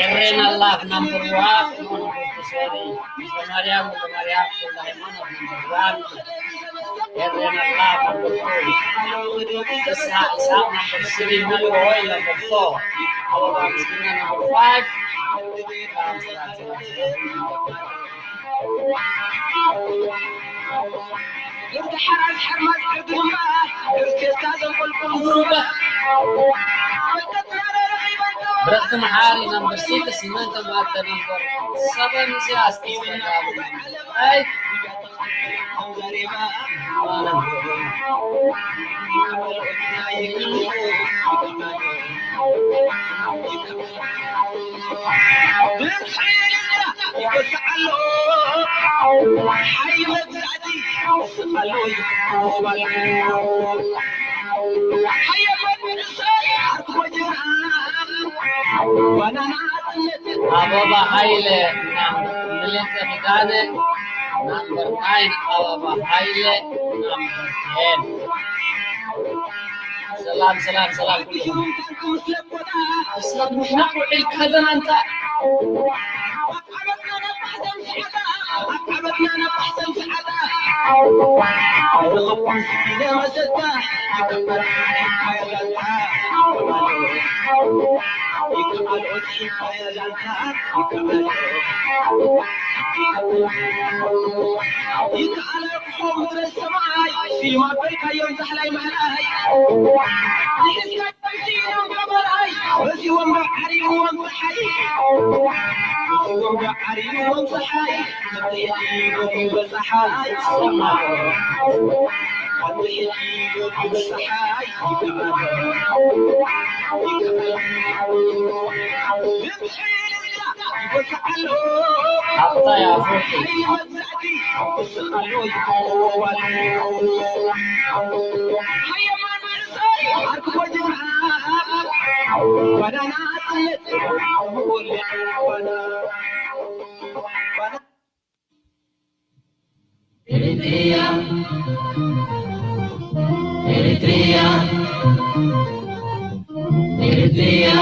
ኤሬና ላቭ ናምበር ዋን። ሶሪ፣ ማርያም፣ ማርያም፣ ሃይማኖት ናምበር ዋን። ኤሬና ላቭ ናምበር ቱ። እሳ፣ እሳ ናምበር ስሪ፣ መን ኦይ ናምበር ፎር። ኣበባ ምስኪና ናምበር ፋይቭ። ብረኽቲ መሓሪ ናምበር ሲክስ፣ መን ተማተ ናምበር ሰቨን፣ ኢሳያስ ተስፋ። ኣይ ኣበባ ሃይለ፣ ምልክት ኪዳነ፣ ናምበር ናይን። ኣበባ ሃይለ፣ ናምበር ቴን። ሰላም፣ ሰላም፣ ሰላም ኩልኩም። ሰላም፣ ምሕና ውዒል ከደና እንታ። Eritrea, Eritrea, Eritrea.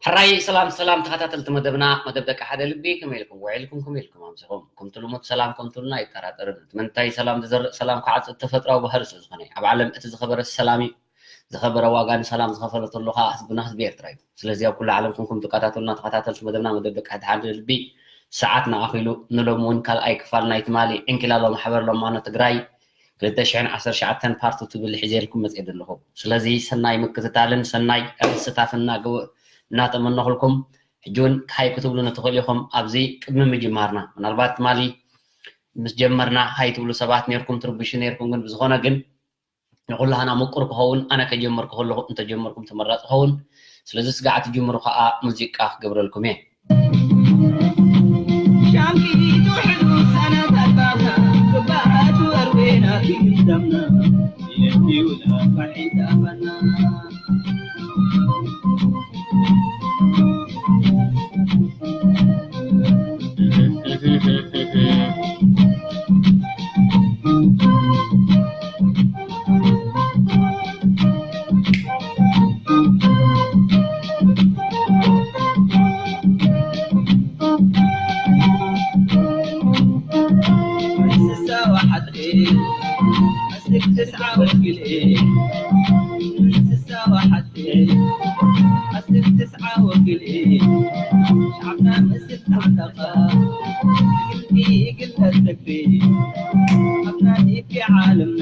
ሕራይ ሰላም ሰላም ተኸታተልቲ መደብና፣ መደብ ደቂ ሓደ ልቢ፣ ከመይ ኢልኩም ውዒልኩም? ከመይ ኢልኩም ኣምሲኹም? ከምቲ ልሙድ ሰላም ከምትብሉና ኣይጠራጠርን። እቲ መንታይ ሰላም ዝዘርእ ሰላም ክዓጽድ ተፈጥራዊ ባህሪ ስለ ዝኾነ፣ ኣብ ዓለም እቲ ዝኸበረ ሰላም እዩ። ዝኸበረ ዋጋ ንሰላም ዝኸፈለ ተሎ ኸኣ ህዝብና ህዝቢ ኤርትራ እዩ። ስለዚ ኣብ ኩሉ ዓለም ኮንኩም ትከታተሉና ተኸታተልቲ መደብና መደብ ደቂ ሓደ ልቢ ሰዓትና ኣኺሉ ንሎሚ እውን ካልኣይ ክፋል ናይ ትማሊ ዕንኪላሎ ማሕበር ሎማኖ ትግራይ ክልተ ሽሕን ዓሰርተ ትሽዓተን ፓርት ቱ ትብል ሒዘልኩም መፅየ ዘለኹ። ስለዚ ሰናይ ምክትታልን ሰናይ ምስታፍን እናገበ-፣ እናተመነኹልኩም ሕጂ እውን ሃይ ክትብሉኒ ትኽእሉ ኢኹም። ኣብዚ ቅድሚ ምጅማርና ምናልባት ትማሊ ምስ ጀመርና ሃይ ትብሉ ሰባት ነርኩም ትርብሹ ነርኩም፣ ግን ብዝኾነ ግን ንኹላህና ምቁር ክኸውን ኣነ ከጀምር ከለኹ እንተጀመርኩም ተመራፂ ክኸውን። ስለዚ ስጋዕ ትጅምሩ ከዓ ሙዚቃ ክገብረልኩም እየ። ዓሰርተ ትስዓ ወግል እየ፣ ስሳ ወሓት እየ፣ ዓሰርተ ትስዓ ወግል እየ፣ ሻዕብና ምስል ተዓጠቐ፣ እግልቲ እግል ተሰግሪ፣ ኣብና ዲቢ ዓለምና፣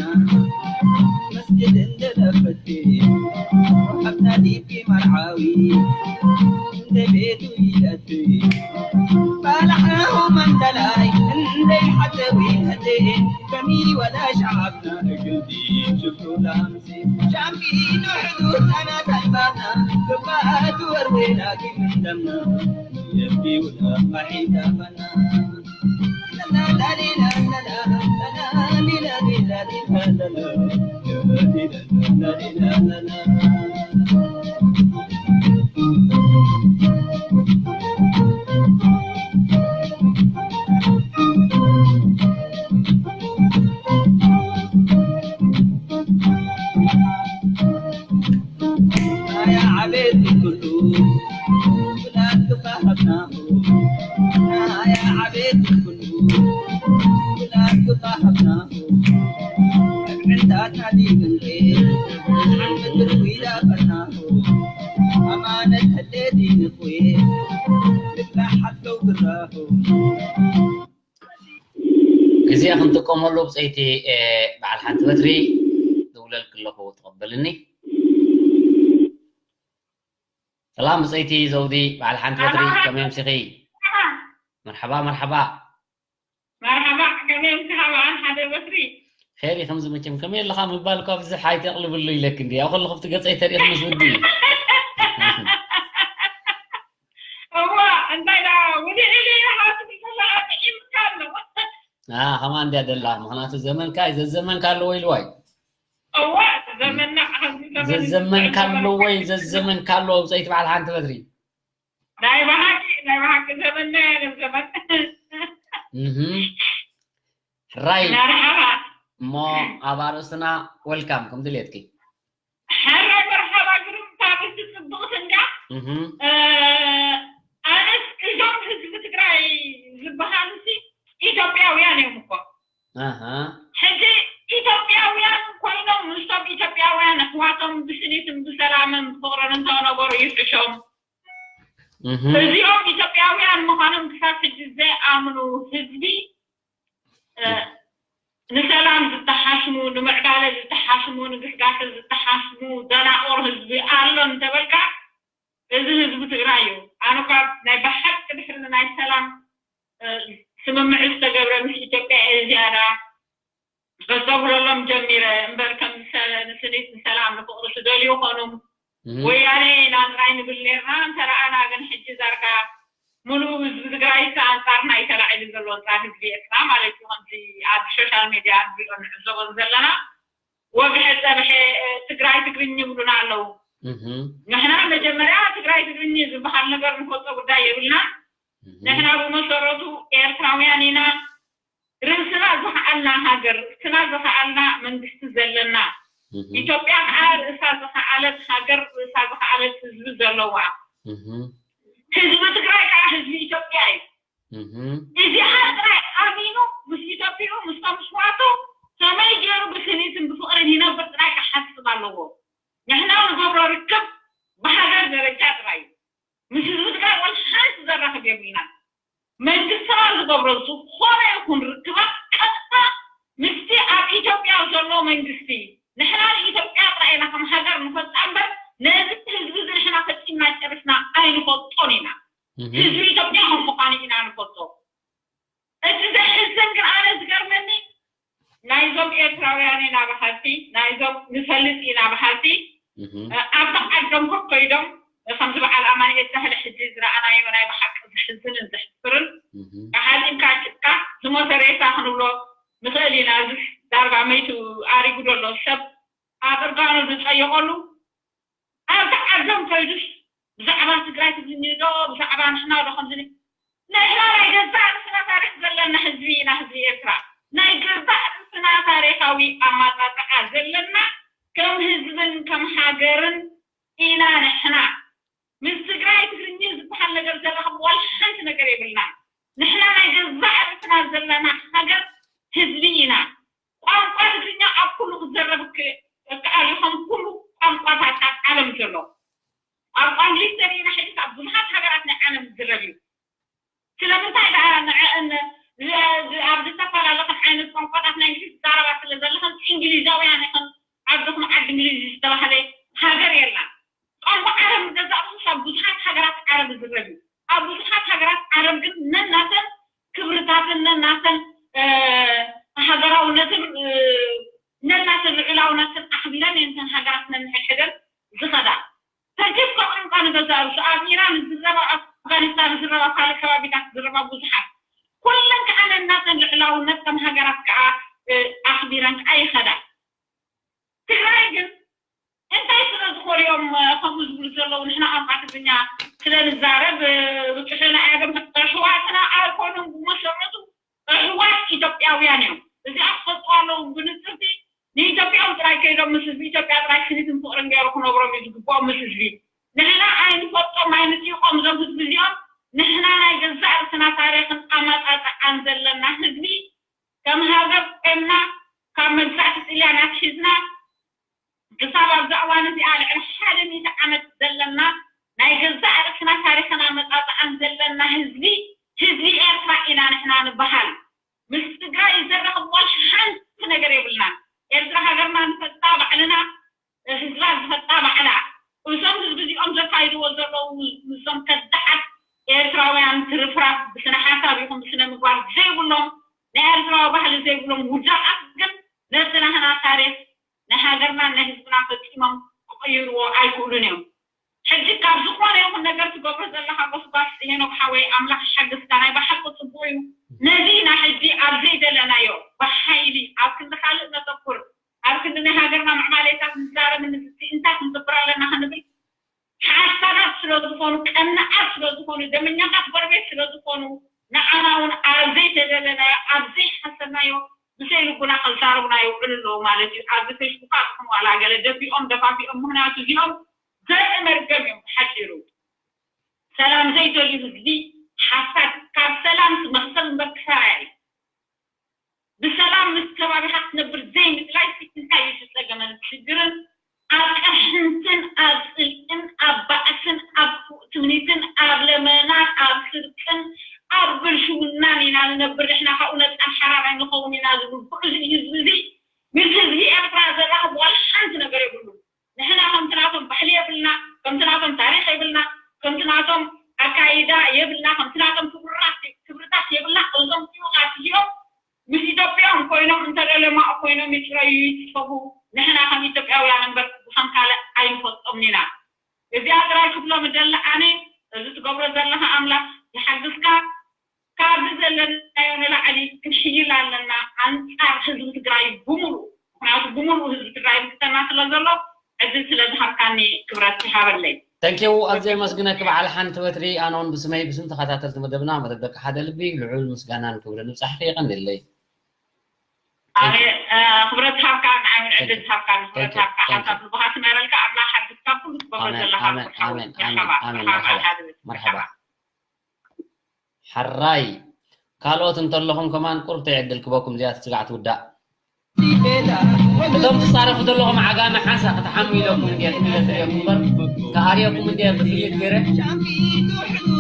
መስጊድ እንደለፈቲ፣ ኣብና ዲቢ መርዓዊ፣ እንደ ቤቱ ይለቲ፣ ባላሓሁ መንደላይ፣ እንደ ሓተዊ ነቴ፣ ከሚ ወላ ሻዓብና እግልቲ ሽፍቱ ላምሲ፣ ሻምፒኑ ሕዱድ ኣና ታይባና፣ ክባኣቱ ወርዌና ኪምን ደምና፣ የቢ ውላ ማሒዳ ፈና። ኣያ ዓቤት ኩሉ ብላክ ባህርና ግዜ ክንጥቀመሉ ብፀይቲ በዓል ሓንቲ በትሪ ደውለልክ ኣለኹ ተቐበልኒ። ሰላም ብፀይቲ ዘውዲ በዓል ሓንቲ በትሪ ከመይ ኣምሲኺ? መርሓባ መርሓባ። መርሓባ ከመይ ኣምሲኻ በዓል ሓደ በትሪ? ኸይር ኢኹም ዝመቸም ከመይ ኣለኻ ምባል እኳ ብዙሕ ኣይተቕልብሉ ኢለክ እንዲ ኣብ ከለኹ ኣብቲ ገፀይ ተሪእኽንስ ውዲ እዩ። እዋ እንታይ ዳ ውድዒ ኢለ ኢለ ሃዋትኒ ዘለኻ ጥዒምካ ኣሎ። ከማ እንድያ ደላ ምኽንያቱ ዘመንካ እዩ ዘዘመንካ ኣለዎ ኢልዋ እዩ። እዋ ዘመንና ከምዚ ዘመን ዘዘመንካ ኣለዎ እዩ ዘዘመንካ ኣለዎ ብፀይቲ በዓል ሓንቲ በትሪ። ናይ ብሓቂ ናይ ብሓቂ ዘመንና ያለ ዘመን። እህ ሕራይ መርሓባ። እሞ ኣብ ኣርእስትና ወልካም ከም ድልየትኪ። ሕራይ መርሓባ ግርም ታሪክ ጽብቕቲ እንዳ እህ ኣነስ እዞም ህዝቢ ትግራይ ዝበሃሉሲ ኢትዮጵያውያን እዮም እኮ። ኣሃ ሕጂ ኢትዮጵያውያን ኮይኖም ምስቶም ኢትዮጵያውያን ኣሕዋቶም ብስኒትን ብሰላምን ብፍቕርን እንተነበሩ ይሕሾም። እህ እዚኦም ኢትዮጵያውያን ምዃኖም ክሳብ ሕጂ ዘይኣምኑ ህዝቢ፣ እ፣ ንሰላም ዝተሓስሙ፣ ንምዕባለ ዝተሓስሙ፣ ንግስጋሰ ዝተሓስሙ ደናቑር ህዝቢ ኣሎ እንተበልካ፣ እዚ ህዝቢ ትግራይ እዩ። ኣነ እኳ ናይ ብሓቂ ድሕሪ ናይ ሰላም፣ እ፣ ስምምዕ ዝተገብረ ምስ ኢትዮጵያ እየ ዝያዳ ከስተብህለሎም ጀሚረ እምበር፣ ከም ዝሰ-፣ ንስኒት ንሰላም ንፍቕሪ ዝደልዩ ኾኑ እህ ወያነ ኢና ጥራይ ንብል ኔርና። እንተ ረኣና ግን ሕጂ ዳርጋ ምሉእ ህዝቢ ትግራይ ኣንጻርና እዩ ተላዒሉ ዘሎ፣ ኣንጻር ህዝቢ ኤርትራ ማለት እዩ። ከምዚ ኣብ ሶሻል ሜድያ ንሪኦ ንዕዘቦ ዘለና ወግሐ ጸብሐ፣ እ፣ ትግራይ ትግርኝ ይብሉና ኣለዉ። እህ ንሕና መጀመርያ ትግራይ ትግርኝ ዝበሃል ነገር ንፈልጦ ጉዳይ የብልና። እህ ንሕና ብመሰረቱ ኤርትራውያን ኢና። ርእስና ዝኸኣልና ሃገር፣ ርእስና ዝኸኣልና መንግስቲ ዘለና፣ እህ ኢትዮጵያ ከዓ ርእሳ ዝኸኣለት ሃገር፣ ርእሳ ዝኸኣለት ህዝቢ ዘለዋ። እህ ህዝቢ ትግራይ ከዓ ህዝቢ ኢትዮጵያ እዩ። እህ እዚኣ ጥራይ ኣሚኑ ምስ ኢትዮጵይኡ፣ ምስቶም ኣሕዋቱ ከመይ ገይሩ ብስኒትን ብፍቕርን ይነብር ጥራይ ክሓስብ ኣለዎ። ንሕና ንገብሮ ርክብ ብሃገር ደረጃ ጥራይ እዩ። ምስ ህዝቢ ትግራይ ወላ ሓንቲ ዘራኽብ የብልናን። መንግስትና ዝገብሮ ዝኾነ ይኹን ርክባት ቀጥታ ምስቲ ኣብ ኢትዮጵያ ዘሎ መንግስቲ፣ ንሕና ንኢትዮጵያ ጥራይ ኢና ከም ሃገር ንፈልጣ እምበር ነዚ ህዝቢ እዚ ንሕና ፈጺምና ጨሪስና ኣይንፈልጦን ኢና። እህ ህዝቢ ኢትዮጵያ ከም ምዃኑ ኢና ንፈልጦ። እቲ ዘሕዝን ግን ኣነ ዝገርመኒ ናይዞም ኤርትራውያን ኢና በሃልቲ፣ ናይዞም ንፈልጥ ኢና በሃልቲ፣ እህ ኣብቲ ዓዶም ከይዶም ከምዚ በዓል ኣማኑኤል ሳህለ ሕጂ ዝረኣናዮ ናይ ብሓቂ ዘሕዝንን ዘሕፍርን እህ ሓፂብካ ጭቃ ዝሞተ ሬሳ ክንብሎ ንኽእል ኢና። እዚ ዳርጋ መይቱ ኣሪጉ ዘሎ ሰብ ኣብ እርጋኑ ዝፀየቐሉ ኣብቲ ዓዶም ከይዱስ ብዛዕባ ትግራይ ትግርኝ ዶ ብዛዕባ ንሕና ዶ ከምዚ ነ-፣ ንሕና ናይ ገዛእ ርእስና ታሪክ ዘለና ህዝቢ ኢና፣ ህዝቢ ኤርትራ። ናይ ገዛእ ርእስና ታሪካዊ ኣማጣጥዓ ዘለና ከም ህዝብን ከም ሃገርን ኢና ንሕና። ምስ ትግራይ ትግርኝ ዝበሃል ነገር ዘራኽብ ዋላ ሓንቲ ነገር የብልና። ንሕና ናይ ገዛእ ርእስና ዘለና ሃገር ህዝቢ ኢና። ቋንቋ ትግርኛ ኣብ ኩሉ ይኹን ኩሉ ቋንቋታት ኣብ ዓለም ዘሎ። ኣብ እንግሊዝ ተሪእና ሕጂ ኣብ ብዙሓት ሃገራት ናይ ዓለም ዝዝረብ እዩ። ስለምንታይ ደኣ ንዐን ኣብ ዝተፈላለኽን ዓይነት ቋንቋታት ናይ እንግሊዝ ዝዛረባ ስለ ዘለኽን እንግሊዛውያን ኢኽን ዓድኹም ዓዲ እንግሊዝ ዝተባህለ ሃገር የላን። ቋንቋ ዓረብ ምገዛእኩምስ ኣብ ብዙሓት ሃገራት ዓረብ ይዝረብ እዩ። ኣብ ብዙሓት ሃገራት ዓረብ ግን ነናተን ክብርታትን ነናተን ሃገራውነትን ነናተን ልዑላውነትን ኣኽቢረን እየን እተን ሃገራት ነንሕድሕደን ዝኸዳ። ተኪፍካ ቋንቋ ንገዛእ ርእሱ ኣብ ኢራን ዝዝረባ፣ ኣብ ኣፍጋኒስታን ዝዝረባ፣ ኣብ ካልእ ከባቢታት ዝዝረባ ብዙሓት። ኩለን ከዓ ነናተን ልዕላውነት ከም ሃገራት ከዓ ኣኽቢረን ከዓ ይኸዳ። ትግራይ ግን እንታይ ስለ ዝኾኑ እዮም ከምኡ ዝብሉ ዘለዉ? ንሕና ቋንቋ ትግርኛ ስለ ንዛረብ ብፅሑና እዮም። ኣሕዋትና ኣይኮኑን ብመሰረቱ ኣሕዋት ኢትዮጵያውያን እዮም። እዚኣ ክፈልጡ ኣለዎም ብንፅርቲ። ንኢትዮጵያዊ ጥራይ ከይዶም ምስ ህዝቢ ኢትዮጵያ ጥራይ ስኒትን ፍቕርን ገይሩ ክነብሮም እዩ ዝግብኦም ምስ ህዝቢ። ንሕና ኣይንፈልጦም ኣይንጥይቖም እዞም ህዝቢ እዚኦም። ንሕና ናይ ገዛእ ርእስና ታሪኽን ኣመጣጥዓን ዘለና ህዝቢ ከም ሃገር ኮይንና ካብ መግዛእቲ ጥልያን ኣትሒዝና ክሳብ ኣብዛ እዋን እዚኣ ልዕሊ ሓደ ሚእቲ ዓመት ዘለና ናይ ገዛእ ርእስና ታሪኽን ኣመጣጥዓን ዘለና ህዝቢ ህዝቢ ኤርትራ ኢና ንሕና ንበሃል። ምስ ትግራይ ዘራኽብ ዋላ ሓንቲ ነገር የብልናን። ኤርትራ ሃገርና ንፈልጣ ባዕልና ህዝባ ዝፈልጣ ባዕላ። እዞም ህዝቢ እዚኦም ዘካይድዎ ዘለዉ ምስዞም ከዳዓት ኤርትራውያን ትርፍራፍ ብስነ ሓሳብ ይኹን ብስነ ምግባር ዘይብሎም ናይ ኤርትራዊ ባህሊ ዘይብሎም ውዳቃት ግን ነቲ ናህና ታሪኽ ናይ ሃገርናን ናይ ህዝብናን ፈጺሞም ክቕይርዎ ኣይክእሉን እዮም። ሕጂ ካብ ዝኾነ ይኹን ነገር ትገብሮ ዘለኻ ጎስጓስ ሄኖክ ሓወይ ኣምላኽ ይሓግዝካ። ናይ ብሓቂ ጽቡቕ እዩ። ነዚ ኢና ሕጂ ኣብ ዘይደለናዮ ብሓይሊ ኣብ ክንዲ ካልእ ነተኩር ኣብ ክንዲ ናይ ሃገርና ምዕባሌታት ንዛረብ ንዝቲ እንታይ ክንገብር ኣለና ክንብል ሓሳዳት ስለ ዝኾኑ ቀናኣት ስለ ዝኾኑ ደመኛታት ጎረቤት ስለ ዝኾኑ ንዓና እውን ኣብ ዘይተደለናዮ ኣብ ዘይሓሰብናዮ ብዘይ ልቡና ከዛርቡና ይውዕሉ ኣለዉ ማለት እዩ። ኣብዚ ፌስቡካት ይኹን ዋላ ገለ ደፊኦም ደፋፊኦም ምኽንያቱ እዚኦም ዘርኢ መርገም እዮም ብሓፂሩ። ሰላም ዘይደልዩ ህዝቢ ሓሳድ ካብ ሰላም መኽሰብ እምበር ክሳራ እዩ። ብሰላም ምስ ከባቢኻ ክትነብር ዘይምድላይ እንታይ እዩ እቲ ጸገምን ሽግርን? ኣብ ቅርሕንትን ኣብ ጽልእን ኣብ ባእስን ኣብ ፉእ ትምኒትን ኣብ ለመናን ኣብ ስርቅን ኣብ ብልሽውናን ኢና ንነብር ንሕና ካብኡ ነጻ ሓራራይ ንኸውን ኢና ዝብል ጉዕዙ እዩ ህዝቢ እዚ ምስ ህዝቢ ኤርትራ ዘራኽብ ዋላ ሓንቲ ነገር የብሉን። ንሕና ከምቲ ናቶም ባህሊ የብልና፣ ከምቲ ናቶም ታሪኽ የብልና፣ ከምቲ ናቶም ኣካይዳ የብልና፣ ከምቲ ናቶም ክብርታት ክብርታት የብልና። እዞም ጥዩቓት እዚኦም ምስ ኢትዮጵያውያን ኮይኖም እንተደለማኡ ኮይኖም ይፅረዩ ይፅፈፉ። ንሕና ከም ኢትዮጵያውያን እምበር ብከም ካልእ ኣይንፈልጦምን ኢና። እዚኣ ጥራይ ክብሎም እደሊ ኣነ። እዚ ትገብሮ ዘለኻ ኣምላኽ ይሓግዝካ። ካብዚ ዘለናዮ ንላዕሊ ክንሕይል ኣለና ኣንጻር ህዝቢ ትግራይ ብምሉእ። ምክንያቱ ብምሉእ ህዝቢ ትግራይ ምክተና ስለ ዘሎ ዕድል ስለ ዝሃብካኒ ክብረት ይሃበለይ። Thank you። ኣዝየ የመስግነኪ በዓል ሓንቲ በትሪ። ኣነ እውን ብስመይ ብስም ተኸታተልቲ መደብና መደብ ደቂ ሓደ ልቢ ልዑል ምስጋናን ክብርን ንብጻሕኪ። የቐንየለይ። ኣነ ክብረት ሃብካ ንዓይ እውን ዕድል ዝሃብካኒ ክብረት ሃብካ ሓሳብ ልብኻ ትመረልካ ኣምላኽ ሓድስካ ኩሉ ትገብሮ ዘለካ ኣሜን ኣሜን ኣሜን። መርሓባ መርሓባ። መርሓባ። ሓራይ ካልኦት እንተለኹም ከማን ቁሩብ ተይ ዕድል ክበኩም እዚኣ ትስጋዕ ትውዳእ። እቶም ትሳረፉ ዘለኹም ዓጋመ ሓንሳ ክትሓሙ ኢለኩም እንድየ ትብለ ትሪኦም እምበር ክኣርየኩም እንድየ ብፍሊት ገይረ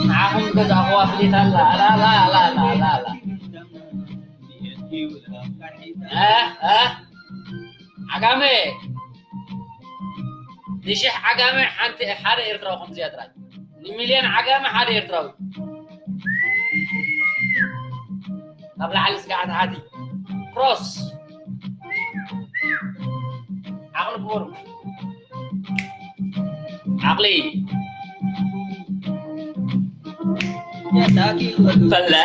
ንዓኹም ዝገዛእኽዋ ፍሊት ኣላ ኣላ ኣላ ኣላ ኣላ ኣላ ኣላ። እ እ ዓጋመ ንሽሕ ዓጋመ ሓንቲ ሓደ ኤርትራዊ ከምዚኣ ጥራይ። ንሚልዮን ዓጋመ ሓደ ኤርትራዊ። ካብ ላዕሊ ስጋዕ ታሕቲ። ክሮስ። ዓቕሊ ክቡር። ዓቕሊ። በላ።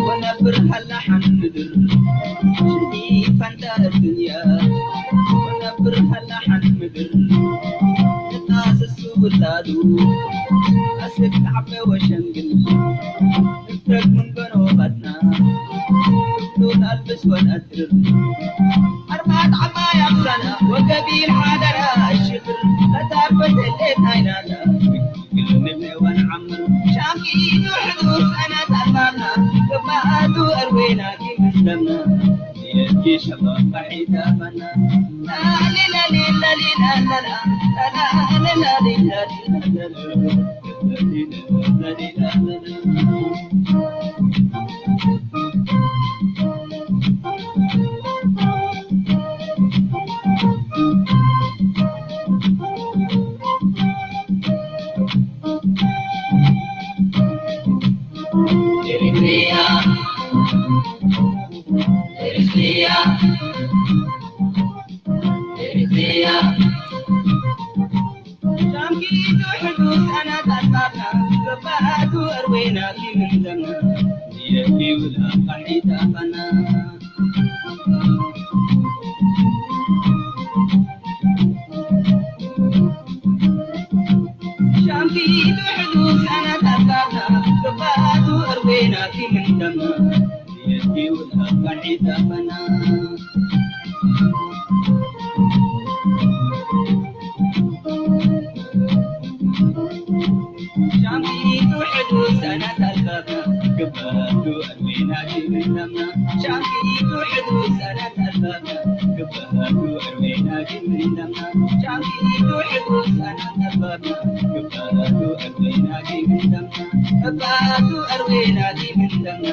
ወነብር ሃላ ሓንቲ ምድር ሽኒ ፋንታ ዱንያ ወነብር ሃላ ሓንቲ ምድር ንጣስሱ ውላዱ ኣስክ ዓበ ወሸንግል ንፍረግ ምን በኖባትና ክፍሉ ናልብስ ወነድር ኣርባዕት ዓባይ ኣምሳና ወገቢል ሓደራ ሽብር ተታርፈ ተሌት ናይናና ግልምል ወንዓምር ሻምኪ ዱሕዱ ሰነት ኣልባና ገባቱ ኣርዌና ኪምስለምና የኪ ሸባብ ባሒዳፈና Eritrea, Eritrea, Eritrea. ሻምኪ ዱሕዱ ሰነት ኣልባና ገባቱ ኣርዌና ኪምንደና የኪ ውላ ባሒዳፈና ሻምኪ ዱሕዱ ሰነት ኣልባና ገባቱ ኣርዌና ኪምንደና የኪ ውላ ባሒዳፈና ሻምኪ ዱሕዱ ሰነት ኣልባና ገባቱ ኣርዌና ኪምንደና ሻምኪ ዱሕዱ ሰነት ኣልባና ገባቱ ኣርዌና ኪምንደና ሻምኪ ዱሕዱ ሰነት ኣልባና ገባቱ ኣርዌና ኪምንደና ገባቱ ኣርዌና ኪምንደና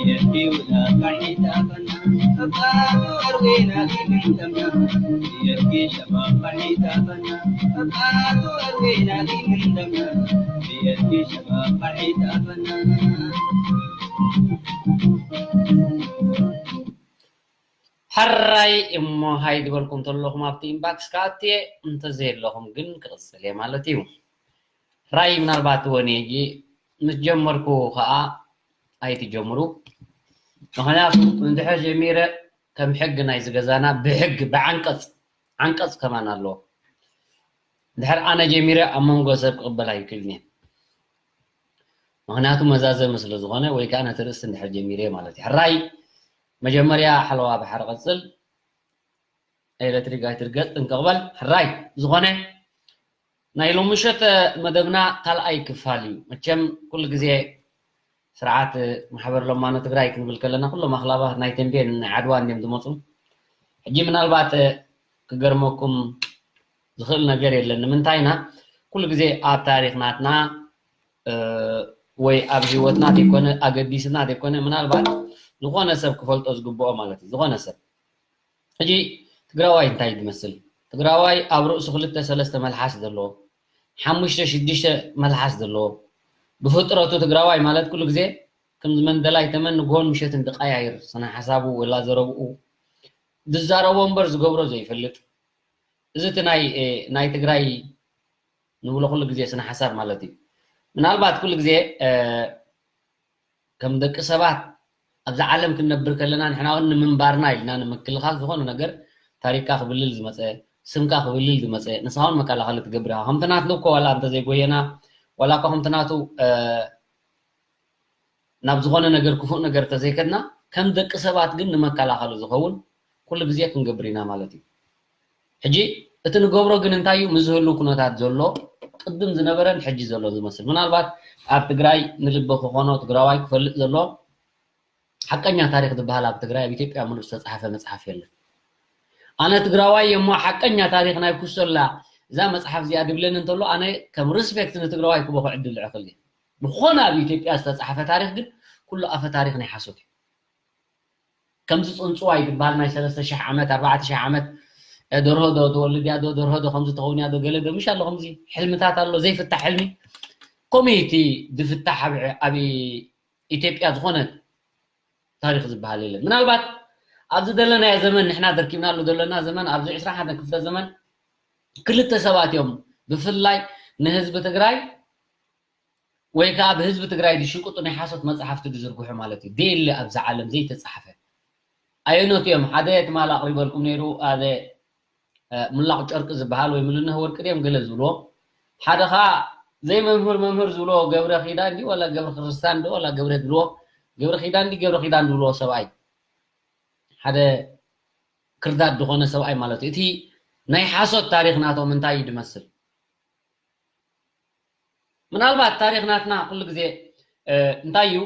የኪ ውላ ባሒዳፈና ገባቱ ኣርዌና ኪምንደና የኪ ሸባብ ባሒዳፈና ገባቱ ኣርዌና ኪምንደና የኪ ሸባብ ባሒዳፈና ሕራይ እሞ ሃይ ዝበልኩም ተለኹም ኣብቲ ኢንባክስ ክኣትየ እንተዘየለኹም ግን ክቕጽል እየ ማለት እዩ። ሕራይ ምናልባት ወኔጂ ምስ ጀመርኩ ከዓ ኣይትጀምሩ። ምኽንያቱ እንድሕር ጀሚረ ከም ሕጊ ናይ ዝገዛና ብሕጊ ብዓንቀጽ ዓንቀጽ ከማን ኣለዎ። እንድሕር ኣነ ጀሚረ ኣብ መንጎ ሰብ ክቕበል ኣይክእልን እየ። ምኽንያቱ መዛዘሚ ስለ ዝኾነ ወይ ከዓ ነቲ ርእሲ እንድሕር ጀሚረ ማለት እዩ። ሕራይ መጀመርያ ሓለዋ ባሕሪ ቀጽል ኤሌክትሪክ ኣይትርገጥ ጥንቅቕበል ሕራይ ዝኾነ ናይ ሎምሸት መደብና ካልኣይ ክፋል እዩ። መቸም ኩሉ ግዜ ስርዓት ማሕበር ለማኖ ትግራይ ክንብል ከለና ኩሎም ኣኽላባት ናይ ተንቤን ናይ ዓድዋ እንዲም ዝመፁ። ሕጂ ምናልባት ክገርመኩም ዝኽእል ነገር የለን። ንምንታይና ኩሉ ግዜ ኣብ ታሪክ ናትና ወይ ኣብ ህይወትና ዘይኮነ ኣገዲስና ዘይኮነ ምናልባት ዝኾነ ሰብ ክፈልጦ ዝግብኦ ማለት እዩ። ዝኾነ ሰብ ሕጂ ትግራዋይ እንታይ ዝመስል? ትግራዋይ ኣብ ርእሱ ክልተ ሰለስተ መልሓስ ዘለዎ፣ ሓሙሽተ ሽዱሽተ መልሓስ ዘለዎ። ብፍጥረቱ ትግራዋይ ማለት ኩሉ ግዜ ከምዚ መንደላይ ተመን ንግሆን ምሸትን ዝቀያይር ስነ ሓሳቡ ወላ ዘረብኡ ዝዛረቦ እምበር ዝገብሮ ዘይፈልጥ። እዚ እቲ ናይ ናይ ትግራይ ንብሎ ኩሉ ግዜ ስነ ሓሳብ ማለት እዩ። ምናልባት ኩሉ ግዜ ከም ደቂ ሰባት ኣብዛ ዓለም ክንነብር ከለና ንሕና እውን ንምንባርና ኢልና ንምክልኻል ዝኾነ ነገር ታሪክካ ክብልል ዝመፀ ስምካ ክብልል ዝመፀ ንስኻ እውን መከላኸሊ ትገብር ኢኻ። ከምቲ ናቱ እኮ ዋላ እንተዘይጎየና ዋላ እኳ ከምቲ ናቱ ናብ ዝኾነ ነገር ክፉእ ነገር ተዘይከድና ከም ደቂ ሰባት ግን ንመከላኸሊ ዝኸውን ኩሉ ግዜ ክንገብር ኢና ማለት እዩ። ሕጂ እቲ ንገብሮ ግን እንታይ እዩ? ምስ ዝህሉ ኩነታት ዘሎ ቅድም ዝነበረን ሕጂ ዘሎ ዝመስል ምናልባት ኣብ ትግራይ ንልቢ ክኾኖ ትግራዋይ ክፈልጥ ዘሎ ሓቀኛ ታሪክ ዝበሃል ኣብ ትግራይ ኣብ ኢትዮጵያ ሙሉእ ዝተፃሓፈ መፅሓፍ የለን። ኣነ ትግራዋይ እየ እሞ ሓቀኛ ታሪክ ናይ ኩሶላ እዛ መፅሓፍ እዚኣ ድብለኒ እንተሎ ኣነ ከም ሪስፔክት ንትግራዋይ ክቦ ክዕድል ዕኽል እየ። ዝኾነ ኣብ ኢትዮጵያ ዝተፃሓፈ ታሪክ ግን ኩሉ ኣፈ ታሪክ ናይ ሓሶት እዩ። ከምዚ ፅንፅዋይ ዝበሃል ናይ ሰለስተ ሽሕ ዓመት ኣርባዕተ ሽሕ ዓመት ደርሆ ዶ ትወልድ እያ ዶ ደርሆ ዶ ከምዚ ትኸውን እያ ዶ ገለ ዶ ምሽ ኣሎ ከምዚ ሕልምታት ኣሎ ዘይፍታሕ ሕልሚ። ከምኡ እዩ እቲ ዝፍታሕ ኣብ ኢትዮጵያ ዝኾነ ታሪክ ዝበሃል የለን። ምናልባት ኣብዚ ዘለናዮ ዘመን ንሕና ደርኪብናሉ ዘለና ዘመን ኣብዚ ዕስራን ሓደን ክፍለ ዘመን ክልተ ሰባት እዮም ብፍላይ ንህዝቢ ትግራይ ወይ ከዓ ብህዝቢ ትግራይ ዝሽቅጡ ናይ ሓሶት መፅሓፍቲ ዝዝርግሑ ማለት እዩ። ደየለ ኣብዛ ዓለም ዘይተፃሕፈ ኣየኖት እዮም? ሓደ ትማል ኣቕሪበልኩም ነይሩ፣ ኣደ ሙላቕ ጨርቂ ዝበሃል ወይ ምልነህ ወርቂ ድዮም ገለ ዝብልዎ፣ ሓደ ከዓ ዘይመምህር መምህር ዝብልዎ ገብረ ኪዳን ድዩ ዋላ ገብረ ክርስታን ድዩ ዋላ ገብረ ድልዎ፣ ገብረ ኪዳን ድዩ ገብረ ኪዳን ዝብልዎ ሰብኣይ፣ ሓደ ክርዳድ ዝኾነ ሰብኣይ ማለት እዩ። እቲ ናይ ሓሶት ታሪኽ ናቶም እንታይ እዩ ዝመስል? ምናልባት ታሪኽ ናትና ኩሉ ግዜ እንታይ እዩ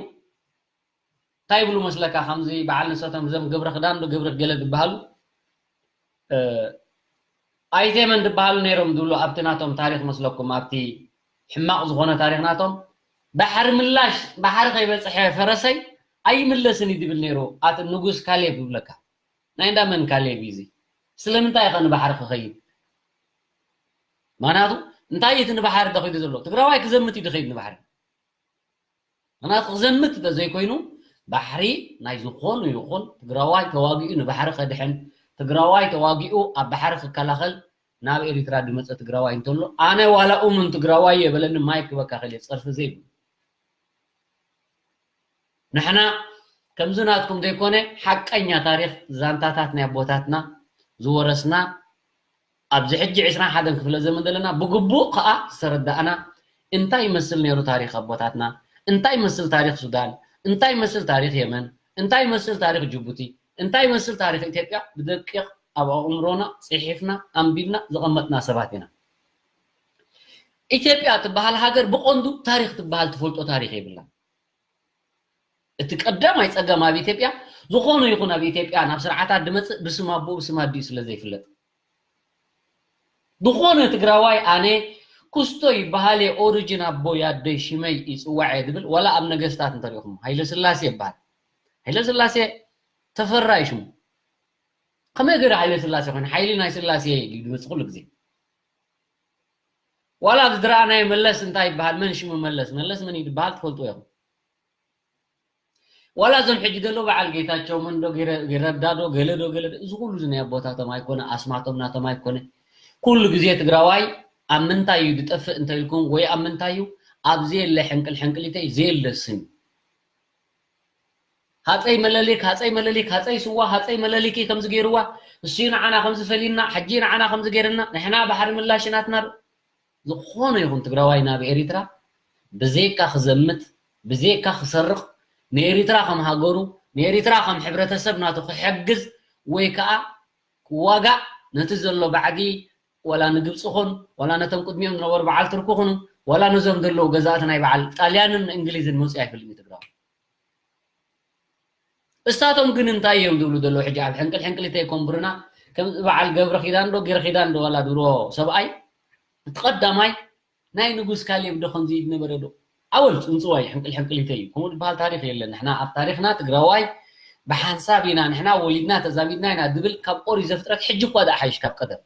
እንታይ ይብሉ መስለካ? ከምዚ በዓል ንሰቶም እዞም ገብረ ክዳን ዶ ገብረ ገለ ዝበሃሉ ኣይቴመን ዝበሃሉ ነይሮም ዝብሉ ኣብቲ ናቶም ታሪኽ መስለኩም ኣብቲ ሕማቕ ዝኾነ ታሪኽ ናቶም ባሕሪ ምላሽ ባሕሪ ከይበፅሐ ፈረሰይ ኣይምለስን እዩ ዝብል ነይሩ። ኣቲ ንጉስ ካሌብ ይብለካ። ናይ እንዳ መን ካሌብ እዩ እዚ? ስለምንታይ ኢኸ ንባሕሪ ክኸይድ? ማናቱ እንታይ እቲ ንባሕሪ ደኺዱ ዘሎ? ትግራዋይ ክዘምት እዩ ድኸይድ ንባሕሪ። ምክንያቱ ክዘምት እንተዘይኮይኑ ባሕሪ ናይ ዝኾኑ ይኹን ትግራዋይ ተዋጊኡ ንባሕሪ ከድሕን ትግራዋይ ተዋጊኡ ኣብ ባሕሪ ክከላኸል ናብ ኤሪትራ ዝመፀ ትግራዋይ እንተሎ ኣነ ዋላ ኡምን ትግራዋይ እየ በለኒ ማይክ ክበካ ከልየ ፀርፊ ዘይብሉ ንሕና ከምዚ ናትኩም ዘይኮነ ሓቀኛ ታሪክ ዛንታታት ናይ ኣቦታትና ዝወረስና ኣብዚ ሕጂ ዕስራን ሓደን ክፍለ ዘመን ዘለና ብግቡእ ከዓ ዝተረዳእና እንታይ ይመስል ነይሩ ታሪክ ኣቦታትና እንታይ ይመስል ታሪክ ሱዳን እንታይ ይመስል ታሪክ የመን እንታይ ይመስል ታሪክ ጅቡቲ እንታይ ይመስል ታሪክ ኢትዮጵያ ብደቂቅ ኣብ ኣእምሮና ፅሒፍና ኣንቢብና ዘቐመጥና ሰባት ኢና ኢትዮጵያ ትበሃል ሃገር ብቐንዱ ታሪክ ትበሃል ትፈልጦ ታሪክ የብላን እቲ ቀዳማይ ፀገም ኣብ ኢትዮጵያ ዝኾነ ይኹን ኣብ ኢትዮጵያ ናብ ስርዓታት ድመፅእ ብስም ኣቦኡ ብስም ኣዲኡ ስለ ዘይፍለጥ ዝኾነ ትግራዋይ ኣነ ኩስቶ ይበሃል እየ ኦሪጅን ኣቦይ ኣደይ ሽመይ ይፅዋዕ እየ ዝብል ዋላ ኣብ ነገስታት እንተሪእኹም ሃይለስላሴ ይበሃል ሃይለስላሴ ተፈራ እዩ ሽሙ ከመይ ገይሩ ሃይለስላሴ ኮይኑ ሓይሊ ናይ ስላሴ እዩ ዝመፅእ ኩሉ ግዜ ዋላ ኣብዚ ዝረኣናዮ መለስ እንታይ ይበሃል መን ሽሙ መለስ መለስ መን እዩ ዝበሃል ትፈልጡ ኢኹም ዋላ እዞም ሕጂ ዘለዉ በዓል ጌታቸው መን ዶ ረዳ ዶ ገለ ዶ ገለ እዚ ኩሉ እዚ ናይ ኣቦታቶም ኣይኮነ ኣስማቶም ናቶም ኣይኮነ ኩሉ ግዜ ትግራዋይ ኣብ ምንታይ እዩ ዝጠፍእ እንተኢልኩም ወይ ኣብ ምንታይ እዩ ኣብ ዘየለ ሕንቅል ሕንቅሊተይ ዘየለ ስም ሃፀይ መለሊክ ሃፀይ መለሊክ ሃፀይ ስዋ ሃፀይ መለሊኪ ከምዚ ገይርዋ እሱ ንዓና ከምዚ ፈሊና ሕጂ ንዓና ከምዚ ገይርና ንሕና ባሕሪ ምላሽ ናትና ዝኾነ ይኹን ትግራዋይ ናብ ኤሪትራ ብዘይካ ክዘምት ብዘይካ ክሰርቕ ንኤሪትራ ከም ሃገሩ ንኤሪትራ ከም ሕብረተሰብ ናቱ ክሕግዝ ወይ ከዓ ክዋጋእ ነቲ ዘሎ ባዕዲ ወላ ንግብፂ ኹን ወላ ነቶም ቅድሚኦም ዝነበሩ በዓል ትርኪ ኹኑ ወላ ነዞም ዘለዉ ገዛእቲ ናይ በዓል ጣልያንን እንግሊዝን መፅኡ ኣይፈልጥን ትግራዋይ እሳቶም ግን እንታይ እዮም ዝብሉ ዘለዉ ሕጂ ኣብ ሕንቅል ሕንቅሊተይ ኮንብርና ከምዚ በዓል ገብረ ኪዳን ዶ ጊረ ኪዳን ዶ ዋላ ዝብልዎ ሰብኣይ እቲ ቀዳማይ ናይ ንጉስ ካሌብ ዶ ከምዚ ዝነበረ ዶ ኣወል ፅንፅዋይ ሕንቅል ሕንቅሊተይ እዩ ከምኡ ዝበሃል ታሪክ የለን ንሕና ኣብ ታሪክና ትግራዋይ ብሓንሳብ ኢና ንሕና ወሊድና ተዛሚድና ኢና ዝብል ካብ ኦሪት ዘፍጥረት ሕጂ እኳ ደኣ ሓይሽ ካብ ቀደም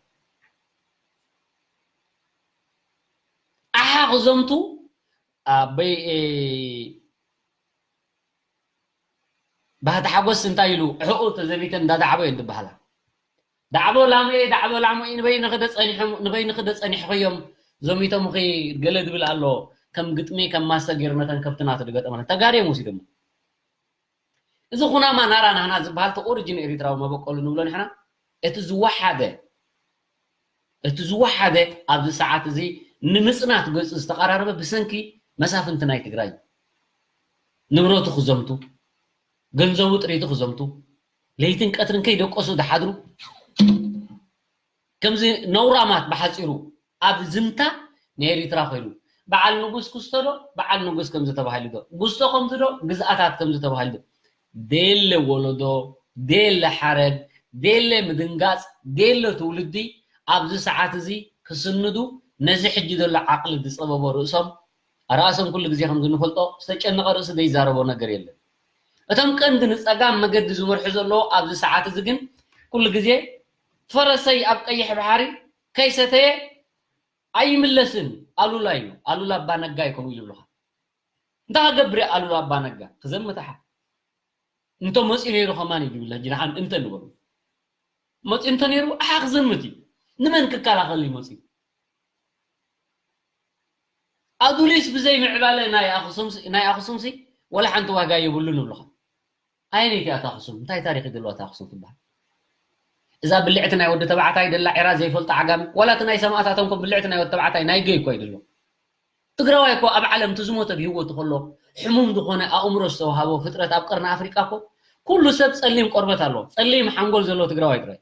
ኣሓ ክዘምቱ ኣበይ ባህቲ ሓጎስ እንታይ ኢሉ ዕሕኡ ተዘሚተን እንዳዳዕቦ እየን ዝበሃላ ዳዕቦ ላሙኤ ዳዕቦ ላሙኤ ንበይ ንኽደ ጸኒሖም ንበይ ንኽደ ጸኒሕኽዮም ዘሚቶም ኺ ገለ ዝብል ኣሎ ከም ግጥሚ ከም ማስተር ገይሩ ነተን ከብቲ ናቱ ዝገጠመለን ተጋርዮም ወሲዶሞ እዚ ኩናማ ናራ ናህና ዝበሃል እቲ ኦሪጂን ኤሪትራዊ መበቆሉ ንብሎ ንሕና እቲ ዝወሓደ እቲ ዝወሓደ ኣብዚ ሰዓት እዚ ንምፅናት ገፁ ዝተቐራረበ ብሰንኪ መሳፍንቲ ናይ ትግራይ ንብረቱ ክዘምቱ ገንዘቡ ጥሪቱ ክዘምቱ ለይትን ቀትርን ከይደቀሱ ዝሓድሩ ከምዚ ነውራማት ብሓፂሩ ኣብ ዝምታ ንኤሪትራ ኮይኑ በዓል ንጉስ ክስቶ ዶ በዓል ንጉስ ከምዚ ተባሂሉ ዶ ጉስቶ ከምዚ ዶ ግዝኣታት ከምዚ ተባሂሉ ዶ ደየለ ወለዶ ደየለ ሓረግ ደየለ ምድንጋፅ ደየለ ትውልዲ ኣብዚ ሰዓት እዚ ክስንዱ ነዚ ሕጂ ዘሎ ዓቕሊ ዝፀበቦ ርእሶም ኣርኣሶም ኩሉ ግዜ ከምዚ ንፈልጦ ዝተጨነቐ ርእሲ ዘይዛረቦ ነገር የለን እቶም ቀንዲ ንፀጋም መገዲ ዝመርሑ ዘለዉ ኣብዚ ሰዓት እዚ ግን ኩሉ ግዜ ፈረሰይ ኣብ ቀይሕ ባሕሪ ከይሰተየ ኣይምለስን ኣሉላ እዩ ኣሉላ ኣባነጋ እዩ ከምኡ ኢሉ ብልኻ እንታይ ክገብር ኣሉላ ኣባነጋ ክዘምት ሓ እንተ መፅኡ ነይሩ ከማን እዩ ዝብል ሕጂ ንሓን እንተ ንበሉ መፅኡ እንተ ነይሩ ኣሓ ክዘምት እዩ ንመን ክከላኸል እዩ መፅኡ ኣዱሊስ ብዘይ ምዕባለ ናይ ኣኽሱም ናይ ኣኽሱም ሲ ወላ ሓንቲ ዋጋ የብሉን ይብሉኻ። ኣየነይቲ እያ ኣኽሱም? እንታይ ታሪኽ ይደልዋ ኣኽሱም ትበሃል? እዛ ብልዕቲ ናይ ወዲ ተባዕታይ ደላ ዒራ ዘይፈልጡ ዓጋመ፣ ዋላ እቲ ናይ ሰማእታቶም ኮ ብልዕቲ ናይ ወዲ ተባዕታይ ናይ ገይ እኮ ይደሎ። ትግራዋይ እኮ ኣብ ዓለም እቲ ዝሞተ ብህይወቱ ከሎ ሕሙም ዝኾነ ኣእምሮ ዝተዋሃቦ ፍጥረት ኣብ ቀርኒ ኣፍሪቃ እኮ ኩሉ ሰብ ጸሊም ቆርበት ኣለዎ። ጸሊም ሓንጎል ዘለዎ ትግራዋይ ጥራይ።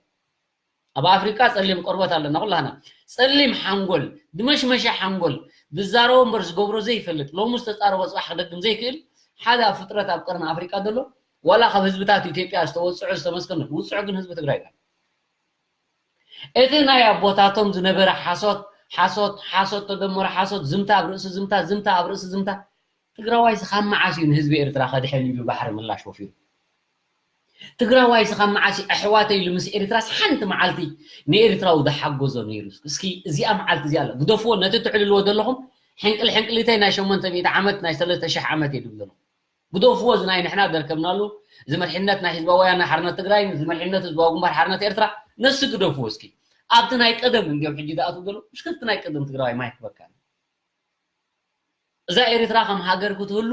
ኣብ ኣፍሪቃ ጸሊም ቆርበት ኣለና ኩላህና። ጸሊም ሓንጎል፣ ድመሽመሸ ሓንጎል፣ ዝዛረቦ እምበር ዝገብሮ ዘይፈልጥ፣ ሎሚ ዝተጻረቦ ጽባሕ ክደግም ዘይክእል ሓደ ኣብ ፍጥረት ኣብ ቀርኒ ኣፍሪቃ ዘሎ፣ ዋላ ካብ ህዝብታት ኢትዮጵያ ዝተወጽዑ ዝተመስገኑ፣ ውጽዑ ግን ህዝቢ ትግራይ እዩ። እቲ ናይ ኣቦታቶም ዝነበረ ሓሶት፣ ሓሶት፣ ሓሶት ተደመረ ሓሶት፣ ዝምታ ኣብ ርእሲ ዝምታ፣ ዝምታ ኣብ ርእሲ ዝምታ፣ ትግራዋይ ካብ መዓስ እዩ ንህዝቢ ኤርትራ ከድሕን ኢሉ ባሕሪ ምላሽ ወፊሩ? ትግራዋይ ካብ መዓስ እዩ ኣሕዋተይ ኢሉ ምስ ኤርትራስ ሓንቲ መዓልቲ ንኤርትራዊ ዝሓገዞ ነይሩ? እስኪ እዚኣ መዓልቲ እዚኣ ኣላ፣ ግደፍዎ፣ ነቲ ትዕልልዎ ዘለኹም ሕንቅል ሕንቅሊተይ ናይ ሸሞንተ ሚእቲ ዓመት ናይ ሰለስተ ሽሕ ዓመት እየ ድብል ዘለኹ። ግደፍዎ፣ እዚ ናይ ንሕና ደርከብናሉ፣ እዚ መሪሕነት ናይ ህዝባዊ ወያነ ሓርነት ትግራይ፣ እዚ መሪሕነት ህዝባዊ ግንባር ሓርነት ኤርትራ፣ ነሱ ግደፍዎ እስኪ። ኣብቲ ናይ ቀደም እንዲዮም ሕጂ ዝኣትዉ ዘለዉ፣ እስኪ ኣብቲ ናይ ቀደም ትግራዋይ ማይ ክበካ። እዛ ኤርትራ ከም ሃገር ክትህሉ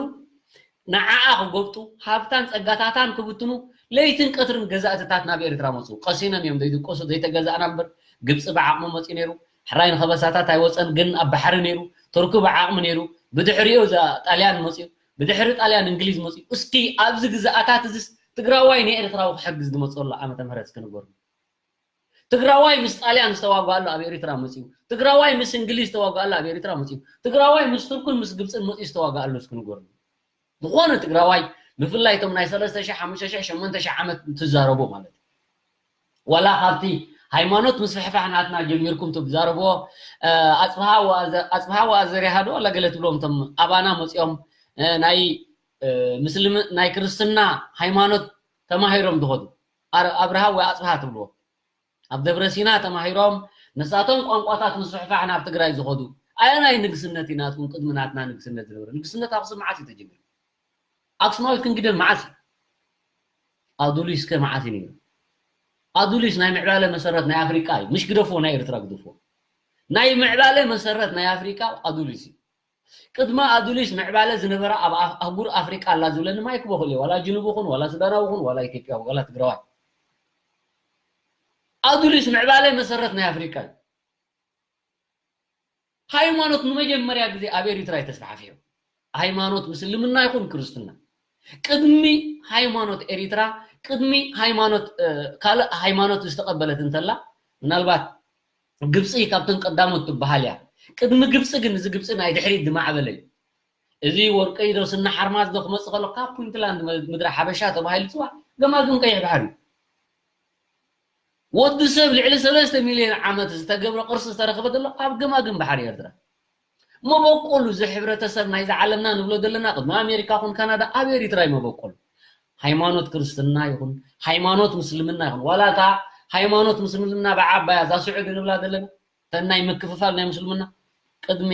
ንዓኣ ክጎብጡ፣ ሃብታን ጸጋታታን ክብትኑ፣ ለይትን ቀትርን ገዛእትታት ናብ ኤርትራ መጹ። ቀሲኖም እዮም ዘይድቀሱ፣ ዘይተገዛእና እምበር፣ ግብጺ ብዓቕሙ መጺኡ ነይሩ። ሕራይ ንኸበሳታት ኣይወጸን፣ ግን ኣብ ባሕሪ ነይሩ። ቱርኪ ብዓቕሚ ነይሩ። ብድሕሪኡ እዛ ጣልያን መጺኡ። ብድሕሪ ጣልያን እንግሊዝ መጺኡ። እስኪ ኣብዚ ግዛኣታት እዚስ ትግራዋይ ንኤርትራዊ ክሕግዝ ዝመጸሉ ዓመተ ምህረት እስኪ ንገሩኒ። ትግራዋይ ምስ ጣልያን ዝተዋግኣሉ ኣብ ኤርትራ መጺኡ። ትግራዋይ ምስ እንግሊዝ ዝተዋግኣሉ ኣብ ኤርትራ መጺኡ። ትግራዋይ ምስ ቱርክን ምስ ግብጽን መጺኡ ዝተዋግኣሉ እስኪ ንገሩኒ። ዝኾነ ትግራዋይ፣ ብፍላይ እቶም ናይ ሰለስተ ሺሕ፣ ሓሙሽተ ሺሕ፣ ሸሞንተ ሺሕ ዓመት እንትዛረቡ ማለት እዩ። ዋላ ካብቲ ሃይማኖት ምስፍሕፋሕ ናትና ጀሚርኩም ትዛረብዎ፣ እ፣ ኣጽብሃ ወኣዘ-፣ ኣጽብሃ ወኣዘሪሃ ዶ ዋላ ገለ ትብሎም እቶም ኣባና መጺኦም፣ እ፣ ናይ፣ እ፣ ምስልም-፣ ናይ ክርስትና ሃይማኖት ተማሂሮም ዝኸዱ፣ ኣር-፣ ኣብርሃ ወይ ኣጽብሃ ትብልዎ። ኣብ ደብረ ሲና ተማሂሮም፣ ንሳቶም ቋንቋታት ምስፍሕፋሕ ናብ ትግራይ ዝኸዱ። ኣየናይ ንግስነት እዩ ናትኩም ቅድሚ ናትና ንግስነት ዝነበረ? ንግስነት ኣኽሱም መዓስ እዩ ተጀሚሩ? ኣክሱማዊት ክንግደል መዓስ እዩ? ኣዱሊስ ከ መዓስ እዩ ነይሩ? ኣዱሊስ ናይ ምዕባለ መሰረት ናይ ኣፍሪቃ እዩ። ምሽ ግደፍዎ፣ ናይ ኤርትራ ግደፍዎ። ናይ ምዕባለ መሰረት ናይ ኣፍሪቃ ኣዱሊስ እዩ። ቅድሚ ኣዱሊስ ምዕባለ ዝነበራ ኣብ ኣህ-፣ ኣህጉር ኣፍሪቃ ኣላ ዝብለኒ ማይክ በኹል እዩ። ዋላ ጅኑብ ይኹን፣ ዋላ ሱዳናዊ ይኹን፣ ዋላ ኢትዮጵያዊ፣ ዋላ ትግራዋይ። ኣዱሊስ ምዕባለ መሰረት ናይ ኣፍሪቃ እዩ። ሃይማኖት ንመጀመርያ ግዜ ኣብ ኤሪትራ እዩ ተስፋሕፊሑ። ሃይማኖት ምስልምና ይኹን ክርስትና። ቅድሚ ሃይማኖት ኤሪትራ፣ ቅድሚ ሃይማኖት፣ እ፣ ካልእ ሃይማኖት ዝተቐበለት እንተላ፣ ምናልባት ግብጺ ካብተን ቀዳሞት ትበሃል እያ። ቅድሚ ግብጺ ግን እዚ ግብጺ ናይ ድሕሪት ዝማዕበለ እዩ። እዚ ወርቀይ ዶ ስና ሓርማዝ ዶ ክመጽእ ከሎ ካብ ፑንትላንድ መ-፣ ምድሪ ሓበሻ ተባሂሉ ዝጽዋዕ ገማግም ቀይሕ ባሕሪ እዩ። ወዲ ሰብ ልዕሊ ሰለስተ ሚልዮን ዓመት ዝተገብረ ቅርሲ ዝተረኸበ ዘሎ ኣብ ገማግም ባሕሪ ኤርትራ። መበቆሉ እዚ ሕብረተሰብ ናይዚ ዓለምና ንብሎ ዘለና ቅድሚ ኣሜሪካ ኹን ካናዳ ኣብ ኤሪትራ እዩ መበቆሉ። ሃይማኖት ክርስትና ይኹን፣ ሃይማኖት ምስልምና ይኹን፣ ዋላ እታ ሃይማኖት ምስልምና ብዓባያ እዛ ስዑዲ ንብላ ዘለና፣ እተን ናይ ምክፍፋል ናይ ምስልምና፣ ቅድሚ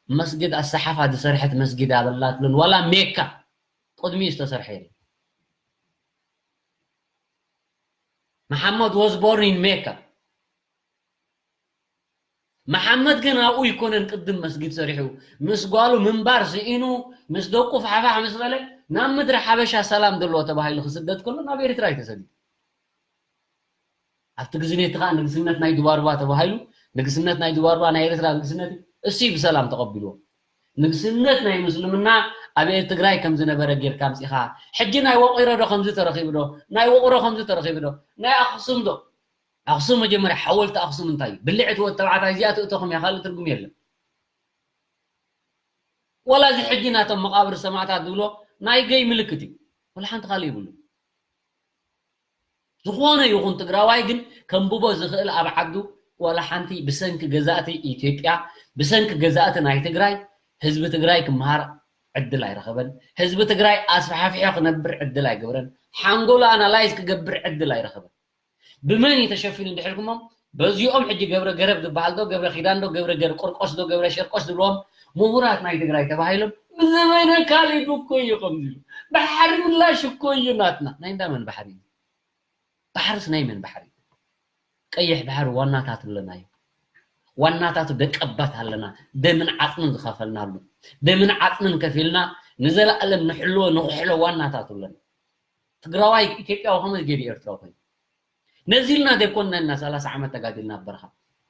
መስጊድ ኣሰሓፋ ዝሰርሐት መስጊድ ኣበላ ትብለን፣ ዋላ ሜካ ቅድሚኡ ዝተሰርሐ የለን። መሓመድ was born in ሜካ። መሓመድ ግን ኣብኡ ይኮነን ቅድም መስጊድ ሰሪሑ፣ ምስ ጓሉ ምንባር ስኢኑ፣ ምስ ደቁ ፋሕፋሕ ምስ በለ፣ ናብ ምድሪ ሓበሻ ሰላም ዘለዎ ተባሂሉ ክስደድ ከሎ ናብ ኤርትራ እዩ ተሰዲዱ። ኣብቲ ግዜ ነቲ ኸኣ ንግስነት ናይ ዱባርባ ተባሂሉ፣ ንግስነት ናይ ዱባርባ ናይ ኤርትራ ንግስነት እዩ። እሱ እዩ ብሰላም ተቐቢልዎ። ንግስነት ናይ ምስልምና ኣብ ትግራይ ከም ዝነበረ ጌርካ ኣምጺኻ፣ ሕጂ ናይ ወቂሮ ዶ ከምዚ ተረኺቡ ዶ? ናይ ውቕሮ ከምዚ ተረኺቡ ዶ? ናይ ኣኽሱም ዶ? ኣኽሱም መጀመርያ ሓወልቲ ኣኽሱም እንታይ እዩ? ብልዕቲ ወዲ ተባዕታይ እዚኣ ትእተኹም እያ፣ ካልእ ትርጉም የለን። ወላ እዚ ሕጂ ናቶም መቓብር ሰማዕታት ዝብሎ ናይ ገይ ምልክት እዩ። ወላ ሓንቲ ካልእ ይብሉ። ዝኾነ ይኹን ትግራዋይ ግን ከንብቦ ዝኽእል ኣብ ዓዱ ዋላ ሓንቲ ብሰንኪ ገዛእቲ ኢትዮጵያ፣ ብሰንኪ ገዛእቲ ናይ ትግራይ፣ ህዝቢ ትግራይ ክመሃር ዕድል ኣይረኸበን። ህዝቢ ትግራይ ኣስፋሕፊሖ ክነብር ዕድል ኣይገብረን። ሓንጎሉ ኣናላይዝ ክገብር ዕድል ኣይረኸበን። ብመን እዩ ተሸፊኑ እንድሕልኩሞም፣ በዚኦም ሕጂ ገብረ ገረብ ዝበሃል ዶ፣ ገብረ ኪዳን ዶ፣ ገብረ ገር-፣ ቆርቆስ ዶ፣ ገብረ ሸርቆስ ዝብልዎም ምሁራት ናይ ትግራይ ተባሂሎም፣ ብዘበነ ካሊድ እኮ እዩ ከምዚ ኢሉ። ባሕሪ ምላሽ እኮ እዩ ናትና። ናይ እንዳመን ባሕሪ እዩ? ባሕርስ ናይ መን ባሕሪ እዩ? ቀይሕ ባሕሪ ዋናታት ኣለናዮ። ዋናታቱ ደቀባት ኣለና። ደምን ዓጽምን ዝኸፈልናሉ፣ ደምን ዓጽምን ከፊልና ንዘለኣለም ንሕልዎ ንኽሕሎ ዋናታቱ ኣለና። ትግራዋይ ኢትዮጵያዊ ከመይ ገይሩ ኤርትራዊ ኮይኑ? ነዚ ኢልና ዘይኮንና ኢና ሰላሳ ዓመት ተጋዲልና ኣብ በረኻ።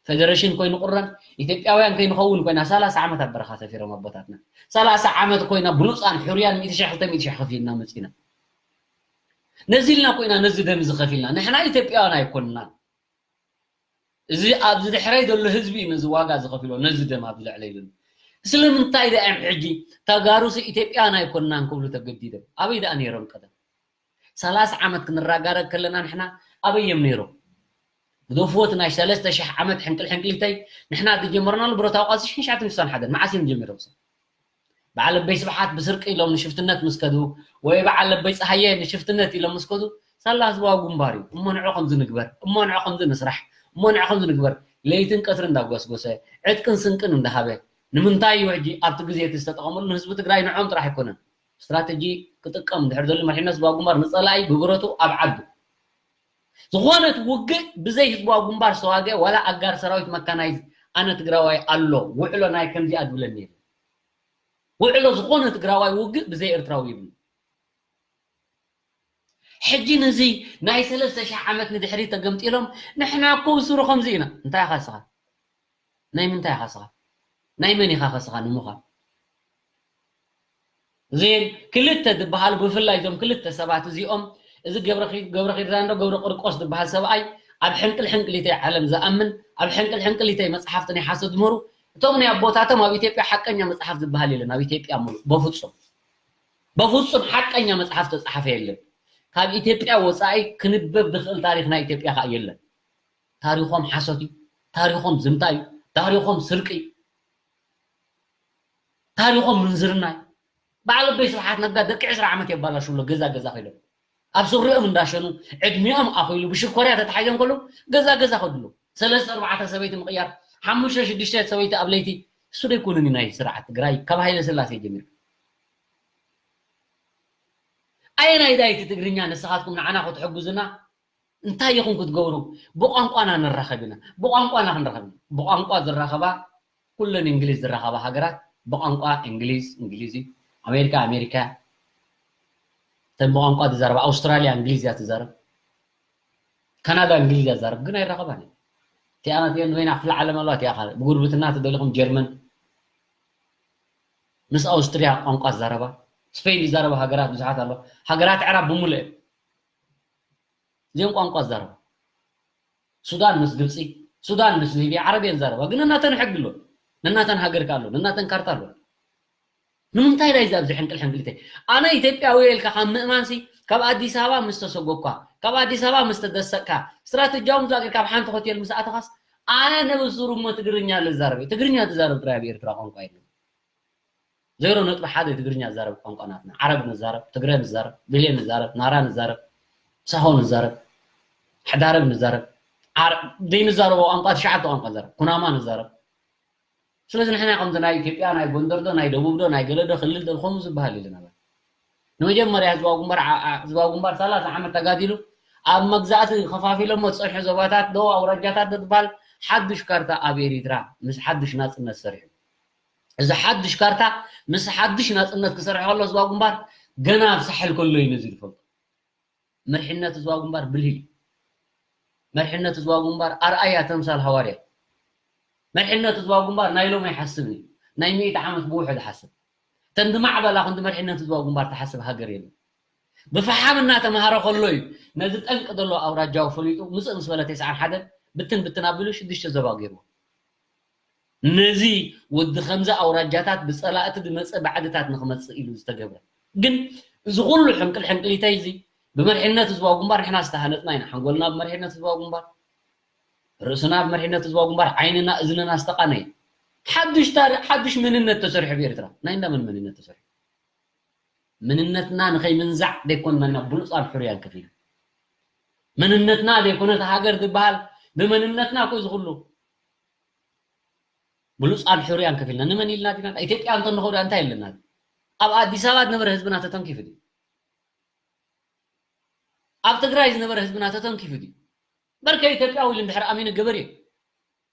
ፌደሬሽን ኮይኑ ቁረን ኢትዮጵያውያን ከይንኸውን ኮይና ሰላሳ ዓመት ኣብ በረኻ ሰፊሮም ኣቦታትና። ሰላሳ ዓመት ኮይና ብሉፃን ሕሩያን ሚእቲ ሺሕ ክልተ ሚእቲ ሺሕ ከፊልና መፂና። ነዚ ኢልና ኮይና ነዚ ደም እዚ ከፊልና። ንሕና ኢትዮጵያውያን ኣይኮንናን። እዚ ኣብዚ ድሕረይ ዘሎ ህዝቢ እዩ ነዚ ዋጋ ዝኸፊሎ፣ ነዚ ደም ኣብዚ ልዕለይ ዘሎ። ስለምንታይ ደኣ እዮም ሕጂ ተጋሩሲ ኢትዮጵያውያን ኣይኮንናን ክብሉ ተገዲዶም? ኣበይ ደኣ ነይሮም ቀደም? ሰላሳ ዓመት ክንረጋረግ ከለና ንሕና ኣበይ እዮም ነይሮም? ግደፍዎ እቲ ናይ ሰለስተ ሽሕ ዓመት ሕንቅል ሕንቅሊተይ ንሕና ዝጀመርናሉ ብረታዊ ቃልሲ ሽሕን ትሽዓተ ሚእትን ሓደን መዓስ እዮም ጀሚሮም ሰብ? በዓል ኣቦይ ስብሓት ብስርቂ ኢሎም ንሽፍትነት ምስ ከዱ ወይ በዓል ኣቦይ ፀሃየ ንሽፍትነት ኢሎም ምስ ከዱ ሳላ ህዝባዊ ግንባር እዩ። እሞ ንዑ ከምዚ ንግበር፣ እሞ ንዑ ከምዚ ንስራሕ፣ እሞ ንዑ ከምዚ ንግበር ለይትን ቀትርን እንዳጓስጎሰ ዕጥቅን ስንቅን እንዳሃበ ንምንታይ እዩ ሕጂ ኣብቲ ግዜ እቲ ዝተጠቐመሉ ንህዝቢ ትግራይ ንዖም ጥራሕ ኣይኮነን ስትራተጂ ክጥቀም ድሕር ዘሎ መሪሕነት ህዝባዊ ግንባር ንፀላኢ ብብረቱ ኣብ ዓዱ ዝኾነት ውግእ ብዘይ ህዝባዊ ግንባር ዝተዋግአ ዋላ ኣጋር ሰራዊት መካናይዝ ኣነ ትግራዋይ ኣሎ ውዕሎ ናይ ከምዚኣ ትብለኒ የለን። ውዕሎ ዝኾነ ትግራዋይ ውግእ ብዘይ ኤርትራዊ ይብል። ሕጂ ነዚ ናይ ሰለስተ ሽሕ ዓመት ንድሕሪት ተገምጢሎም ንሕና እኮ ብስሩ ከምዚ ኢና። እንታይ ኢኻ ንስኻ? ናይ ምንታይ ኢኻ ንስኻ? ናይ መን ኢኻ ከስኻ ንምዃን? እዚን ክልተ ዝበሃሉ ብፍላይ እዞም ክልተ ሰባት እዚኦም እዚ ገብረ ኪዳን ዶ ገብረ ቅርቆስ ዝበሃል ሰብኣይ ኣብ ሕንቅል ሕንቅሊተይ ዓለም ዝኣምን ኣብ ሕንቅል ሕንቅሊተይ መፅሓፍቲ ናይ ሓሶት ዝምህሩ እቶም ናይ ኣቦታቶም ኣብ ኢትዮጵያ ሓቀኛ መፅሓፍ ዝበሃል የለን ኣብ ኢትዮጵያ ሙሉእ በፍፁም በፍፁም ሓቀኛ መፅሓፍ ተፃሓፈ የለን ካብ ኢትዮጵያ ወፃኢ ክንበብ ዝኽእል ታሪኽ ናይ ኢትዮጵያ ከዓ የለን ታሪኾም ሓሶት እዩ ታሪኾም ዝምታ እዩ ታሪኾም ስርቂ እዩ ታሪኾም ምንዝርና እዩ በዓል ኣቦይ ስብሓት ነጋ ደቂ ዕስራ ዓመት የባላሽውሎ ገዛ ገዛ ከይዶም ኣብ ስሪኦም እንዳሸኑ ዕድሚኦም ኣኺሉ ብሽኮርያ ተታሒዞም ከለዉ ገዛ ገዛ ከድሉ ሰለስተ ኣርባዕተ ሰበይቲ ምቕያር ሓሙሽተ ሽዱሽተ ሰበይቲ ኣብ ለይቲ እሱ ዶ ኣይኮነን ናይ ስርዓት ትግራይ ካብ ሃይለ ስላሴ ጀሚሩ ኣየናይ ዳይቲ ትግርኛ ንስኻትኩም ንዓና ክትሕግዙና እንታይ ኢኹም ክትገብሩ ብቋንቋና ንራኸብ ኢና ብቋንቋና ክንረኸብ ኢና ብቋንቋ ዝራኸባ ኩለን እንግሊዝ ዝራኸባ ሃገራት ብቋንቋ እንግሊዝ እንግሊዝ እዩ ኣሜሪካ ኣሜሪካ እተን ብቋንቋ ትዛረባ ኣውስትራልያ እንግሊዝ እያ ትዛረብ ካናዳ እንግሊዝ እያ ትዛረብ ግን ኣይራኸባን እያ እቲኣናትየን ወይና ክፍለ ዓለም ኣለዋ እቲኣ ካልእ ብጉርብትና ተደሊኹም ጀርመን ምስ ኣውስትርያ ቋንቋ ዝዛረባ ስፔን ዝዛረባ ሃገራት ብዙሓት ኣለዋ ሃገራት ዕራብ ብምሉእ እዚኦም ቋንቋ ዝዛረቡ ሱዳን ምስ ግብፂ ሱዳን ምስ ሊብያ ዓረብ እየን ዛረባ ግን ነናተን ሕጊ ኣሎ ነናተን ሃገር ኣሎ ነናተን ካርታ ኣሎ ንምንታይ ዳይ ኣብዚ ሕንቅል ሕንቅሊተይ ኣነ ኢትዮጵያዊ ኢልካ ካብ ምእማንሲ ካብ ኣዲስ ኣበባ ምስ ተሰጎኳ ካብ ኣዲስ ኣበባ ምስ ተደሰቅካ ስትራተጂያዊ ዝላገር ካብ ሓንቲ ሆቴል ምስ ኣተኻስ ኣነ ነብሱሩ እሞ ትግርኛ ልዛረብ ትግርኛ ትዛረብ ጥራይ ኣብ ኤርትራ ቋንቋ የለን ዜሮ ነጥቢ ሓደ ትግርኛ ዝዛረብ ቋንቋ ናትና። ዓረብ ንዛረብ፣ ትግረ ንዛረብ፣ ብሌ ንዛረብ፣ ናራ ንዛረብ፣ ሳሆ ንዛረብ፣ ሕዳረብ ንዛረብ፣ ዘይንዛረቦ ቋንቋ ትሽዓተ ቋንቋ ንዛረብ፣ ኩናማ ንዛረብ። ስለዚ ንሕና ከምዚ ናይ ኢትዮጵያ ናይ ጎንደር ዶ ናይ ደቡብ ዶ ናይ ገለ ዶ ክልል ዶ ከምኡ ዝበሃል የለን ኣባል። ንመጀመርያ ህዝባዊ ግንባር ህዝባዊ ግንባር ሰላሳ ዓመት ተጋዲሉ ኣብ መግዛእቲ ከፋፊሎሞ ዝፀንሑ ዞባታት ዶ ኣውራጃታት ዶ ዝበሃል ሓዱሽ ካርታ ኣብ ኤሪትራ ምስ ሓዱሽ ናፅነት ሰሪሑ። እዚ ሓድሽ ካርታ ምስ ሓድሽ ናጽነት ክሰርሕ ከሎ ህዝባዊ ግንባር ገና ኣብ ሳሕል ከሎ እዩ ነዚ ዝፈልጦ። መሪሕነት ህዝባዊ ግንባር ብልሂ እዩ። መሪሕነት ህዝባዊ ግንባር ኣርኣያ ተምሳል ሃዋርያ እዩ። መሪሕነት ህዝባዊ ግንባር ናይ ሎም ኣይሓስብን እዩ። ናይ ሚእቲ ዓመት ብውሕድ ሓስብ። ተን ዝማዕበላ ክንዲ መሪሕነት ህዝባዊ ግንባር ትሓስብ ሃገር የለን። ብፈሓም እናተምሃረ ከሎ እዩ ነዚ ጠንቂ ዘሎ ኣውራጃዊ ፈሊጡ ምፅእ ምስ በለ ተስዓን ሓደን ብትን ብትን ኣቢሉ ሽዱሽተ ዞባ ገይርዎ። ነዚ ወዲ ከምዚ ኣውራጃታት ብፀላእቲ ዝመፀ ባዕድታት ንክመፅእ ኢሉ ዝተገብረ ግን እዚ ኩሉ ሕንቅል ሕንቅሊተይ እዚ ብመርሕነት ህዝባዊ ግንባር ንሕና ዝተሃነፅና ኢና ሓንጎልና ብመርሕነት ህዝባዊ ግንባር ርእስና ብመርሕነት ህዝባዊ ግንባር ዓይንና እዝንና ዝተቃነየ ሓዱሽ ታሪክ ሓዱሽ መንነት ተሰሪሑ ብኤርትራ ናይ እንዳመን መንነት ተሰሪሑ ምንነትና ንኸይምንዛዕ ደይኮንና ኢና ብሉፃን ሕሩያን ከፊሉ መንነትና ዘይኮነት ሃገር ዝበሃል ብመንነትና እኮ ዝኽሉ ብሉፃን ሕሩያን ከፊልና ንመን ኢልና ዲና ኢትዮጵያ እንተንኸውዳ እንታይ ኣለና ኣብ ኣዲስ ኣበባ ዝነበረ ህዝብና ተተንኪፉ ድዩ ኣብ ትግራይ ዝነበረ ህዝብና ተተንኪፉ ድዩ በርከ ኢትዮጵያዊ ኢሉ እንድሕር ኣሚኑ ገበሬ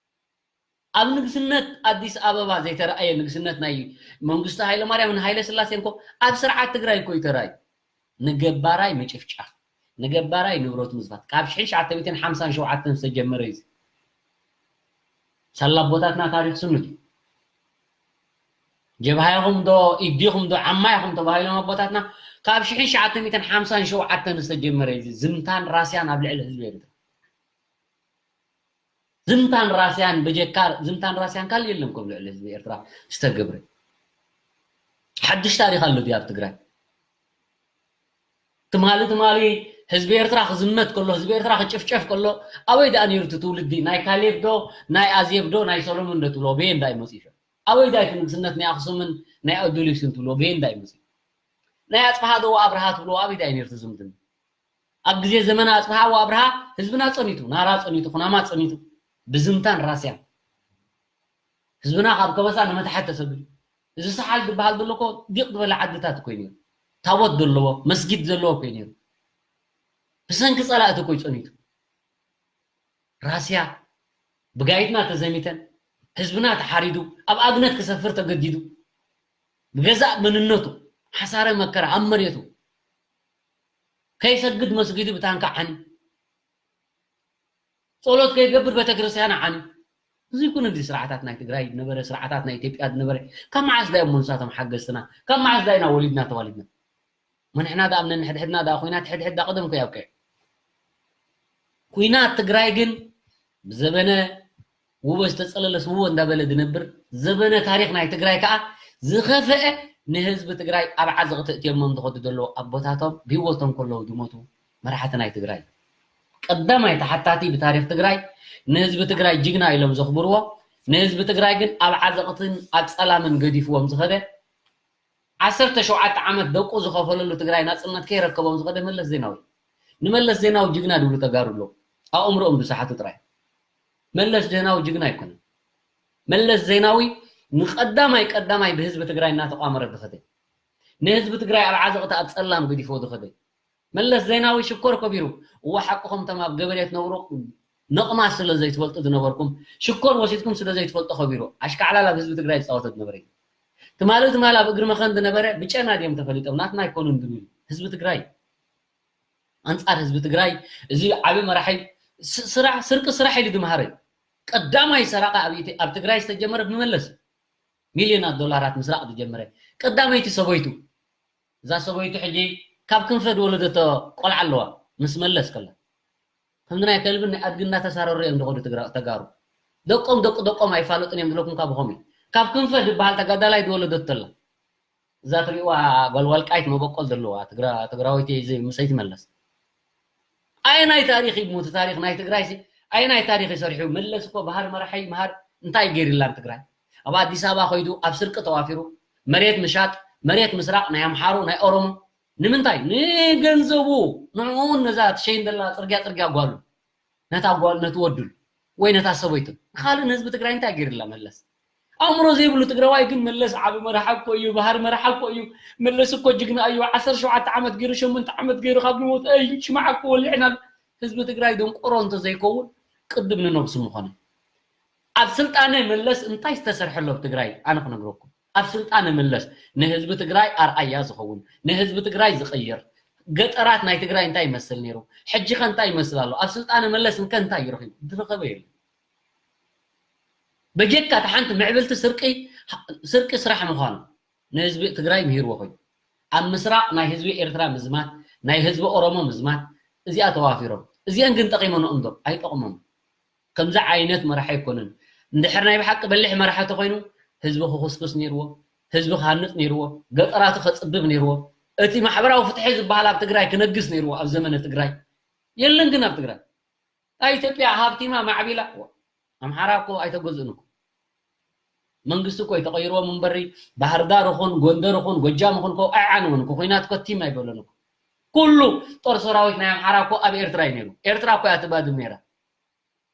ኣብ ንግስነት ኣዲስ ኣበባ ዘይተረኣየ ንግስነት ናይ መንግስቱ ሃይለማርያምን ሃይለ ስላሴን እኮ ኣብ ስርዓት ትግራይ እኮ ይተራእዩ። ንገባራይ ምጭፍጫፍ፣ ንገባራይ ንብረቱ ምዝባት ካብ ሽሕን ትሽዓተ ሚእትን ሓምሳን ሸውዓተን ዝተጀመረ እዩ። ሳላ ኣቦታትና ታሪክ ስኑት እዩ። ጀብሃ ኢኹም ዶ፣ ኢድ ዲኹም ዶ፣ ዓማ ኢኹም ተባሂሎም ኣቦታትና ካብ ሽሕን ትሽዓተ ሚእትን ሓምሳን ሸውዓተን ዝተጀመረ እዩ። ዝምታን ራስያን ኣብ ልዕሊ ህዝቢ ኤርትራ። ዝምታን ራስያን ብጀካ ዝምታን ራስያን ካልእ የለን ከም ልዕሊ ህዝቢ ኤርትራ ዝተገብረ። ሓድሽ ታሪኽ ኣሎ ድዩ ኣብ ትግራይ? ትማሊ ትማሊ ህዝቢ ኤርትራ ክዝመት ከሎ፣ ህዝቢ ኤርትራ ክጭፍጨፍ ከሎ፣ ኣበይ ደኣ ነይሩ እቲ ትውልዲ? ናይ ካሌብ ዶ፣ ናይ ኣዜብ ዶ፣ ናይ ሰሎሞን ዶ ትብሎ? በየን ዳኣ ይመጽእ ይፈ? ኣበይ ዳኣ እቲ ንግስነት ናይ ኣኽሱምን ናይ ኣዱሊስን ትብሎ? በየን ዳኣ ይመጽእ? ናይ ኣጽብሃ ዶ ኣብርሃ ትብሎ? ኣበይ ዳኣ ነይሩ እቲ ዝምድና? ኣብ ግዜ ዘመነ ኣጽብሃ ወኣብርሃ ህዝብና ጸኒቱ፣ ናራ ጸኒቱ፣ ኩናማ ጸኒቱ፣ ብዝምታን ራስያን ህዝብና ካብ ከበሳ ንመታሕት ተሰጊሩ። እዚ ሰሓል ዝበሃል ዘሎ እኮ ዲቕ ዝበለ ዓድታት እኮ እዩ ነይሩ። ታቦት ዘለዎ፣ መስጊድ ዘለዎ እኮ እዩ ነይሩ። ብሰንኪ ጸላእቲ እኮ እዩ ጸኒቱ። ራስያ ብጋይድና ተዘሚተን፣ ህዝብና ተሓሪዱ፣ ኣብ ኣብነት ክሰፍር ተገዲዱ፣ ብገዛእ መንነቱ ሓሳረ መከራ ኣብ መሬቱ ከይሰግድ መስጊዱ ብታንካ ዓኒ፣ ጸሎት ከይገብር ቤተክርስትያን ዓኒ። እዚ ይኩን እንዲ ስርዓታት ናይ ትግራይ ዝነበረ፣ ስርዓታት ናይ ኢትዮጵያ ዝነበረ፣ ካብ መዓስ ዳዮም ንሳቶም ሓገዝትና? ካብ መዓስ ዳይና ወሊድና ተዋሊድና? መንሕና ዳኣ ኣብ ነንሕድሕድና ዳኣ ኩናት ሕድሕድ ዳ ቀደም ከይ ኣብቅዕ። ኩናት ትግራይ ግን ብዘበነ ውበ ዝተጸለለስ ውበ እንዳበለ ዝነብር ዘበነ ታሪኽ ናይ ትግራይ ከኣ ዝኸፍአ ንህዝቢ ትግራይ ኣብ ዓዘቕቲ እትዮሞም ዝኸዱ ዘለዉ ኣቦታቶም ብህይወቶም ከለዉ ዝሞቱ መራሕቲ ናይ ትግራይ። ቀዳማይ ተሓታቲ ብታሪኽ ትግራይ ንህዝቢ ትግራይ ጅግና ኢሎም ዘኽብርዎ፣ ንህዝቢ ትግራይ ግን ኣብ ዓዘቕትን ኣብ ጸላምን ገዲፍዎም ዝኸደ ዓሰርተ ሸውዓተ ዓመት ደቁ ዝኸፈለሉ ትግራይ ናጽነት ከይረከቦም ዝኸደ መለስ ዜናዊ። ንመለስ ዜናዊ ጅግና ድብሉ ተጋሩ ኣለዉ። ኣእምሮኦም ዝሰሓቱ ጥራይ። መለስ ዜናዊ ጅግና ኣይኮነን። መለስ ዜናዊ ንቀዳማይ ቀዳማይ ብህዝቢ ትግራይ እናተቋመረ ዝኸደ፣ ንህዝቢ ትግራይ ኣብ ዓዘቕቲ ኣብ ጸላም ገዲፎ ዝኸደ፣ መለስ ዜናዊ ሽኮር ከቢሩ። እወ ሓቅኹም፣ እቶም ኣብ ገበሬ ትነብሩ ነቕማስ ስለ ዘይትፈልጡ ዝነበርኩም፣ ሽኮር ወሲድኩም ስለ ዘይትፈልጡ ከቢሩ። ኣሽካዕላል ኣብ ህዝቢ ትግራይ ዝፃወቶ ዝነበረ እዩ። ትማሊ ትማሊ ኣብ እግሪ መኸን ዝነበረ ብጨና ድዮም ተፈሊጦም፣ ናትና ኣይኮኑን ዝብል ህዝቢ ትግራይ። ኣንጻር ህዝቢ ትግራይ እዚ ዓቢ መራሒ ስ-፣ ስራሕ፣ ስርቂ ስራሕ ኢሉ ዝመሃረ። ቀዳማይ ሰራቂ ኣብ ኢትዮ-፣ ኣብ ትግራይ ዝተጀመረ ብመለስ። ሚልዮናት ዶላራት ምስራቕ ዝጀመረ። ቀዳመይቲ ሰበይቱ። እዛ ሰበይቱ ሕጂ ካብ ክንፈ ዝወለደቶ ቆልዓ ኣለዋ። ምስ መለስ ከላ። ከምዚ ናይ ከልብን ናይ ኣድግን እናተሳረሩ እዮም ዝኸዱ ትግራ-፣ ተጋሩ። ደቆም ደቂ ደቆም ኣይፋለጡን እዮም ዝለኩም ካብ ኾሚ። ካብ ክንፈ ዝበሃል ተጋዳላይ ዝወለደቶ ኣላ። እዛ ትሪእዋ ጓል ወልቃይት መበቆል ዘለዋ ትግራ-፣ ትግራወይቲ እየ፣ እዚ ምሰይቲ መለስ። ኣየናይ ታሪኽ እዩ እቲ ታሪኽ ናይ ትግራይ ሲ? ኣየናይ ታሪኽ እዩ ሰሪሑ? መለስ እኮ ባህር መራሒ፣ መሃር እንታይ ገይርላን ትግራይ? ኣብ ኣዲስ ኣበባ ኸይዱ ኣብ ስርቂ ተዋፊሩ፣ መሬት ምሻጥ፣ መሬት ምስራቕ ናይ ኣምሓሩ፣ ናይ ኦሮሞ። ንምንታይ? ንገንዘቡ። ንዕኡ እውን ነዛ ትሸይን ዘላ ጽርግያ ጽርግያ ጓሉ። ነታ ጓል፣ ነቲ ወዱን ወይ ነታ ሰበይቱን። ንኻልእ ንህዝቢ ትግራይ እንታይ ገይርላ መለስ? ኣእምሮ ዘይብሉ ትግራዋይ ግን መለስ ዓቢ መራሒ እኮ እዩ፣ ባህር መራሒ እኮ እዩ፣ መለስ እኮ ጅግና እዩ፣ ዓሰርተ ሸውዓተ ዓመት ገይሩ፣ ሸሞንተ ዓመት ገይሩ ካብ ዝሞት፣ ኣይ ሽማዕ እኮ ወሊዕና ኣሎ። ህዝቢ ትግራይ ደንቆሮ እንተዘይከውን ቅድም ንነብሱ ምኾነ። ኣብ ስልጣነ መለስ እንታይ ዝተሰርሐ ኣሎ ኣብ ትግራይ? ኣነ ክነግረኩም። ኣብ ስልጣነ መለስ ንህዝቢ ትግራይ ኣርኣያ ዝኸውን፣ ንህዝቢ ትግራይ ዝቕይር፣ ገጠራት ናይ ትግራይ እንታይ ይመስል ነይሩ፣ ሕጂ ኸ እንታይ ይመስል ኣሎ፣ ኣብ ስልጣነ መለስ እንከ እንታይ ይረኺቡ? ዝረኸበ የለን። በጀካ እታ ሓንቲ ምዕብልቲ ስርቂ፣ ስርቂ ስራሕ ምዃኑ ንህዝቢ ትግራይ ምሂርዎ ኮይኑ፣ ኣብ ምስራቕ ናይ ህዝቢ ኤርትራ ምዝማት፣ ናይ ህዝቢ ኦሮሞ ምዝማት፣ እዚኣ ተዋፊሮም። እዚአን ግን ጠቒመንኦም ዶ? ኣይጠቕሞም። ከምዚ ዓይነት መራሒ ኣይኮነን። እንድሕር ናይ ብሓቂ በሊሕ መራሒ ተኾይኑ፣ ህዝቢ ክኹስኩስ ነይርዎ፣ ህዝቢ ክሃንጽ ነይርዎ፣ ገጠራቱ ከጽብብ ነይርዎ፣ እቲ ማሕበራዊ ፍትሒ ዝበሃል ኣብ ትግራይ ክነግስ ነይርዎ ኣብ ዘመነ ትግራይ። የለን ግን ኣብ ትግራይ። ኣብ ኢትዮጵያ ሃብቲማ ማዕቢላ፣ ኣምሓራ እኮ ኣይተገዝኡን እኮ። መንግስቲ እኮ እዩ ተቐይርዎም እምበሪ፣ ባህር ዳር ይኹን፣ ጎንደር ይኹን፣ ጎጃም ይኹን እኮ ኣይዓነውን እኮ። ኲናት እኮ ቲም ኣይበሎን እኮ። ኩሉ ጦር ሰራዊት ናይ ኣምሓራ እኮ ኣብ ኤርትራ እዩ ነይሩ። ኤርትራ እኮ እያ ትባድም ነይራ።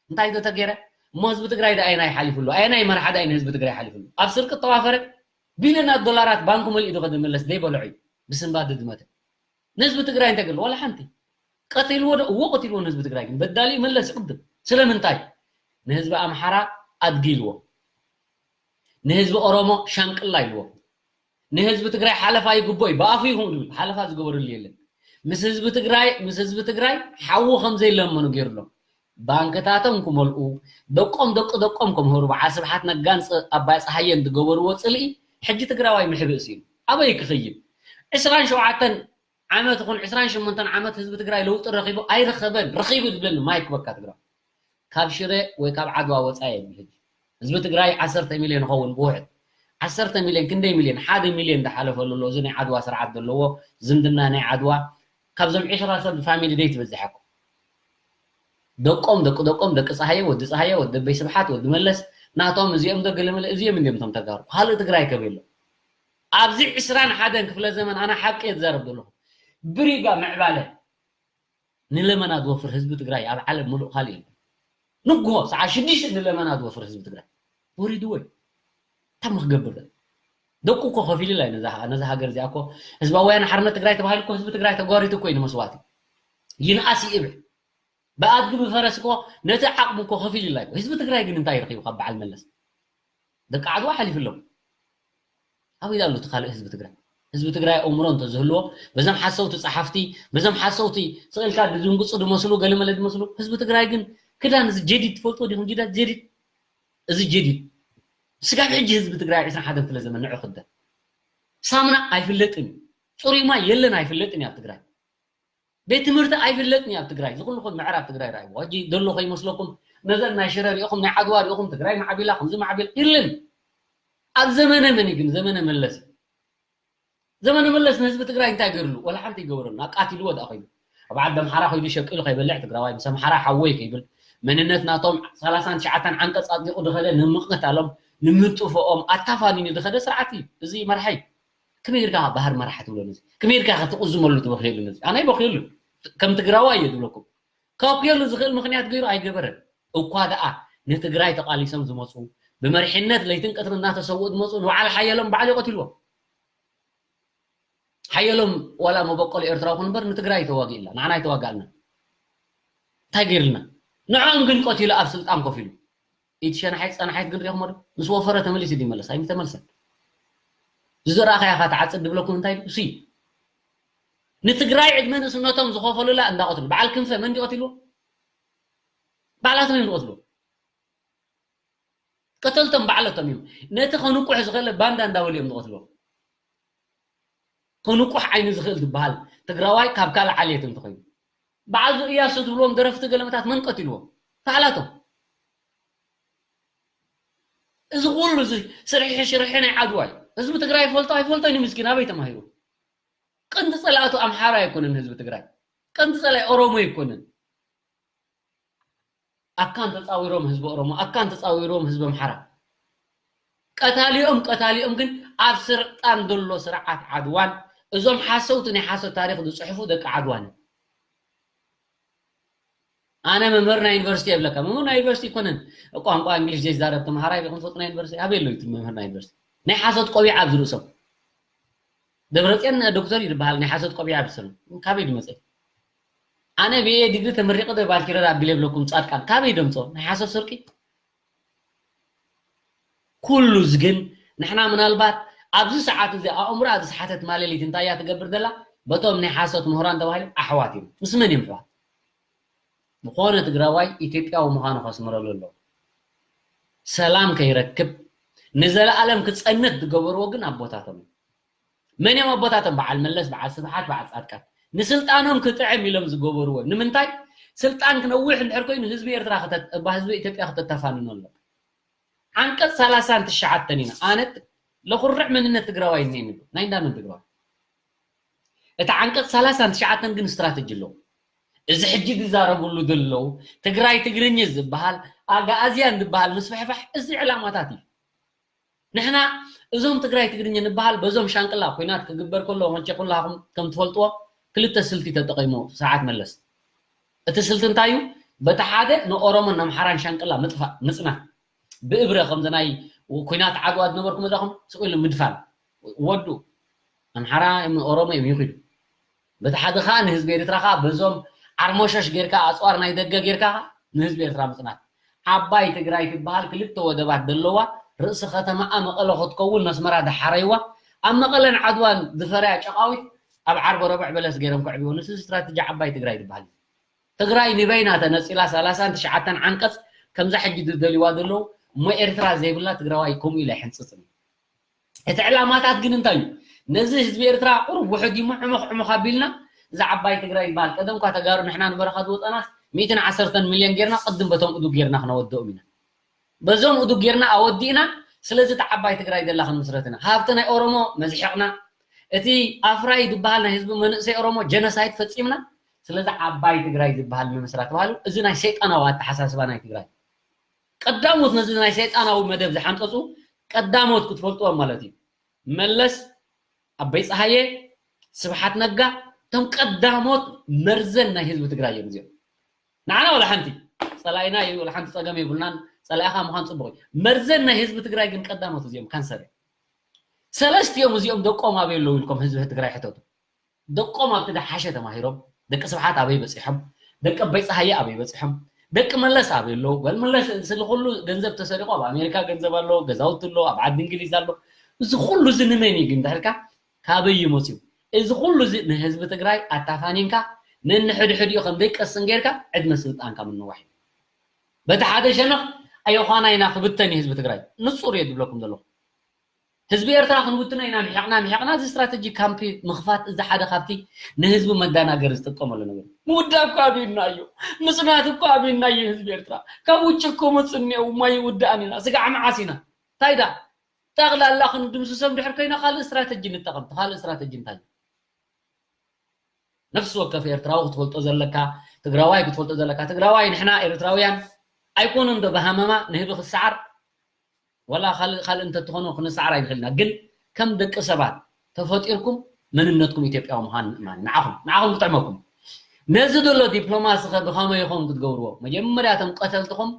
እንታይ ዶ ተገይረ? እሞ ህዝቢ ትግራይ ዶ ኣየናይ ሓሊፉሉ? ኣየናይ መርሓ ዶ ንህዝቢ ትግራይ ሓሊፉሉ? ኣብ ስርቂ ተዋፈረ ቢልዮናት ዶላራት ባንኩ መሊኡ ዶ ከደ መለስ ዘይበልዑ እዩ ብስንባድ ዝመተ? ንህዝቢ ትግራይ እንታይ ገለ? ዋላ ሓንቲ። ቀቲልዎ ዶ? እዎ ቀቲልዎ ንህዝቢ ትግራይ። ግን በዳሊ መለስ ቅድም። ስለምንታይ? ንህዝቢ ኣምሓራ ኣድጊ ኢልዎ። ንህዝቢ ኦሮሞ ሻንቅላ ኢልዎ፣ ንህዝቢ ትግራይ ሓለፋ ይግቦ እዩ፣ ብኣፉ ይኹን ዝብል ሓለፋ ዝገበረሉ የለን። ምስ ህዝቢ ትግራይ ምስ ህዝቢ ትግራይ ሓዉ ከም ዘይለመኑ ገይሩሎም፣ ባንክታቶም ክመልኡ፣ ደቆም ደቂ ደቆም ከምህሩ፣ በዓል ስብሓት ነጋን ኣባይ ፀሃየን ዝገበርዎ ፅልኢ ሕጂ ትግራዋይ ምሕብእስ እዩ። ኣበይ ክኽይድ? ዕስራን ሸውዓተን ዓመት ይኹን ዕስራን ሸሞንተን ዓመት ህዝቢ ትግራይ ለውጢ ረኺቡ ኣይረኸበን፣ ረኺቡ ዝብለኒ ማይክ በካ ትግራይ ካብ ሽረ ወይ ካብ ዓድዋ ወፃኢ የብልህን። ህዝቢ ትግራይ ዓሰርተ ሚልዮን ይኸውን ብውሕድ። ዓሰርተ ሚልዮን፣ ክንደይ ሚልዮን? ሓደ ሚልዮን ዝሓለፈ ኣሎ። እዚ ናይ ዓድዋ ስርዓት ዘለዎ ዝምድና ናይ ዓድዋ ካብዞም ዕስራ ሰብ ፋሚሊ ደይ ትበዝሐኩም። ደቆም ደቂ ደቆም፣ ደቂ ፀሃየ፣ ወዲ ፀሃየ፣ ወዲ ኣበይ ስብሓት፣ ወዲ መለስ፣ ናቶም እዚኦም ዶ ገለመለ፣ እዚኦም እንዲም እቶም ተጋሩ። ካልእ ትግራይ ከብ የሎ። ኣብዚ ዕስራን ሓደን ክፍለ ዘመን ኣነ ሓቂ እየ ዝዛረብ ዘለኹ። ብሪጋ ምዕባለ ንለመና ዝወፍር ህዝቢ ትግራይ ኣብ ዓለም ሙሉእ ካልእ የለን። ንግሆ ሰዓት ሽዱሽተ ንለመና ዝወፍር ህዝቢ ትግራይ ወሪድዎ እዩ። እንታይ ክገብር? ደቁ እኮ ከፊሉላ እዩ ነዛ ሃገር እዚኣ እኮ። ህዝባዊ ወያነ ሓርነት ትግራይ ተባሂሉ እኮ ህዝቢ ትግራይ ተጓሪቱ እኮ እዩ ንመስዋእቲ። ይንኣስ ይእብዕ፣ ብኣድጊ ብፈረስ እኮ ነቲ ዓቕሙ እኮ ከፊሉላ እዩ። ህዝቢ ትግራይ ግን እንታይ ረኺቡ ካብ በዓል መለስ? ደቂ ዓድዋ ሓሊፍሎም። ኣበይ ኣሎ እቲ ካልእ ህዝቢ ትግራይ? ህዝቢ ትግራይ ኣእምሮ እንተዝህልዎ፣ በዞም ሓሰውቲ ጸሓፍቲ፣ በዞም ሓሰውቲ ስቕ ኢልካ ዝድንግጹ ዝመስሉ፣ ገለመለ ዝመስሉ፣ ህዝቢ ትግራይ ግን ክዳን እዚ ጀዲድ ትፈልጥዎ ዲኹም? ጅዳ ጀዲድ፣ እዚ ጀዲድ ስጋብ ሕጂ ህዝቢ ትግራይ ዕስራን ሓደን ክፍለ ዘመን ንዑ ክደ ሳሙና ኣይፍለጥን እዩ። ጽሩይ ማይ የለን ኣይፍለጥን እዩ ኣብ ትግራይ። ቤት ትምህርቲ ኣይፍለጥን እዩ ኣብ ትግራይ። ዝኹሉ ኹን ምዕራብ ትግራይ ራእይዎ ሕጂ ዘሎ ከይመስለኩም። ነዘን ናይ ሽረ ሪእኹም ናይ ዓድዋ ሪእኹም ትግራይ ማዕቢላ ከምዚ ማዕቢል የለን። ኣብ ዘመነ መን እዩ ግን? ዘመነ መለስ። ዘመነ መለስ ንህዝቢ ትግራይ እንታይ ገይርሉ? ወላ ሓንቲ ይገበረሉ። ኣቃቲልዎ ደኣ ኮይኑ ኣብ ዓዲ ኣምሓራ ኮይኑ ሸቂሉ ከይበልዕ ትግራዋይ ምስ ኣምሓራ ሓወይ ከይብል መንነት ናቶም ሰላሳን ትሽዓተን ዓንቀፅ ኣጥሊቑ ድኸደ ንምቕታሎም ንምጥፍኦም ኣታፋኒኑ ድኸደ ስርዓት እዩ እዚ መርሓይ። ከመይ ጌርካ ባህር መራሕ ትብሎ ነዚ? ከመይ ጌርካ ክትቕዝመሉ ትበኽየሉ ነዚ? ኣነ ይበኽየሉ ከም ትግራዋይ እየ ዝብለኩም። ከብክየሉ ዝኽእል ምኽንያት ገይሩ ኣይገበረን። እኳ ደኣ ንትግራይ ተቓሊሶም ዝመፁ ብመሪሕነት ለይትን ቀትርን እናተሰውኡ ዝመፁ ንበዓል ሓየሎም ባዕሉ ይቐትልዎም። ሓየሎም ዋላ መበቆል ኤርትራዊ ኩን እምበር ንትግራይ ተዋጊእላ ንዓና ኣይተዋጋእልና እንታይ ገይርልና? ንዖም ግን ቀቲሉ ኣብ ስልጣን ኮፍ ኢሉ ኢቲ ሸናሓይት ጸናሓይት ግን ሪእኹሞ ዶ? ምስ ወፈረ ተመሊሱ ድዩ ይመለስ ኣይምተመልሰን። ዝዘራእኻያ ኢኻ ትዓጽድ ድብለኩም እንታይ ድዩ? ንትግራይ ዕድመ ንእስነቶም ዝኸፈሉላ እንዳቐትሉ በዓል ክንፈ መን ድዩ ቀቲልዎ? ባዕላቶም እዮም ዝቐትልዎ። ቀተልቶም ባዕለቶም እዮም። ነቲ ከንቁሕ ዝኽእል ባንዳ እንዳበሉ እዮም ዝቐትልዎ። ከንቁሕ ዓይኒ ዝኽእል ዝበሃል ትግራዋይ ካብ ካልእ ዓሌት እንተኾይኑ በዓል እያሱ ትብልዎም ደረፍቲ ገለመታት መን ቀቲልዎም? ባዕላቶም። እዚ ኩሉ እዚ ስርሒ ሽርሒ ናይ ዓድዋ እዩ። ህዝቢ ትግራይ ይፈልጦ ኣይፈልጦ እዩ ምስኪን ኣበይ ተማሂሩ? ቀንዲ ፀላእቱ ኣምሓራ ኣይኮነን ህዝቢ ትግራይ። ቀንዲ ፀላኢ ኦሮሞ ኣይኮነን። ኣካን ተፃዊሮም ህዝቢ ኦሮሞ ኣካን ተፃዊሮም ህዝቢ ኣምሓራ። ቀታሊኦም ቀታሊኦም ግን ኣብ ስልጣን ዘሎ ስርዓት ዓድዋን እዞም ሓሰውቲ ናይ ሓሶት ታሪክ ዝፅሕፉ ደቂ ዓድዋን። ኣነ መምህር ናይ ዩኒቨርሲቲ የብለካ መምህር ናይ ዩኒቨርሲቲ ይኮነን። ቋንቋ እንግሊሽ ዘይዛረብ ተምሃራይ ዲኹም ትፈልጡ ናይ ዩኒቨርሲቲ ኣበይ ኣሎ እዩ መምህር ናይ ዩኒቨርሲቲ? ናይ ሓሶት ቆቢዕ ኣብዚ ርእሶም። ደብረፅዮን ዶክተር እዩ ዝበሃል ናይ ሓሶት ቆቢዕ ኣብ ርእሶም ካበይ ዝመፀ? ኣነ ብኤ ዲግሪ ተመሪቀ ዶ ባልኪረር ኣቢለ ይብለኩም ፃድቃን ካበይ ደምፆ ናይ ሓሶት ስርቂ? ኩሉ እዚ ግን ንሕና ምናልባት ኣብዚ ሰዓት እዚ ኣእምሮኣ ዝሰሓተት ማለሊት እንታይ እያ ትገብር ዘላ? በቶም ናይ ሓሶት ምሁራን ተባሂሎም ኣሕዋት እዮም። ምስ መን እዮም ኣሕዋት? ዝኾነ ትግራዋይ ኢትዮጵያዊ ምዃኑ ከስምረሉ ኣለዎ። ሰላም ከይረክብ ንዘለኣለም ክፀንት ዝገበርዎ ግን ኣቦታቶም እዮም። መን እዮም ኣቦታቶም? በዓል መለስ፣ በዓል ስብሓት፣ በዓል ፃድቃን። ንስልጣኖም ክጥዕም ኢሎም ዝገበርዎ። ንምንታይ? ስልጣን ክነውሕ እንድሕር ኮይኑ ህዝቢ ኤርትራ እባ ህዝቢ ኢትዮጵያ ክተተፋንኖ ኣለካ። ዓንቀፅ ሰላሳን ትሽዓተን ኢና ኣነ ለኩርዕ መንነት ትግራዋይ እኒኤ ንብል ናይ እንዳመን ትግራዋይ። እቲ ዓንቀፅ ሰላሳን ትሽዓተን ግን ስትራተጂ ኣለዎ። እዚ ሕጂ ዝዛረብሉ ዘለዉ ትግራይ ትግርኝ ዝበሃል ኣጋኣዝያን ዝበሃል ምስፍሕፋሕ እዚ ዕላማታት እዩ። ንሕና እዞም ትግራይ ትግርኛ ንበሃል በዞም ሻንቅላ ኩናት ክግበር ከሎ መቸ ኩላኹም ከም ትፈልጥዎ ክልተ ስልቲ ተጠቒሙ ስርዓት መለስ። እቲ ስልቲ እንታይ እዩ? በቲ ሓደ ንኦሮሞን ኣምሓራን ሻንቅላ ምጥፋእ ምፅናት ብእብረ ከምዚ ናይ ኩናት ዓድዋ ዝነበርኩም እዛኹም ስቕ ኢሉ ምድፋን ወዱ ኣምሓራ እዮም ኦሮሞ እዮም ይኺዱ በቲ ሓደ ከዓ ንህዝቢ ኤርትራ ከዓ በዞም ዓርሞሸሽ ጌርካ ኣፅዋር ናይ ደገ ጌርካ ከዓ ንህዝቢ ኤርትራ ምፅናት ዓባይ ትግራይ ትበሃል ክልተ ወደባት ዘለዋ ርእሲ ከተማኣ መቐለ ክትከውን ነስመራ ድሓረይዋ፣ ኣብ መቐለን ዓድዋን ዝፈረያ ጨቓዊት ኣብ ዓርቢ ረብዕ በለስ ገይሮም ከዕብዎ። ንሱ ስትራተጂ ዓባይ ትግራይ ዝበሃል እዩ። ትግራይ ንበይና ተነፂላ ሰላሳን ትሽዓተን ዓንቀፅ ከምዛ ሕጂ ዝደልይዋ ዘለዉ እሞ ኤርትራ ዘይብላ ትግራዋይ ከምኡ ኢለ ኣይሕንፅፅን እዩ። እቲ ዕላማታት ግን እንታይ እዩ? ነዚ ህዝቢ ኤርትራ ቁሩብ ውሕድ እዩ እሞ ዕሙኽ ዕሙኽ ኣቢልና እዛ ዓባይ ትግራይ ዝበሃል ቀደም እኳ ተጋሩ ንሕና ንበረኻ ዝወፀናስ ሚእትን ዓሰርተን ሚልዮን ጌርና ቅድም በቶም እዱግ ጌርና ክነወድኦም ኢና። በዞም እዱግ ጌርና ኣወዲእና ስለዚ እታ ዓባይ ትግራይ ዘላ ክንምስረት ኢና። ሃብቲ ናይ ኦሮሞ መዝሒቕና እቲ ኣፍራይ ዝበሃል ናይ ህዝቢ መንእሰይ ኦሮሞ ጀነሳይድ ፈፂምና ስለዚ ዓባይ ትግራይ ዝበሃል ምምስራት ተባሂሉ። እዚ ናይ ሰይጣናዊ ኣተሓሳስባ ናይ ትግራይ ቀዳሞት ነዚ ናይ ሰይጣናዊ መደብ ዝሓንፀፁ ቀዳሞት ክትፈልጥዎም ማለት እዩ። መለስ፣ ኣበይ ፀሃየ፣ ስብሓት ነጋ እቶም ቀዳሞት መርዘን ናይ ህዝቢ ትግራይ እዮም እዚኦም። ንዓና ወላ ሓንቲ ፀላኢና እዩ፣ ወላ ሓንቲ ፀገም የብልናን። ፀላኢኻ ምዃን ፅቡቅ እዩ። መርዘን ናይ ህዝቢ ትግራይ ግን ቀዳሞት እዚኦም ካንሰር እዮም። ሰለስቲኦም እዚኦም ደቆም ኣበይ ኣለዉ ኢልኩም ህዝቢ ትግራይ ሕተቱ። ደቆም ኣብቲ ደሓሸ ተማሂሮም ደቂ ስብሓት ኣበይ በፂሖም፣ ደቂ ኣባይ ፀሃየ ኣበይ በፂሖም፣ ደቂ መለስ ኣበይ ኣለዉ? ጓል መለስ ስሊ ኩሉ ገንዘብ ተሰሪቑ ኣብ ኣሜሪካ ገንዘብ ኣሎ፣ ገዛውቲ ኣሎ፣ ኣብ ዓዲ እንግሊዝ ኣሎ። እዚ ኩሉ እዚ ንመን እዩ ግን ድሕርካ ካበይ እዩ መፅዩ? እዚ ኩሉ እዚ ንህዝቢ ትግራይ ኣታፋኒንካ ነንሕድሕዲኡ ከም ደይቀስን ጌርካ ዕድመ ስልጣንካ ምንዋሕ እዩ። በቲ ሓደ ሸነኽ ኣዮዃና ኢና ክብተን እዩ ህዝቢ ትግራይ። ንፁር እየ ዝብለኩም ዘለኹ። ህዝቢ ኤርትራ ክንውትኖ ኢና ምሒቕና ምሒቕና እዚ ስትራተጂ ካምፕ ምኽፋት እዚ ሓደ ካብቲ ንህዝቢ መዳናገሪ ዝጥቀመሉ ነገር ምውዳብ እኮ ኣብዩና እዩ። ምጽናት እኮ ኣብዩና እዩ ህዝቢ ኤርትራ። ካብ ውጭ እኮ መፁ እኒአው እሞ ይውዳእን ኢና ስጋዕ መዓስ ኢና እንታይ ዳ ጠቕላላ ክንድምስሶም ድሕር ኮይና ካልእ ስትራተጂ ንጠቐም ካልእ ስትራተጂ እንታይ እዩ? ነፍሲ ወከፍ ኤርትራዊ ክትፈልጦ ዘለካ ትግራዋይ ክትፈልጦ ዘለካ ትግራዋይ ንሕና ኤርትራውያን ኣይኮኑን ዶ ብሃመማ ንህቢ ክሰዓር ወላ ካልእ ካልእ እንተትኾኑ ክንሰዓር ኣይንኽእል ኢና ግን ከም ደቂ ሰባት ተፈጢርኩም መንነትኩም ኢትዮጵያዊ ምዃን ምእማን ንዓኹም ንዓኹም ክጥዕመኩም ነዚ ዘሎ ዲፕሎማሲ ኸ ብኸመይ ኢኹም ክትገብርዎ መጀመርያ እቶም ቀተልትኹም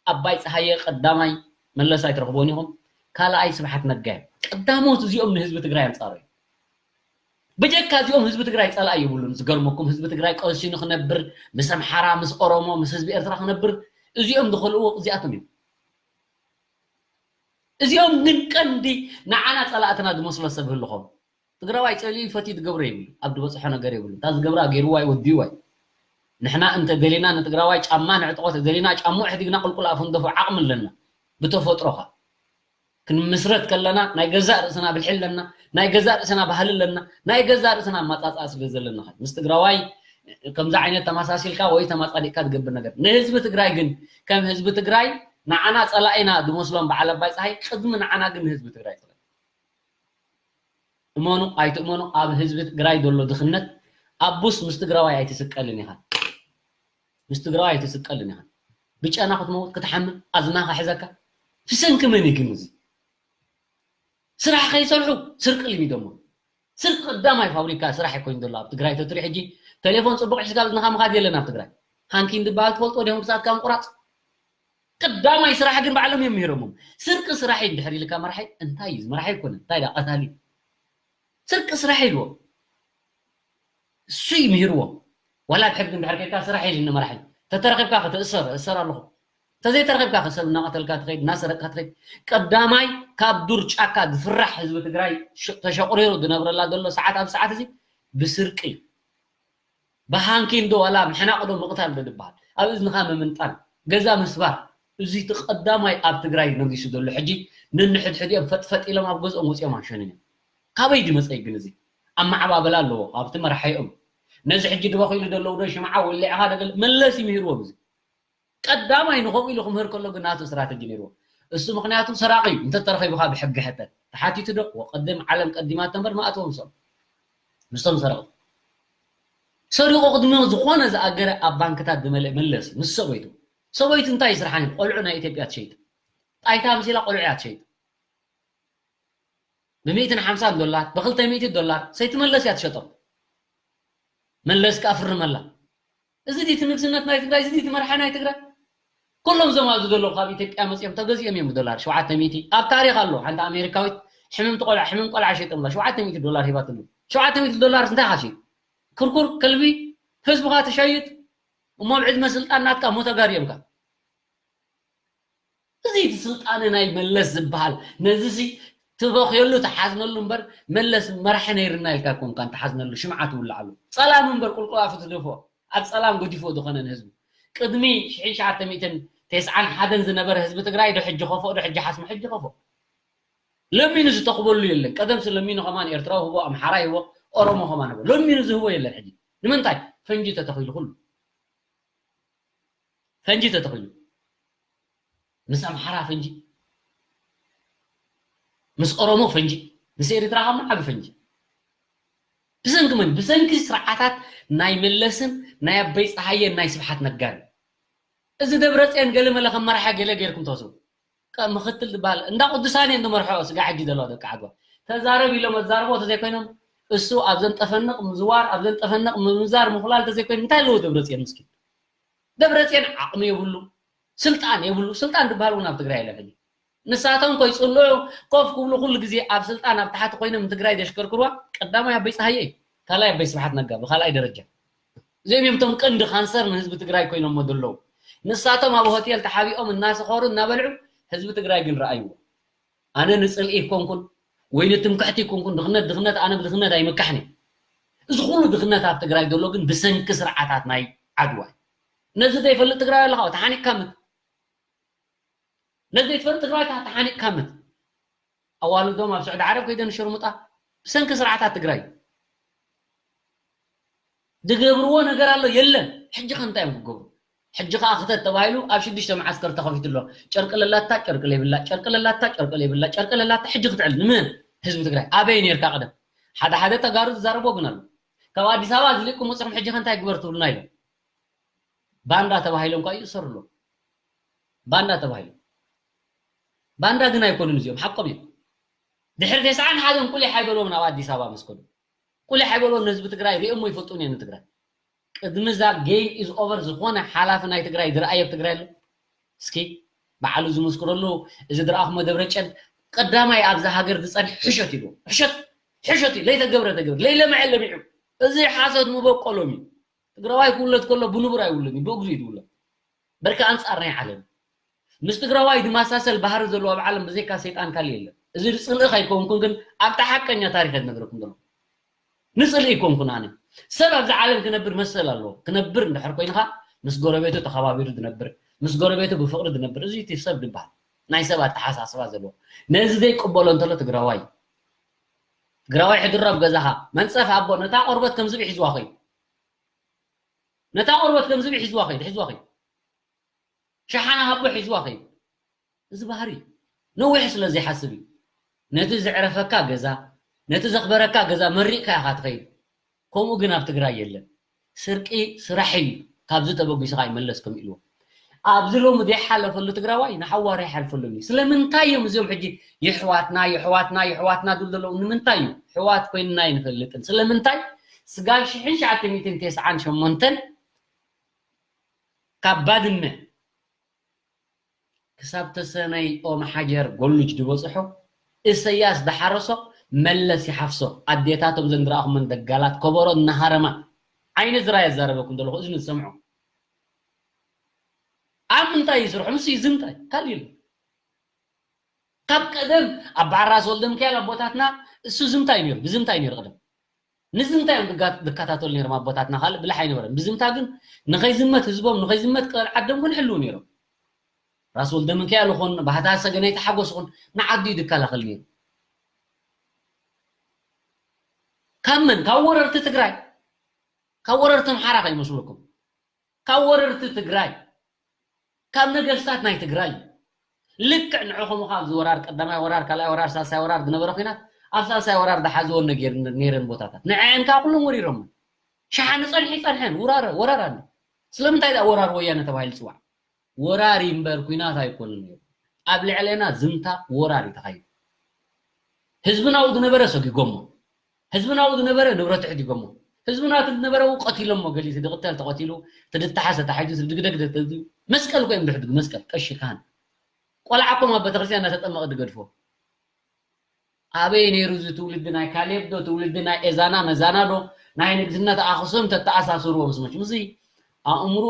ኣባይ ፀሃየ ቀዳማይ መለስ ኣይትረኽቦን ኢኹም ካልኣይ ስብሓት ነጋ እዮም ቀዳሞት እዚኦም ንህዝቢ ትግራይ ኣንፃሩ እዮም ብጀካ እዚኦም ህዝቢ ትግራይ ፀላእ የብሉን ዝገርመኩም ህዝቢ ትግራይ ቀሲኑ ክነብር ምስ ኣምሓራ ምስ ኦሮሞ ምስ ህዝቢ ኤርትራ ክነብር እዚኦም ዝኸልእዎ እዚኣቶም እዮም እዚኦም ግን ቀንዲ ንዓና ፀላእትና ዝመስሎ ሰብ ህልኾም ትግራዋይ ፀሊኡ ፈትዩ ዝገብሮ የብሉ ኣብ ዝበፅሖ ነገር የብሉ እታ ዝገብራ ገይርዋ ይወድይዋ እዩ ንሕና እንተ ደሊና ንትግራዋይ ጫማ ንዕጥቆ ተደሊና ጫምኡ ሕዲግና ቁልቁል ኣፈንደፎ ዓቕሚ ኣለና ብተፈጥሮኻ ክንምስረት ከለና ናይ ገዛእ ርእስና ብልሒ ኣለና ናይ ገዛእ ርእስና ባህሊ ኣለና ናይ ገዛእ ርእስና ኣማፃፅኣ ስለ ዘለና ምስ ትግራዋይ ከምዚ ዓይነት ተመሳሲልካ ወይ ተማፃዲቅካ ትገብር ነገር ንህዝቢ ትግራይ ግን ከም ህዝቢ ትግራይ ንዓና ፀላኢና ዝመስሎም በዓል ኣባይ ፀሃይ ቅድሚ ንዓና ግን ንህዝቢ ትግራይ ፀላኢ እመኑ ኣይትእመኑ ኣብ ህዝቢ ትግራይ ዘሎ ድኽነት ኣቡስ ምስ ትግራዋይ ኣይትስቀልን ኢኻ ምስ ትግራዋይ ኣይትስቀልን ኢኻ ብጨና ክትመውት ክትሓምም ኣዝማኻ ሕዘካ ብሰንኪ መን እዩ ግን እዚ ስራሕ ከይሰርሑ ስርቂ ልሚዶሞ ስርቂ ቀዳማይ ፋብሪካ ስራሕ ኮይኑ ዘሎ ኣብ ትግራይ ተትሪ ሕጂ ቴሌፎን ፅቡቅ ሒዝካ ብዝንኻ ምኻድ የለን ኣብ ትግራይ ሃንኪን ዝበሃል ትፈልጦ ዲኹም ክሳትካ ምቁራፅ ቀዳማይ ስራሕ ግን ባዕሎም እዮም ምሂሮሞም ስርቂ ስራሕ እዩ እንድሕር ኢልካ መራሒ እንታይ እዩ መራሒ ኣይኮነ እንታይ ዳ ቀታሊ ስርቂ ስራሕ ኢልዎም እሱ እዩ ምሂርዎም ዋላ ብሕጊ እንድሕር ከይድካ ስራሕ ኢልኒ መራሒ ተተረኺብካ ክትእሰር እእሰር ኣለኹ ተዘይተረኺብካ ከሰብ እናቐተልካ ትኸይድ እናሰረቅካ ትኸይድ ቀዳማይ ካብ ዱር ጫካ ዝፍራሕ ህዝቢ ትግራይ ተሸቁሪሩ ዝነብረላ ዘሎ ሰዓት ኣብ ሰዓት እዚ ብስርቂ ብሃንኪን ዶ ዋላ ምሕናቕ ዶ ምቕታል ዶ ዝበሃል ኣብ እዝንኻ ምምንጣል ገዛ ምስባር እዚ እቲ ቀዳማይ ኣብ ትግራይ ነጊሱ ዘሎ ሕጂ ነንሕድሕዲኦም ፈጥፈጥ ኢሎም ኣብ ገዝኦም ወፂኦም ኣሸንን እዮም ካበይ ድመፀ ግን እዚ ኣመዓባበላ ኣለዎ ካብቲ መራሒኦም ነዚ ሕጂ ድበኺሉ ዘለዉ ዶ ሽምዓ ወሊዕኻ ደገል መለስ ይምህርዎም እዚ ቀዳማይ ንኸምኡ ኢሉ ክምህር ከሎ ግን ናቱ ስትራተጂ ነይርዎ እሱ ምክንያቱ ሰራቂ እዩ እንተተረኺቡካ ብሕጊ ሕተት ተሓቲቱ ዶ ወቀድም ዓለም ቀዲማቶ እምበር ማእተዎም ሰም ምስቶም ሰረቕቲ ሰሪቑ ቅድሚ ዝኾነ ዝኣገረ ኣብ ባንክታት ዝመልእ መለስ ምስ ሰበይቱ ሰበይቱ እንታይ ስርሓን ቆልዑ ናይ ኢትዮጵያ ትሸይጥ ጣይታ ምሲላ ቆልዑ እያ ትሸይጥ ብሚእትን ሓምሳን ዶላር ብክልተ ሚእቲ ዶላር ሰይቲ መለስ እያ ትሸጦም መለስ ከኣ ፍርመላ እዚ ድቲ ንግስነት ናይ ትግራይ እዚ ድቲ መርሓ ናይ ትግራይ ኩሎም እዞም ኣብዚ ዘለዉ ካብ ኢትዮጵያ መፅኦም ተገዚኦም እዮም ብዶላር ሸውዓተ ሚእቲ ኣብ ታሪክ ኣሎ ሓንቲ ኣሜሪካዊት ሕምምቲ ቆልዓ ሕምም ቆልዓ ሸይጦምላ ሸውዓተ ሚእቲ ዶላር ሂባትሉ ሸውዓተ ሚእቲ ዶላር እንታይ ካሽይጥ ክርኩር ከልቢ ህዝብኻ ትሸይጥ እሞ ኣብ ዕድመ ስልጣን ናትካ እሞ ተጋርዮምካ እዚ እቲ ስልጣነ ናይ መለስ ዝበሃል ነዚ ሲ ትበኽየሉ ትሓዝነሉ እምበር መለስ መራሒ ነይርና ኢልካ ኮንካ ትሓዝነሉ ሽምዓ ትውልዓሉ ጸላም እምበር ቁልቁል ኣፉ ትደፍኦ ኣብ ጸላም ገዲፎ ዝኾነ ንህዝቡ ቅድሚ ሽሕን ሸዓተ ሚእትን ተስዓን ሓደን ዝነበረ ህዝቢ ትግራይ ዶ ሕጂ ከፎ ዶ ሕጂ ሓስሞ ሕጂ ከፎ ለሚኑ ዝተኽበሉ የለን ቀደም ስለሚኑ ከማን ኤርትራዊ ህቦ ኣምሓራ ይቦ ኦሮሞ ከማን ህቦ ለሚኑ ዝህቦ የለን ሕጂ ንምንታይ ፈንጂ ተተኺሉ ኩሉ ፈንጂ ተተኺሉ ምስ ኣምሓራ ፈንጂ ምስ ኦሮሞ ፈንጂ ምስ ኤርትራ ከማ ዓቢ ፈንጂ ብሰንኪ መን ብሰንኪ ስርዓታት ናይ መለስን ናይ ኣበይ ፀሃየን ናይ ስብሓት ነጋን እዚ ደብረፅዮን ገለ መለ ከም መራሒ ገለ ገይርኩም ተወስቡ ምክትል ዝበሃል እንዳ ቅዱሳን እየ ዝመርሖ ስጋ ሕጂ ዘለዋ ደቂ ዓድዋ ተዛረብ ኢሎም ኣዛርቦ ተዘይኮይኖም እሱ ኣብ ዘንጠፈንቕ ምዝዋር ኣብ ዘንጠፈንቕ ምምዛር ምኹላል ተዘይኮይኑ እንታይ ኣለዎ ደብረፅዮን ምስኪን ደብረፅዮን ዓቕሚ የብሉ ስልጣን የብሉ ስልጣን ዝበሃል እውን ኣብ ትግራይ የለን ሕጂ ንሳቶም ኮይፅልዑ ኮፍ ክብሉ ኩሉ ግዜ ኣብ ስልጣን ኣብ ታሕቲ ኮይኖም ንትግራይ ዘሽከርክርዋ ቀዳማይ ኣበይ ፀሃየ እዩ ካልኣይ ኣበይ ስብሓት ነጋ ብካልኣይ ደረጃ እዚኦም እዮም እቶም ቀንዲ ካንሰር ንህዝቢ ትግራይ ኮይኖሞ ዘለዉ ንሳቶም ኣብ ሆቴል ተሓቢኦም እናሰኸሩ እናበልዑ ህዝቢ ትግራይ ግን ረኣይዎ ኣነ ንፅልኢ ይኮንኩን ወይ ንትምክሕቲ ይኮንኩን ድኽነት ድኽነት ኣነ ብድኽነት ኣይምካሕን እዚ ኩሉ ድኽነት ኣብ ትግራይ ዘሎ ግን ብሰንኪ ስርዓታት ናይ ዓድዋ እዩ ነዚ ዘይፈልጥ ትግራይ ኣለካ ተሓኒቅካ ምት ነዚ ዘይትፈልጥ ትግራይ ተሓኒቅካ ምት ኣዋልዶም ኣብ ስዑዲ ዓረብ ከይደን ሸርሙጣ ብሰንኪ ስርዓታት ትግራይ ዝገብርዎ ነገር ኣሎ የለን ሕጂ ከ እንታይ እዮም ክገብሩ ሕጂ ከዓ ክተት ተባሂሉ ኣብ ሽዱሽተ መዓስከር ተኸፊቱ ኣሎ ጨርቂ ለላታ ጨርቂ ለይብላ ጨርቂ ለላታ ጨርቂ ለይብላ ጨርቂ ለላታ ሕጂ ክትዕል ንመን ህዝቢ ትግራይ ኣበይ ነርካ ቀደም ሓደ ሓደ ተጋሩ ዝዛረቦ ግን ኣሎ ካብ ኣዲስ ኣበባ ዝሊቁ መፅኹም ሕጂ ከ እንታይ ግበር ትብሉና ኢሎም ባንዳ ተባሂሎም ከዓ ይእሰሩ ኣለዉ ባንዳ ተባሂሎም ባንዳ ግን ኣይኮኑን እዚኦም ሓቆም እዮም ድሕሪ ተስዓን ሓደን ቁሊሕ ኣይበልዎም ናብ ኣዲስ ኣበባ ምስ ከዱ ቁሊሕ ኣይበልዎም ንህዝቢ ትግራይ ሪኦሞ ይፈልጡን እዮም ንትግራይ ቅድሚ እዛ game is over ዝኾነ ሓላፊ ናይ ትግራይ ዝረኣየ ኣብ ትግራይ ኣሎ እስኪ በዓሉ ዝምስክረሉ እዚ ዝረኣኹሞ ደብረጨን ቀዳማይ ኣብዛ ሃገር ዝፀንሕ ሕሸት ኢሉ ሕሸት ሕሸት እዩ ለይተገብረ ተገብረ ለይለምዐ ለሚዑ እዚ ሓሶት ምበቆሎም እዩ ትግራዋይ ክውለድ ከሎ ብንቡር ኣይውለድን እዩ ብእግሩ እዩ ዝውለድ በርካ ኣንፃር ናይ ዓለም ምስ ትግራዋይ ዝመሳሰል ባህሪ ዘለዎ ኣብ ዓለም ብዘይካ ሰይጣን ካልእ የለን እዚ ፅልኢ ከይከውንኩን ግን ኣብታ ሓቀኛ ታሪክ ዝነግረኩም ዘሎ ንፅልኢ ይኮንኩን ኣነ ሰብ ኣብዚ ዓለም ክነብር መሰል ኣለዎ ክነብር እንድሕር ኮይንካ ምስ ጎረቤቱ ተኸባቢሩ ዝነብር ምስ ጎረቤቱ ብፍቅሪ ዝነብር እዚ እቲ ሰብ ዝበሃል ናይ ሰብ ኣተሓሳስባ ዘለዎ ነዚ ዘይቅበሎ እንተሎ ትግራዋይ ትግራዋይ ሕድሮ ኣብ ገዛኻ መንፀፍ ኣቦ ነታ ቆርበት ከምዝብ ሒዝዋ ኸይድ ነታ ቆርበት ከምዝብ ሒዝዋ ኸይድ ሒዝዋ ኸይድ ሸሓና ሃቦ ሒዝዋ ኸይድ እዚ ባህሪ ነዊሕ ስለ ዘይሓስብ እዩ ነቲ ዘዕረፈካ ገዛ ነቲ ዘኽበረካ ገዛ መሪቕካ ኢኻ ትኸይድ ከምኡ ግን ኣብ ትግራይ የለን ስርቂ ስራሕ እዩ ካብዚ ተበጊስኻ ይመለስ ከም ኢልዎ ኣብዚ ሎሚ ዘይሓለፈሉ ትግራዋይ ንሓዋሩ ይሓልፈሉን እዩ ስለምንታይ እዮም እዚኦም ሕጂ ይሕዋትና ይሕዋትና ይሕዋትና ዝብሉ ዘለዉ ንምንታይ እዩ ሕዋት ኮይንና ይንፈልጥን ስለምንታይ ስጋብ ሽሕን ሸዓተ ሚእትን ተስዓን ሸሞንተን ካብ ባድመ ክሳብ ተሰነይ ኦም ሓጀር ጎሉጅ ዝበፅሖ እሰያስ ዝሓረሶ መለስ ይሓፍሶ ኣዴታቶም ዘንድረኣኹመን ደጋላት ከበሮ እናሃረማ ዓይነ ዝራይ ኣዛረበኩም ዘለኹ እዝኒ ዝሰምዖ ኣብ ምንታይ ይስርሑ ምስ እዩ ዝምታይ ካልእ የለ ካብ ቀደም ኣብ በዓል ራስ ወልደ ሚካኤል ኣቦታትና እሱ ዝምታይ ነይሩ ብዝምታይ ነይሩ ቀደም ንዝምታ እዮም ዝከታተሉ ነይሮም ኣቦታትና ካልእ ብልሕ ኣይነበረን ብዝምታ ግን ንኸይዝመት ህዝቦም ንኸይዝመት ቅበል ዓዶም ግን ሕልው ነይሮም ራስ ወልደ ሚካኤል ይኹን ባህታ ሰገነይቲ ሓጎስ ይኹን ንዓዱ እዩ ዝከላኸል ነይሩ ካብ መን ካብ ወረርቲ ትግራይ ካብ ወረርቲ ኣምሓራ ከይመስለኩም ካብ ወረርቲ ትግራይ ካብ ነገስታት ናይ ትግራይ ልክዕ ንዕኹም ካብ ዝወራር ቀዳማይ ወራር ካልኣይ ወራር ሳልሳይ ወራር ዝነበረ ኩናት ኣብ ሳልሳይ ወራር ዝሓዝዎ ነይረን ቦታታት ንዐን ከዓ ኩሎም ወሪሮም ሸሓኒ ፀንሒ ፀንሐን ውራረ ወራር ኣለ ስለምንታይ ዳ ወራር ወያነ ተባሂሉ ፅዋዕ ወራር እምበር ኩናት ኣይኮኑን ነይሩ ኣብ ልዕለና ዝምታ ወራር እዩ ተኻይዱ ህዝብናኡ ዝነበረ ሰጊጎሞ ህዝብናኡ ዝነበረ ንብረቱ ሕዲጎሞ ህዝብና ዝነበረ ው ቀቲሎሞ ገሊኡ ዝቅተል ተቀቲሉ ትድተሓሰ ተሓጁ ዝድግደግ መስቀል ኮይም ድሕድግ መስቀል ቀሺ ካህን ቆልዓ ኮም ኣብ ቤተክርስትያን እናተጠመቀ ድገድፎ ኣበይ ነይሩ እዚ ትውልዲ ናይ ካሌብ ዶ ትውልዲ ናይ ኤዛና መዛና ዶ ናይ ንግስነት ኣክሱም ተተኣሳስርዎ ምስ መችም እዚ ኣእምሩ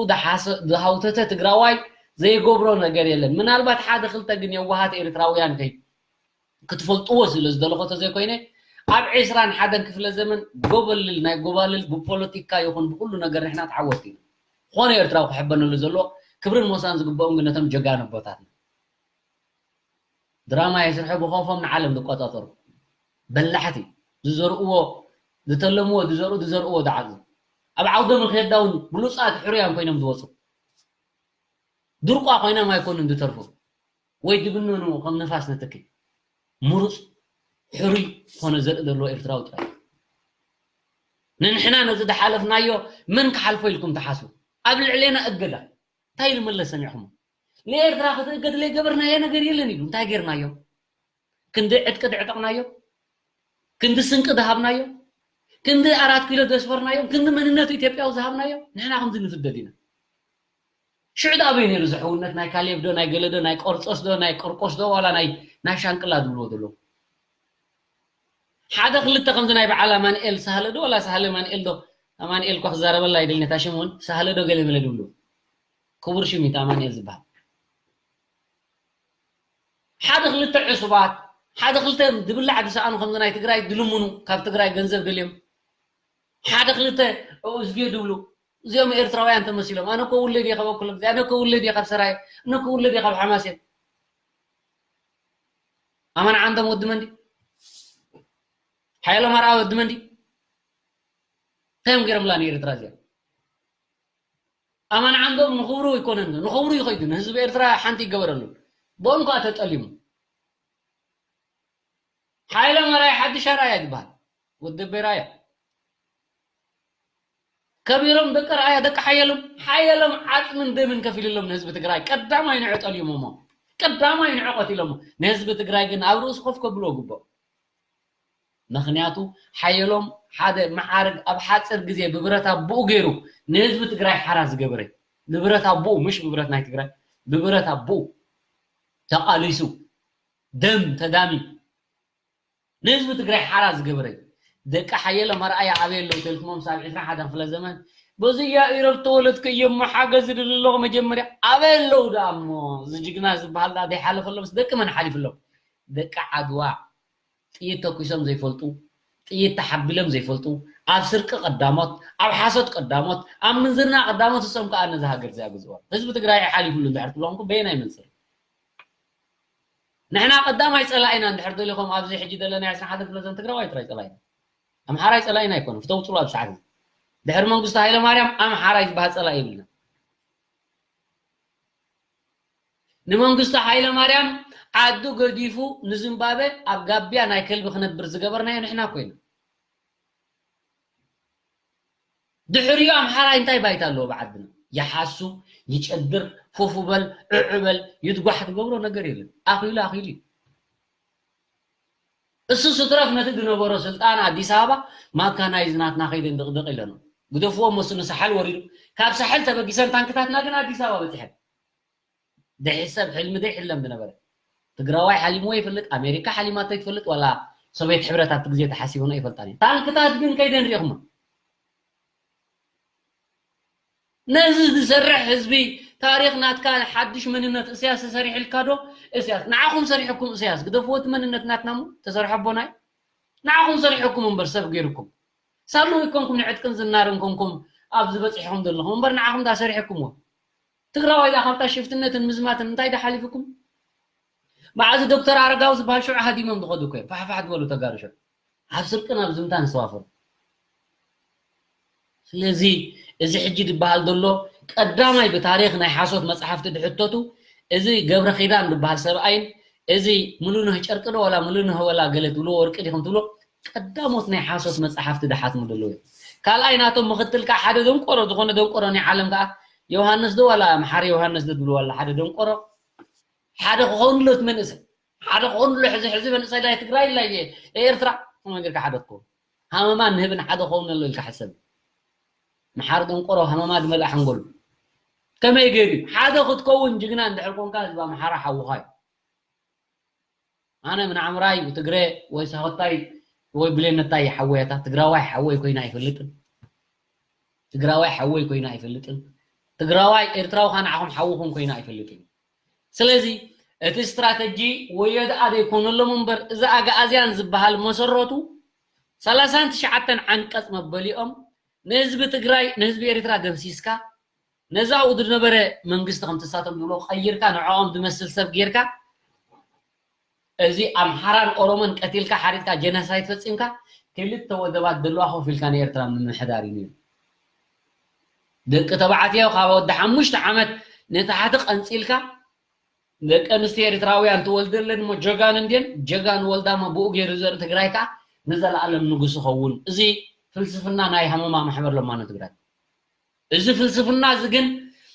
ዝሃውተተ ትግራዋይ ዘይገብሮ ነገር የለን። ምናልባት ሓደ ክልተ ግን የዋሃት ኤርትራውያን ከይ ክትፈልጥዎ ስለ ዝደለኹ ተዘይኮይነ፣ ኣብ ዕስራን ሓደን ክፍለ ዘመን ጎበልል ናይ ጎባልል ብፖለቲካ ይኹን ብኩሉ ነገር ንሕና ተዓወትቲ ኢና። ዝኾነ ኤርትራዊ ክሕበነሉ ዘለዎ ክብርን ሞሳን ዝግበኦም ግን ነቶም ጀጋኑ ኣቦታትና። ድራማ የስርሑ ብኸፎም ንዓለም ዝቆጻጸሩ። በላሕቲ ዝዘርእዎ ዝተለምዎ ዝዘርኡ ዝዘርእዎ ዝዓጽዱ። ኣብ ዓውደ ምልክት ዳውን ብሉጻት ሕሩያን ኮይኖም ዝወጹ። ድርቋ ኮይኖም ኣይኮኑን ዝተርፉ። ወይ ድብነኑ ከም ንፋስ ንትኪ። ምሩጽ ሕሩይ ዝኾነ ዘርኢ ዘለዎ ኤርትራዊ ጥራይ። ንንሕና ነዚ ዝሓለፍናዮ መን ክሓልፎ ኢልኩም ትሓስቡ? ኣብ ልዕሌና እገዳ እንታይ ኢሉ መለስ ሰሚዕኹም? ንኤርትራ ክትእገድ ለይገበርናዮ ነገር የለን ኢሉ። እንታይ ጌርናዮ? ክንዲ ዕጥቂ ድዕጠቕናዮ? ክንዲ ስንቂ ዝሃብናዮ? ክንዲ ኣራት ኪሎ ዘስፈርናዮ? ክንዲ መንነቱ ኢትዮጵያዊ ዝሃብናዮ? ንሕና ከምዚ ንፍደድ ኢና። ሽዑ ዶ ኣበይ ነይሩ ዝሕውነት? ናይ ካሌብ ዶ፣ ናይ ገለ ዶ፣ ናይ ቆርጦስ ዶ፣ ናይ ቆርቆስ ዶ፣ ዋላ ናይ፣ ናይ ሻንቅላ ዝብልዎ ዘለዉ? ሓደ ክልተ ከምዚ ናይ በዓል ኣማንኤል ሳህለ ዶ፣ ዋላ ሳህለ ኣማንኤል ዶ፣ ኣማንኤል እኳ ክዛረበላ ኣይደልን፣ እታ ሽም እውን ሳህለ ዶ ገለ መለ ዝብሉ። ክቡር ሽም እዩ እቲ ኣማንኤል ዝበሃል። ሓደ ክልተ ዕሱባት፣ ሓደ ክልተ ዝብላዕ ዝሰኣኑ ከምዚ ናይ ትግራይ ዝልምኑ፣ ካብ ትግራይ ገንዘብ ደልዮም፣ ሓደ ክልተ ኡዝጌ ዝብሉ፣ እዚኦም ኤርትራውያን ተመሲሎም። ኣነ እኮ ውለድ እየ ካብ ኣኩለ ግዜ፣ ኣነ እኮ ውለድ እየ ካብ ሰራየ፣ ኣነ እኮ ውለድ እየ ካብ ሓማሴን። ኣማን ዓንዶም ወዲ መንዲ፣ ሓየሎም ኣርኣያ ወዲ መንዲ፣ እንታይ እዮም ገይሮምላ ንኤርትራ እዚኣ? ኣማን ዓንዶም ንኽብሩ ኣይኮነን፣ ንኽብሩ ይኸይዱ፣ ንህዝቢ ኤርትራ ሓንቲ ይገበረሉ። ቦን ከኣ ተጠሊሙ። ሓይለ መራይ ሓድሽ ኣርኣያ ዝበሃል ወዲ ኣቦይ ራያ። ከቢሮም ደቂ ራያ፣ ደቂ ሓየሎም፣ ሓየሎም ዓጽምን ደምን ከፊልሎም ንህዝቢ ትግራይ። ቀዳማይ ንዑ ጠሊሞሞ፣ ቀዳማይ ንዑ ቀቲሎሞ። ንህዝቢ ትግራይ ግን ኣብ ርእሱ ኮፍ ከብልዎ ግብኦም። ምኽንያቱ ሓየሎም ሓደ መዓርግ ኣብ ሓፂር ግዜ ብብረት ኣቦኡ ገይሩ ንህዝቢ ትግራይ ሓራ ዝገበረ፣ ብብረት ኣቦኡ፣ ምሽ ብብረት ናይ ትግራይ፣ ብብረት ኣቦኡ ተቓሊሱ፣ ደም ተዳሚ ንህዝቢ ትግራይ ሓራ ዝገበረ። ደቂ ሓየሎም ኣርኣያ ኣበይ ኣለዉ ተልኩሞም፣ ሳብ ዕስራን ሓደን ክፍለ ዘመን በዚ ያኢሮ ዝተወለድኩ እየ እሞ ሓገዝ ዝደሊ ኣለኹ። መጀመርያ ኣበይ ኣለዉ ደኣ እሞ? እዚ ጅግና ዝበሃል ደኣ ዘይሓለፈሎምስ ደቂ መን ሓሊፍሎም? ደቂ ዓድዋ። ጥይት ተኩሶም ዘይፈልጡ፣ ጥይት ተሓቢሎም ዘይፈልጡ፣ ኣብ ስርቂ ቀዳሞት፣ ኣብ ሓሶት ቀዳሞት፣ ኣብ ምንዝርና ቀዳሞት፣ እሶም ከኣ ነዚ ሃገር እዚኣ ግዝእዋ። ህዝቢ ትግራይ ሓሊፉሉ እንድሕር ትብሎም እኮ በየናይ መንፅር? ንሕና ቀዳማይ ፀላኢና እንድሕር ደሊኹም ኣብዚ ሕጂ ዘለና ዕስራን ሓደን ክፍለ ዘመን ትግራዋይ ጥራይ ፀላኢና። ኣምሓራይ ፀላኢና ኣይኮነን። ፍተው ፅሉ ኣብ ሰዓት እዚ። ድሕሪ መንግስቱ ሃይለማርያም ኣምሓራይ ዝበሃል ፀላኢ የብልና። ንመንግስቱ ሃይለማርያም ዓዱ ገዲፉ ንዝምባበ ኣብ ጋቢያ ናይ ከልቢ ክነብር ዝገበርናዮ ንሕና ኮይና። ድሕሪኡ ኣምሓራይ እንታይ ባይታ ኣለዎ ብዓድና? ይሓሱ፣ ይጨድር፣ ፉፉ በል፣ ዕዑ በል፣ ይትጓሕ ትገብሮ ነገር የለን። ኣኺሉ ኣኺሉ እዩ። እሱ ስትረፍ ነቲ ዝነበሮ ስልጣን ኣዲስ ኣበባ ማካናይዝ ናትና ከይደን ድቕድቕ ኢለኖ። ግደፍዎ እሞ እሱ ንሳሕል ወሪዱ። ካብ ሳሕል ተበጊሰን ታንክታትና ግን ኣዲስ ኣበባ በፂሐን። ደይ ሰብ ሕልሚ ደይ ሕለም ዝነበረ። ትግራዋይ ሓሊምዎ ይፈልጥ፣ ኣሜሪካ ሓሊማቶ ይትፈልጥ፣ ዋላ ሶቪየት ሕብረት ኣብቲ ግዜ ተሓሲቡና ይፈልጣን እዩ። ታንክታት ግን ከይደን ሪእኹማ። ነዚ ዝሰርሕ ህዝቢ ታሪኽ ናትካ ሓድሽ መንነት እስያስ ተሰሪሑ ኢልካ ዶ? እስያስ ንዓኹም ሰሪሕኩም፣ እስያስ ግደፍዎ፣ እቲ መንነት ናትና እሞ ተሰርሐ ኣቦናይ ንዓኹም ሰሪሕኩም እምበር ሰብ ገይርኩም። ሳሉ ይኮንኩም ንዕጥቅን ዝናርን ኮንኩም ኣብዚ በፂሕኹም ዘለኹም እምበር ንዓኹም ዳ ሰሪሕኩምዎ። ትግራዋይ ዳ ካብታ ሽፍትነትን ምዝማትን እንታይ ዳ ሓሊፍኩም? መዓዚ ዶክተር ኣረጋዊ ዝበሃል ሽዑ ሃዲሞም ዝኸዱ እኮ እዮም። ፋሕፋሕ ዝበሉ ተጋሩ ሽዑ ኣብ ስርቅን ኣብ ዝምታን ዝተዋፈሩ። ስለዚ እዚ ሕጂ ዝበሃል ዘሎ ቀዳማይ ብታሪኽ ናይ ሓሶት መጽሓፍቲ ድሕተቱ እዚ ገብረ ኪዳን ዝበሃል ሰብኣይን እዚ ሙሉነህ ጨርቂ ዶ ዋላ ሙሉነህ ወላ ገለ ትብልዎ ወርቂ ዲኹም ትብሎ ቀዳሞት ናይ ሓሶት መጽሓፍቲ ድሓትሙ ዘለዉ እዮም። ካልኣይ ናቶም ምኽትል ከዓ ሓደ ደንቆሮ ዝኾነ ደንቆሮ ናይ ዓለም ከዓ ዮሃንስ ዶ ዋላ መሓሪ ዮሃንስ ዶ ትብልዎ ዋላ ሓደ ደንቆሮ ሓደ ክኸውን ኣሎ እቲ መንእሰይ ሓደ ክኾንሉ ሕዚ ሕዚ መንእሰይ ናይ ትግራይ ኢላ እየ ኤርትራ ከመይ ጌርካ ሓደ ትኸውን ሃመማ ንህብን ሓደ ክኸውን ኣሎ ኢልካ ሕሰብ መሓሪ ደንቆሮ ሃመማ ዝመልኣ ሓንጎሉ ከመይ ገይሩ ሓደ ክትከውን ጅግና እንድሕር ኮንካ ህዝቢ ኣምሓራ ሓውኻ እዩ ኣነ ምን ዓምራይ ትግረ ወይ ሳሆታይ ወይ ብሌነታይ ሓወያታ ትግራዋይ ሓወይ ኮይና ኣይፈልጥን ትግራዋይ ሓወይ ኮይና ኣይፈልጥን ትግራዋይ ኤርትራዊ ካ ንዓኹም ሓውኹም ኮይኑ ኣይፈልጥን እዩ። ስለዚ እቲ ስትራተጂ ወዮ ደኣ ዘይኮነሎም እምበር፣ እዚ ኣግኣዝያን ዝበሃል መሰረቱ ሰላሳን ትሽዓተን ዓንቀጽ መበሊኦም ንህዝቢ ትግራይ፣ ንህዝቢ ኤርትራ ደምሲስካ፣ ነዚ ኣብኡ ዝነበረ መንግስቲ ከም ትሳቶም ዝብሎ ቀይርካ፣ ንዕኦም ዝመስል ሰብ ጌርካ፣ እዚ ኣምሓራን ኦሮሞን ቀቲልካ፣ ሓሪድካ፣ ጀነሳይድ ፈጺምካ፣ ክልተ ወደባት ዘለዋ ኮፍ ኢልካ ንኤርትራ ምምሕዳር እዩ ነይሩ። ደቂ ተባዕትዮ ካብ ወዲ ሓሙሽተ ዓመት ንታሕቲ ቀንጺልካ፣ ደቂ ኣንስትዮ ኤርትራውያን ትወልደለን እሞ ጀጋኑ እንድየን፣ ጀጋኑ ወልዳ እሞ ብኡ ገይሩ ዘርኢ ትግራይ ከኣ ንዘለኣለም ንጉስ ይኸውን። እዚ ፍልስፍና ናይ ሃመማ ማሕበር ለማኖ ትግራይ። እዚ ፍልስፍና እዚ ግን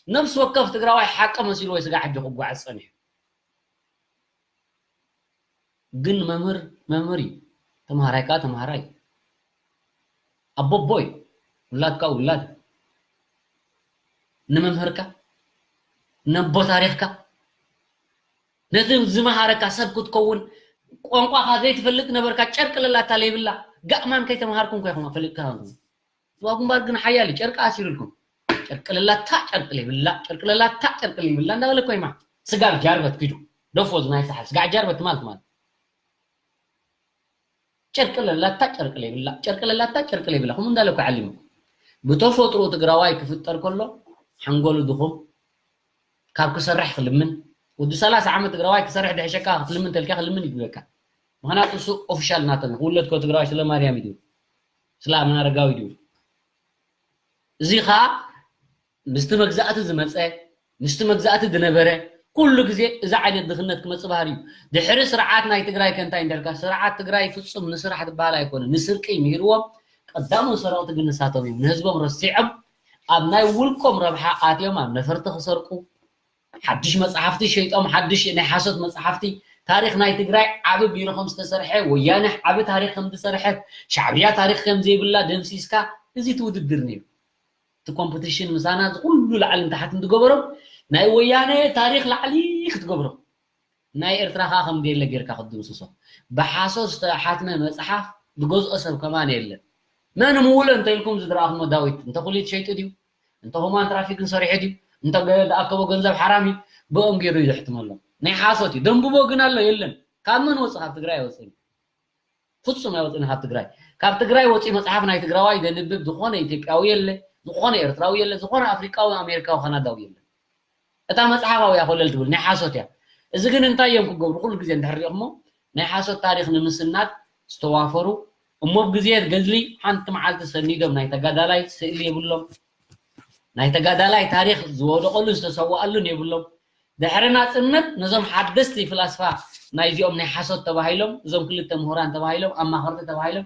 ነፍሲ ወከፍ ትግራዋይ ሓቂ መሲልዎ ስጋዕ ሕጂ ክጓዓዝ ጸኒሑ። ግን መምህር መምህር እዩ፣ ተምሃራይ ከኣ ተምሃራይ እዩ። ኣቦቦይ ውላድካ ውላድ ንመምህርካ ነቦ ታሪኽካ ነቲ ዝመሃረካ ሰብ ክትከውን ቋንቋኻ ዘይትፈልጥ ነበርካ። ጨርቂ ለላታ ለይብላ ጋእማን ከይተምሃርኩም እኮ ኢኹም ፈሊጥካ። ጽዋ ግንባር ግን ሓያል እዩ። ጨርቂ ኣሲሩልኩም። ጨርቂ ለላታ ጨርቂ ለይብላ፣ ጨርቂ ለላታ ጨርቂ ለይብላ እንዳበለ እኮ ይማ ስጋብ ጃርበት ኪዱ። ደፎ ዝናይ ሰሓል ስጋዕ ጃርበት ማለት ማለት። ጨርቂ ለላታ ጨርቂ ለይብላ፣ ጨርቂ ለላታ ጨርቂ ለይብላ። ከምኡ እንዳለ እኮ ዓሊሙ። ብተፈጥሮ ትግራዋይ ክፍጠር ከሎ ሓንጎሉ ድኹም፣ ካብ ክሰርሕ ክልምን። ወዲ ሰላሳ ዓመት ትግራዋይ ክሰርሕ ድሕሸካ ክትልምን ተልካ ክልምን ይግበካ። ምኽንያቱ እሱ ኦፊሻል ናቶም እዩ። ክውለድ ከ ትግራዋይ ስለ ማርያም እዩ። ስለ ኣመናረጋዊ ድዩ? እዚ ኸኣ ምስቲ መግዛእቲ ዝመጸ፣ ምስቲ መግዛእቲ ዝነበረ፣ ኩሉ ግዜ እዚ ዓይነት ድኽነት ክመጽእ ባህሪ እዩ። ድሕሪ ስርዓት ናይ ትግራይ ከ እንታይ እንዳልካ፣ ስርዓት ትግራይ ፍጹም ንስራሕ ዝበሃል ኣይኮነን፣ ንስርቂ ምሂርዎም። ቀዳሞት ሰረቕቲ ግን ንሳቶም እዮም። ንህዝቦም ረሲዖም ኣብ ናይ ውልቆም ረብሓ ኣትዮም ኣብ ነፈርቲ ክሰርቁ፣ ሓድሽ መጽሓፍቲ ሸይጦም፣ ሓድሽ ናይ ሓሶት መጽሓፍቲ፣ ታሪኽ ናይ ትግራይ ዓቢ ቢሮ ከም ዝተሰርሐ፣ ወያነ ዓቢ ታሪኽ ከም ዝሰርሐት፣ ሻዕብያ ታሪኽ ከም ዘይብላ ደምሲስካ፣ እዚ እቲ ውድድር ነይሩ። እቲ ኮምፒቲሽን ምሳና እዚ ኩሉ ላዕልን ታሕትን ዝገበሮም ናይ ወያነ ታሪኽ ላዕሊ ክትገብሮ፣ ናይ ኤርትራ ከኣ ከም ዘየለ ጌርካ ክትድምስሶ። ብሓሶት ዝተሓትመ መጽሓፍ ዝገዝኦ ሰብ ከማን የለን። መን ምውሎ እንተ ኢልኩም ዝድረኣኹሞ ዳዊት እንተ ኩሊት ሸይጡ ድዩ? እንተ ሁማን ትራፊክን ሰሪሑ ድዩ? እንተ ገ-፣ ዝኣከቦ ገንዘብ ሓራም እዩ። ብኦም ገይሩ እዩ ዘሕትመሎም። ናይ ሓሶት እዩ። ደንብቦ ግን ኣሎ የለን። ካብ መን ወጽእ? ካብ ትግራይ ኣይወጽእን። ፍጹም ኣይወጽእን ካብ ትግራይ። ካብ ትግራይ ወጺኡ መጽሓፍ ናይ ትግራዋይ ዘንብብ ዝኾነ ኢትዮጵያዊ የለ፣ ዝኾነ ኤርትራዊ የለ፣ ዝኾነ ኣፍሪቃዊ፣ ኣሜሪካዊ፣ ካናዳዊ የለ። እታ መጽሓፍ ኣብያ ኮለል ትብል ናይ ሓሶት እያ። እዚ ግን እንታይ እዮም ክገብሩ? ኩሉ ግዜ እንድሕር ሪኢኹሞ ናይ ሓሶት ታሪኽ ንምስናድ ዝተዋፈሩ እሞ ብግዜ ገድሊ ሓንቲ መዓልቲ ሰኒዶም ናይ ተጋዳላይ ስእሊ የብሎም። ናይ ተጋዳላይ ታሪኽ ዝወደቐሉን ዝተሰዋኣሉን የብሎም። ድሕሪ ናጽነት ነዞም ሓደስቲ ፍላስፋ ናይዚኦም ናይ ሓሶት ተባሂሎም፣ እዞም ክልተ ምሁራን ተባሂሎም፣ ኣማኸርቲ ተባሂሎም፣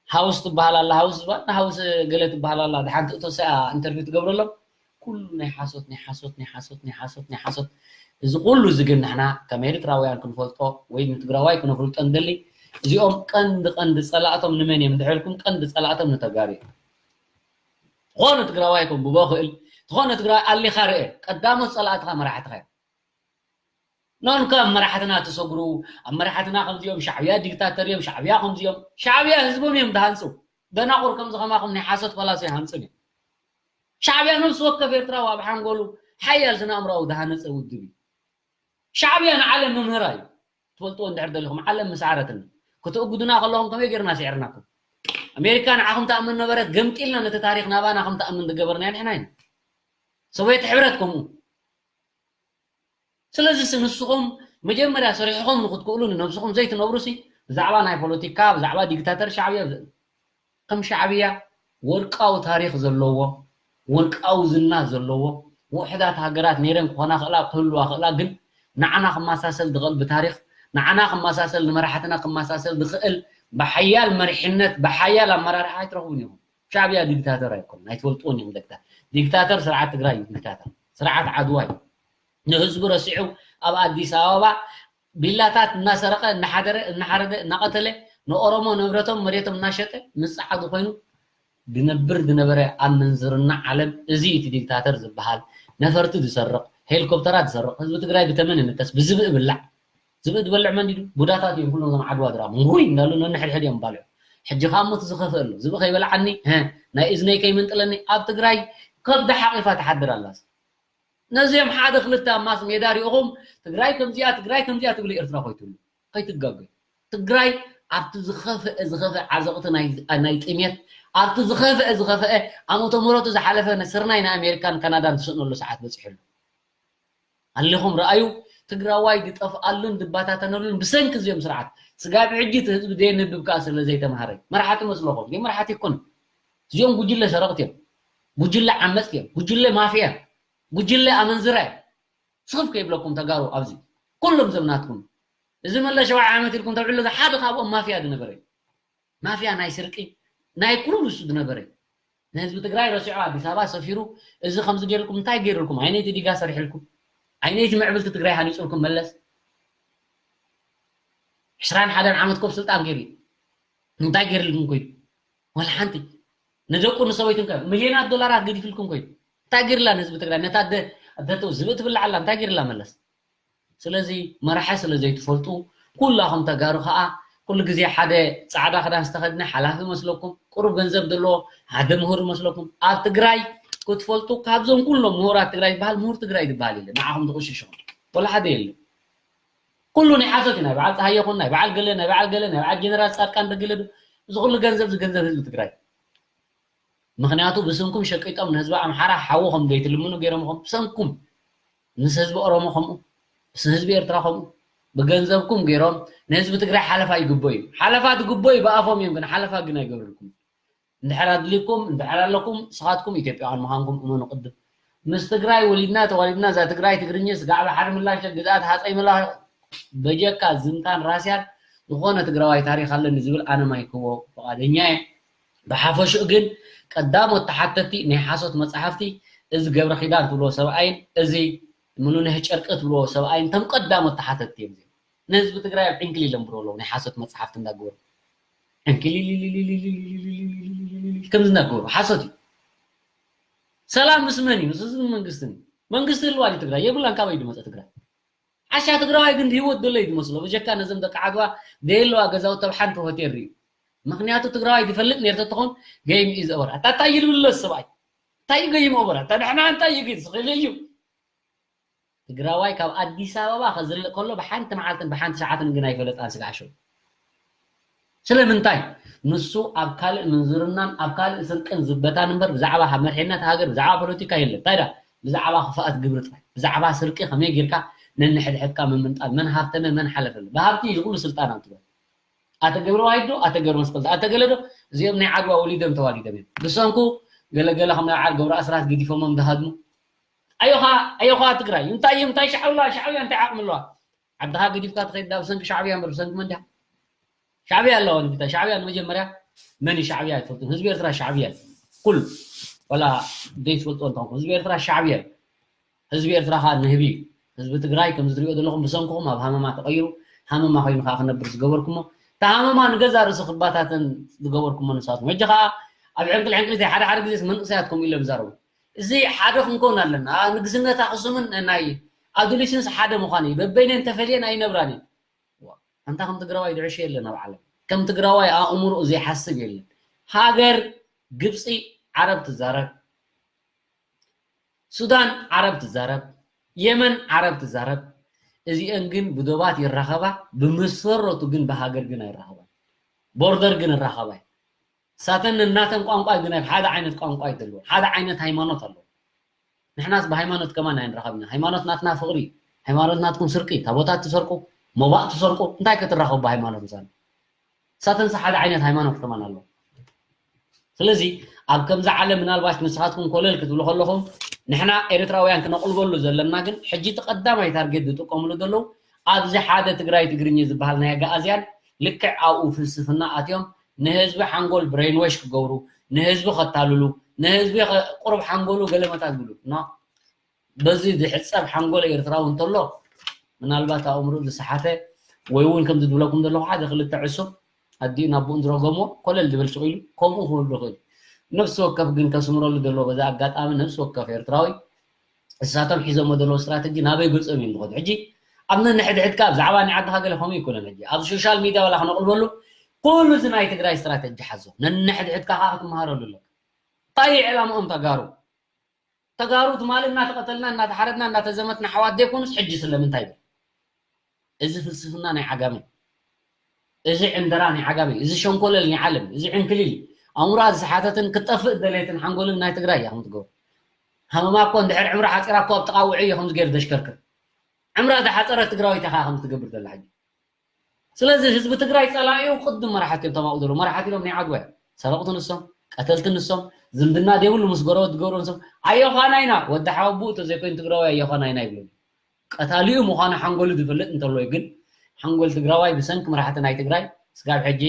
ሃውስ ትበሃል ኣላ፣ ሃውስ ዝበሃል፣ ሃውስ ገለ ትበሃል ኣላ። ድሓን ትእቶ ሰኣ ኢንተርቪው ትገብረሎም። ኩሉ ናይ ሓሶት፣ ናይ ሓሶት፣ ናይ ሓሶት፣ ናይ ሓሶት፣ ናይ ሓሶት። እዚ ኩሉ እዚ ግን ንሕና ከም ኤርትራውያን ክንፈልጦ ወይ ንትግራዋይ ክነፍልጦ ንደሊ። እዚኦም ቀንዲ፣ ቀንዲ ጸላእቶም ንመን እዮም እንድሕር ኢልኩም፣ ቀንዲ ጸላእቶም ንተጋሩ እዮም። ዝኾነ ትግራዋይ ከንብቦ ክእል፣ ዝኾነ ትግራዋይ ኣሊኻ ርአ። ቀዳሞት ጸላእትኻ መራሕትኻ እዮም። ኖንከ ኣብ መራሕትና ትሰግሩ፣ ኣብ መራሕትና ከምዚኦም ሻዕብያ ዲክታተር እዮም፣ ሻዕብያ ከምዚኦም። ሻዕብያ ህዝቦም እዮም ድሃንጹ። ደናቑር ከምዚ ከማኹም ናይ ሓሶት ፈላሶ ይሃንጹን እዮም። ሻዕብያ ነፍሲ ወከፍ ኤርትራዊ ኣብ ሓንጎሉ ሓያል ስነ ኣእምሮኣዊ ዝሃነጸ ውድብ እዩ። ሻዕብያ ንዓለም መምህራ እዩ። ትፈልጥዎ እንድሕር ደሊኹም፣ ዓለም ምስ ዓረትና፣ ክትእጉዱና ከለኹም ከመይ ጌርና ስዒርናኩም? ኣሜሪካ ንዓኹም ትኣምን ነበረት፣ ገምጢልና ነቲ ታሪኽ ናባና ከም ትኣምን ዝገበርናያ ንሕና ኢና። ሶቭየት ሕብረት ከምኡ። ስለዚ ሲ ንስኹም መጀመርያ ሰሪሕኹም ንክትክእሉ ንነብስኹም ዘይትነብሩ ሲ ብዛዕባ ናይ ፖለቲካ፣ ብዛዕባ ዲክታተር ሻዕብያ፣ ከም ሻዕብያ ወርቃዊ ታሪኽ ዘለዎ፣ ወርቃዊ ዝና ዘለዎ፣ ውሑዳት ሃገራት ነይረን ክኾና ክእላ፣ ክህልዋ ክእላ፣ ግን ንዓና ክመሳሰል ዝኽእል ብታሪኽ፣ ንዓና ክመሳሰል፣ ንመራሕትና ክመሳሰል ዝኽእል ብሓያል መሪሕነት፣ ብሓያል ኣመራርሓ ኣይትረኽቡን ኢኹም። ሻዕብያ ዲክታተር ኣይኮነን፣ ኣይትፈልጥዎን ኢኹም። ዲክታ-፣ ዲክታተር ስርዓት ትግራይ እዩ፣ ዲክታተር ስርዓት ዓድዋ እዩ። ንህዝቡ ረሲዑ ኣብ ኣዲስ ኣበባ ቢላታት እናሰረቐ፣ እናሓደረ፣ እናሓረደ፣ እናቐተለ፣ ንኦሮሞ ንብረቶም መሬቶም እናሸጠ ምስ ጸዓዱ ኮይኑ ዝነብር ዝነበረ ኣብ ምንዝርና ዓለም እዚ እቲ ዲክታተር ዝበሃል ነፈርቲ ዝሰርቕ፣ ሄሊኮፕተራት ዝሰርቕ፣ ህዝቢ ትግራይ ብተመን ይንከስ፣ ብዝብኢ ብላዕ። ዝብኢ ዝበልዕ መን ድዩ? ቡዳታት እዮም ኩሎም እዞም ዓድዋ ድራማ። ውይ እንዳሉ ነንሕድሕድ እዮም ባልዑ። ሕጂ ከዓ እሞ እቲ ዝኸፍእ ኣሎ። ዝብኢ ከይበልዓኒ፣ ሀ፣ ናይ እዝነይ ከይምንጥለኒ። ኣብ ትግራይ ከብዳ ሓቂፋ ትሓድር ኣላስ። ነዚኦም ሓደ ክልተ ኣብ ማስ ሜዳ ሪእኹም ትግራይ ከምዚኣ ትግራይ ከምዚኣ ትብሉ ኤርትራ ኮይትብሉ ከይትጋገዩ። ትግራይ ኣብቲ ዝኸፍአ ዝኸፍአ ዓዘቕቲ ናይ ጥሜት ኣብቲ ዝኸፍአ ዝኸፍአ ዓመተ ምህረቱ ዝሓለፈ ስርናይ ንኣሜሪካን ካናዳን ትስእነሉ ሰዓት በፂሑ ኣሎ። ኣሊኹም ረኣዩ። ትግራዋይ ዝጠፍኣሉን ዝባታተነሉን ብሰንኪ እዚኦም ስርዓት ስጋብ ሕጂ እቲ ህዝቢ ዘየንብብ ከዓ ስለ ዘይተምሃረ መራሕቲ መስለኹም ግን መራሕቲ ይኮኑ። እዚኦም ጉጅለ ሰረቕቲ እዮም። ጉጅለ ዓመፅቲ እዮም። ጉጅለ ማፍያ እዮም። ጉጅለ ኣመንዝራ እዮም። ስኽፍ ከይብለኩም ተጋሩ ኣብዚ ኩሎም ዘምናትኩም እዚ መለ ሸውዓይ ዓመት ኢልኩም ተብዕሎ ሓደ ካብኦም ማፍያ ዝነበረ እዩ። ማፍያ ናይ ስርቂ ናይ ኩሉ እሱ ዝነበረ እዩ። ንህዝቢ ትግራይ ረሲዑ ኣዲስ ኣበባ ሰፊሩ እዚ ከምዚ ገይርልኩም እንታይ ገይርልኩም? ዓይነይቲ ዲጋ ሰሪሕልኩም? ዓይነይቲ ምዕብልቲ ትግራይ ሃኒፁልኩም መለስ? ዕስራን ሓደን ዓመት ኮብ ስልጣን ገይሩ እንታይ ገይርልኩም ኮይኑ? ወላ ሓንቲ ንደቁ ንሰበይቱን ከ ሚልዮናት ዶላራት ገዲፍልኩም ኮይኑ እንታይ ገይርላ ንህዝቢ ትግራይ? ነታ ኣደ ኣደተው ዝብእ ትብላዓላ እንታይ ገይርላ መለስ? ስለዚ መራሒ ስለ ዘይትፈልጡ ኩላኹም ተጋሩ ከዓ ኩሉ ግዜ ሓደ ፃዕዳ ክዳን ዝተኸድነ ሓላፊ መስለኩም ቁሩብ ገንዘብ ዘለዎ ሓደ ምሁር መስለኩም ኣብ ትግራይ ክትፈልጡ ካብዞም ኩሎም ምሁራት ትግራይ ዝበሃል ምሁር ትግራይ ዝበሃል የለ ንዓኹም ዝቕሽሽኹም ወላ ሓደ የለ ኩሉ ናይ ሓሶት እዩ ናይ በዓል ፀሃየ ኹን ናይ በዓል ገለ ናይ በዓል ገለ ናይ በዓል ጀነራል ፃድቃን ደገለ እዚ ኩሉ ገንዘብ ዝገንዘብ ህዝቢ ትግራይ ምኽንያቱ ብስንኩም ሸቂጦም ንህዝቢ ኣምሓራ ሓዊ ከም ዘይትልምኑ ገይሮምኹም ብሰንኩም ምስ ህዝቢ ኦሮሞ ከምኡ ምስ ህዝቢ ኤርትራ ከምኡ ብገንዘብኩም ገይሮም ንህዝቢ ትግራይ ሓለፋ ይግቦ እዩ ሓለፋ ትግቦ እዩ ብኣፎም እዮም ግን ሓለፋ ግን ኣይገብርልኩም እንድሕር ኣድልኩም እንድሕር ኣለኩም ስኻትኩም ኢትዮጵያውያን ምዃንኩም እመኑ ቅድም ምስ ትግራይ ወሊድና ተዋሊድና እዛ ትግራይ ትግርኛ ስጋዕ ባሕሪ ምላሽ ግዝኣት ሃፀይ መላ በጀካ ዝንታን ራስያን ዝኾነ ትግራዋይ ታሪክ ኣለኒ ዝብል ኣነ ማይክዎ ፍቓደኛ እየ ብሓፈሽኡ ግን ቀዳሞት ተሓተቲ ናይ ሓሶት መፅሓፍቲ እዚ ገብረ ኪዳን ትብልዎ ሰብኣይን እዚ ምሉነህ ጨርቂ ትብልዎ ሰብኣይን እቶም ቀዳሞት ተሓተቲ እዮም እዚኦም ንህዝቢ ትግራይ ኣብ ዕንክሊል የንብሩ ኣለዉ ናይ ሓሶት መፅሓፍቲ እንዳገበሩ ዕንክሊል ከምዚ እንዳገበሩ ሓሶት እዩ ሰላም ምስ መን እዩ ምስ ህዝብን መንግስትን እዩ መንግስቲ ህልዋ ድዩ ትግራይ የብላን ካበይ ድመፀ ትግራይ ዓሻ ትግራዋይ ግን ብህይወት ዘሎ እዩ ዝመስሎ ብጀካ ነዞም ደቂ ዓድዋ ዘየለዋ ገዛውቲ ኣብ ሓንቲ ሆቴል ርዩ ምክንያቱ ትግራዋይ ዝፈልጥ ነርተ ትኾን game is over ኣታ እንታይ ይልብሎ ሰብኣይ እንታይ game over ኣታ ንሕና እንታይ እዩ ግን ዝኽእል እዩ ትግራዋይ ካብ ኣዲስ ኣበባ ከዝልእ ከሎ ብሓንቲ መዓልትን ብሓንቲ ሰዓትን ግን ኣይፈለጣን ስጋዕ ሸው ስለምንታይ ንሱ ኣብ ካልእ ምንዝርናን ኣብ ካልእ ስርቅን ዝበታን እምበር ብዛዕባ መርሒነት ሃገር ብዛዕባ ፖለቲካ የለን እንታይ ዳ ብዛዕባ ክፍኣት ግብሪ ጥራይ ብዛዕባ ስርቂ ከመይ ጌርካ ነንሕድሕድካ ምምንጣል መን ሃብተመ መን ሓለፈለ ብሃብቲ እዩ ዝኩሉ ስልጣን ኣብ ትግራይ ኣተ ገብረ ዋሂድ ዶ ኣተ ገብረ መስቀል ኣተ ገለ ዶ እዚኦም ናይ ዓድዋ ወሊዶም ተዋሊዶም እዮም ብሰንኩ ገለገለ ከም ናይ ዓድ ገብረ ኣስራት ገዲፎሞም ዝሃድሙ ኣዮኻ ኣዮኻ ትግራይ እንታይ እዩ እንታይ ሻዕብያ ሻዕብያ እንታይ ዓቕሚ ኣለዋ ዓድኻ ገዲፍካ ትኸይድ ዳ ብሰንኪ ሻዕብያ እምበር ብሰንኪ መን ድያ ሻዕብያ ኣለዋ ንግታ ሻዕብያ ንመጀመርያ መን ሻዕብያ ኣይትፈልጡ ህዝቢ ኤርትራ ሻዕብያ ኩል ወላ ዘይትፈልጡ እንተኾንኩም ህዝቢ ኤርትራ ሻዕብያ ህዝቢ ኤርትራ ከዓ ንህቢ ህዝቢ ትግራይ ከም ዝሪኦ ዘለኹም ብሰንክኹም ኣብ ሃመማ ተቐይሩ ሃመማ ኮይኑ ከዓ ክነብር ዝገበርኩሞ እቲ ሃመማ ንገዛ ርእሲ ክባታተን ዝገበርኩሞ ንሳትኩም ሕጂ ከዓ ኣብ ዕንቅል ዕንቅሊተይ ሓደ ሓደ ግዜ መንእሰያት ከምኡ ኢሎም ይዛረቡ እዚ ሓደ ክንከውን ኣለና ንግስነት ኣክሱምን ናይ ኣዱሊስንስ ሓደ ምዃን እዩ በበይነን ተፈልየን ኣይነብራን እዩ ኣንታ ከም ትግራዋይ ዝዕሾ የለን ኣብ ዓለም ከም ትግራዋይ ኣእምሮኡ ዘይሓስብ የለን ሃገር ግብፂ ዓረብ ትዛረብ ሱዳን ዓረብ ትዛረብ የመን ዓረብ ትዛረብ እዚአን ግን ብዶባት ይራኸባ ብመሰረቱ ግን ብሃገር ግን ኣይራኸባን ቦርደር ግን ይራኸባ ሳተን እናተን ቋንቋ ግን ሓደ ዓይነት ቋንቋ ይደልዎ ሓደ ዓይነት ሃይማኖት ኣለዎ ንሕናስ ብሃይማኖት ከማን ኣይንራኸብና ሃይማኖት ናትና ፍቕሪ ሃይማኖት ናትኩም ስርቂ ታቦታት ትሰርቁ ሞባእ ትሰርቁ እንታይ ክትራኸቡ ብሃይማኖት ምሳና ሳተንስ ሓደ ዓይነት ሃይማኖት ከማን ኣሎ ስለዚ ኣብ ከምዚ ዓለም ምናልባት ንስኻትኩም ኮለል ክትብሉ ከለኹም ንሕና ኤርትራውያን ክነቕልበሉ ዘለና ግን ሕጂ እቲ ቀዳማይ ታርጌት ዝጥቀምሉ ዘለዉ ኣብዚ ሓደ ትግራይ ትግርኛ ዝበሃል ናይ ኣጋኣዝያን ልክዕ ኣብኡ ፍልስፍና ኣትዮም ንህዝቢ ሓንጎል ብሬንወሽ ክገብሩ ንህዝቢ ከታልሉ ንህዝቢ ቁሩብ ሓንጎሉ ገለመታ ዝብሉ ኖ በዚ ዝሕፀብ ሓንጎል ኤርትራዊ እንተሎ ምናልባት ኣእምሩ ዝሰሓተ ወይ እውን ከምዚ ዝብለኩም ዘለኹ ሓደ ክልተ ዕሱብ ኣዲኡ ናብኡን ዝረገሞ ኮለል ዝብል ስቕ ኢሉ ከምኡ ክብል ዝኽእል ነፍሲ ወከፍ ግን ከስምረሉ ዘለዎ በዚ ኣጋጣሚ ነፍሲ ወከፍ ኤርትራዊ እሳቶም ሒዞሞ ዘለዉ ስትራተጂ ናበይ ገጾም እዮም ዝኸዱ ሕጂ ኣብ ነንሕድሕድካ ብዛዕባ ናይ ዓድኻ ገለ ከምኡ ይኮነን ሕጂ ኣብ ሶሻል ሚድያ ዋላ ክነቕልበሉ ኩሉ እዚ ናይ ትግራይ ስትራተጂ ሓዞ ነንሕድሕድካ ከዓ ክትመሃረሉ ኣለካ እንታይ እዩ ዕላምኦም ተጋሩ ተጋሩ ትማሊ እናተቐተልና እናተሓረድና እናተዘመትና ኣሕዋት ዘይኮኑስ ሕጂ ስለምንታይ ይብል? እዚ ፍልስፍና ናይ ዓጋመ፣ እዚ ዕንደራ ናይ ዓጋመ፣ እዚ ሸንኮለል ናይ ዓለም፣ እዚ ዕንክሊል ኣእምሮኣ ዝሰሓተትን ክትጠፍእ ደለየትን ሓንጎልን ናይ ትግራይ እያ ከም ትገብሮ። ሃመማ እኮ እንድሕር ዕምራ ሓፂራ እኮ ኣብ ጥቓ ውዑይ እየ ከምዚ ገይሩ ዘሽከርክር። ዕምራ ዝሓፀረት ትግራወይቲ ኢኻ ከም ትገብር ዘላ ሕጂ። ስለዚ ህዝቢ ትግራይ ፀላኢኡ ቅድም መራሕቲ እዮም ተማቑ ዘለዉ። መራሕቲ ኢሎም ናይ ዓድዋ እዮም። ሰረቕቲ ንሶም፣ ቀተልቲ ንሶም፣ ዝምድና ዘይብሉ ምስ ጎረበት ዝገብሩ ንሶም። ኣዮኻና ኢና፣ ወዲ ሓወቡኡ ተዘይኮይኑ ትግራዋይ ኣዮኻና ኢና ይብሉ። ቀታሊኡ ምዃኑ ሓንጎሉ ዝፈልጥ እንተሎ እዩ። ግን ሓንጎል ትግራዋይ ብሰንኪ መራሕቲ ናይ ትግራይ ስጋብ ሕጂ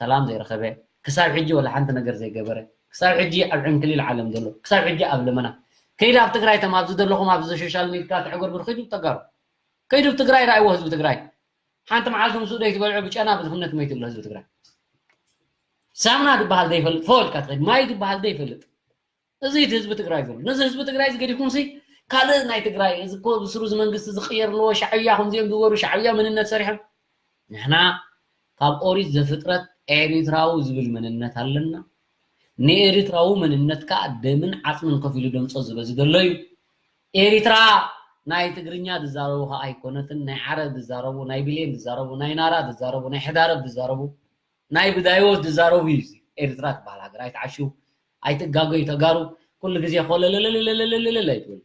ሰላም ዘይረኸበ፣ ክሳብ ሕጂ ወላ ሓንቲ ነገር ዘይገበረ፣ ክሳብ ሕጂ ኣብ ዕንክሊል ዓለም ዘሎ፣ ክሳብ ሕጂ ኣብ ለመና። ከይዲ ኣብ ትግራይ ተም ኣብዚ ዘለኹም ኣብዚ ሶሻል ሚድያ ተዕገርግር ከይዱ ተጋሩ። ከይዱ ትግራይ ራእይዎ ህዝቢ ትግራይ። ሓንቲ መዓልቲ ምስኡ ደይትበልዑ ብጨና ብድኽነት መይቱ ኣሎ ህዝቢ ትግራይ። ሳምና ዝበሃል ዘይፈልጥ፣ ፎልካ ትኸይድ፣ ማይ ዝበሃል ዘይፈልጥ። እዚ እቲ ህዝቢ ትግራይ ዘሎ። ነዚ ህዝቢ ትግራይ እዚ ገዲፍኩም ሲ ካልእ ናይ ትግራይ፣ እዚ እኮ ብስሩ እዚ መንግስቲ ዝቕየር ኣለዎ፣ ሻዕብያ ከምዚኦም ዝበሩ፣ ሻዕብያ መንነት ሰሪሖም። ንሕና ካብ ኦሪት ዘፍጥረት ኤሪትራዊ ዝብል መንነት ኣለና። ንኤሪትራዊ መንነት ከዓ ደምን ዓፅምን ከፊሉ ደምፆ ዝበዚ ዘሎ እዩ። ኤሪትራ ናይ ትግርኛ ዝዛረቡ ከዓ ኣይኮነትን፣ ናይ ዓረብ ዝዛረቡ፣ ናይ ብሌን ዝዛረቡ፣ ናይ ናራ ዝዛረቡ፣ ናይ ሕዳረብ ዝዛረቡ፣ ናይ ብዳይዎ ዝዛረቡ እዩ። እዚ ኤሪትራ ትበሃል ሃገር ኣይትዓሽው፣ ኣይትጋገዩ ተጋሩ። ኩሉ ግዜ ኮለለለለለለለለ ኣይትበሉ።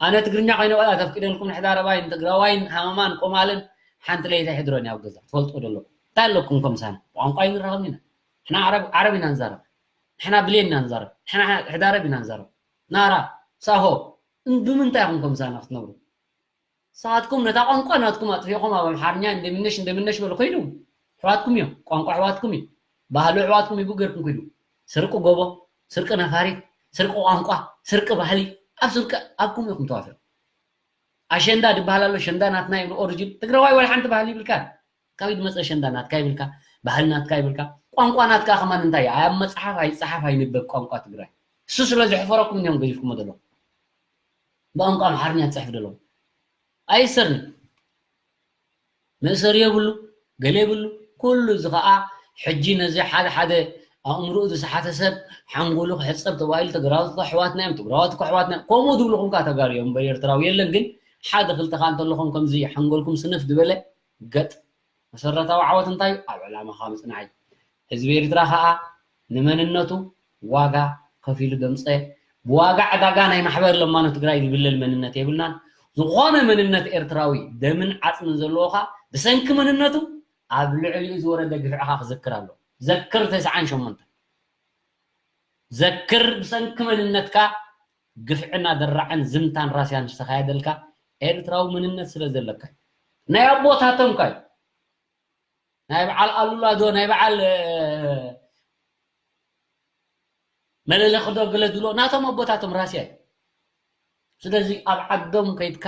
ኣነ ትግርኛ ኮይነ ቆልዓ ተፍቅደልኩም ንሕዳረባይን ትግራዋይን ሃመማን ቆማልን ሓንቲ ለይቲ ኣይሕድሮን ኣብ ገዛ ትፈልጦ ደሎ እንታይ ኣለኩም ከምሳና ቋንቋ ይንራኸብ ኢና። ንሕና ዓረብ ዓረብ ኢና ንዛረብ፣ ንሕና ብሌን ኢና ንዛረብ፣ ንሕና ሕዳረብ ኢና ንዛረብ። ናራ ሳሆ እን- ብምንታይ ኢኹም ከምሳና ክትነብሩ? ንስኻትኩም ነታ ቋንቋ ናትኩም ኣጥፊእኹም ኣብ ኣምሓርኛ እንደምነሽ እንደምነሽ በሉ ከይዱ። ኣሕዋትኩም እዮም፣ ቋንቋ ኣሕዋትኩም እዩ፣ ባህሉ ኣሕዋትኩም እዩ ገርኩም ከይዱ። ስርቂ ጎቦ፣ ስርቂ ነፋሪት፣ ስርቂ ቋንቋ፣ ስርቂ ባህሊ ኣብ ስርቂ ኣብኩም ኢኹም ተዋፊሩ። ኣሸንዳ ዝበሃል ኣሎ፣ ሸንዳ ናትና እዩ ኦሪጂን። ትግራዋይ ዋላ ሓንቲ ባህሊ ይብልካ። ካበይ ዝመፀ ኣሸንዳ ናትካ ይብልካ፣ ባህሊ ናትካ ይብልካ፣ ቋንቋ ናትካ ከማን እንታይ እዩ? ኣብ መፅሓፍ ኣይፀሓፍ ኣይንበብ ቋንቋ ትግራይ። እሱ ስለ ዘሕፈረኩም እዮም ገዲፍኩሞ ዘለኹም። ብቋንቋ ኣምሓርኛ ትፅሕፍ ዘለኹም። ኣይሰርኒ። መእሰሪ የብሉ፣ ገለ የብሉ። ኩሉ እዚ ኸዓ ሕጂ ነዚ ሓደ ሓደ ኣእምሮኡ ዝሰሓተ ሰብ ሓንጎሉ ክሕፀብ ተባሂሉ ትግራዎት እኮ ኣሕዋትና እዮም፣ ትግራዎት እኮ ኣሕዋትና እዮም። ከምኡ ዝብልኹም ከዓ ተጋሩ እዮም እምበር ኤርትራዊ የለን። ግን ሓደ ክልተ ከዓ እንተለኹም ከምዚ ሓንጎልኩም ስንፍ ዝበለ ገጥ መሰረታዊ ዓወት እንታይ እዩ? ኣብ ዕላማኻ ምጽናዕ እዩ። ህዝቢ ኤርትራ ኸኣ ንመንነቱ ዋጋ ከፊሉ ዘምጸ፣ ብዋጋ ዕዳጋ ናይ ማሕበር ለማኖ ትግራይ ዝብለል መንነት የብልናን። ዝኾነ መንነት ኤርትራዊ ደምን ዓጽምን ዘለዎ ኸኣ ብሰንኪ መንነቱ ኣብ ልዕሊኡ ዝወረደ ግፍዕኻ ክዝክር ኣሎ። ዘክር ተስዓን ሸሞንተን። ዘክር ብሰንኪ መንነትካ ግፍዕና ደራዕን ዝምታን ራስያን ዝተኻየደልካ ኤርትራዊ መንነት ስለ ዘለካ እዩ። ናይ ኣቦታቶም ካዩ ናይ በዓል ኣሉላ ዶ ናይ በዓል መለለኺ ዶ ገለ ድሎ ናቶም ኣቦታቶም ራስያ እዩ። ስለዚ ኣብ ዓዶም ከይድካ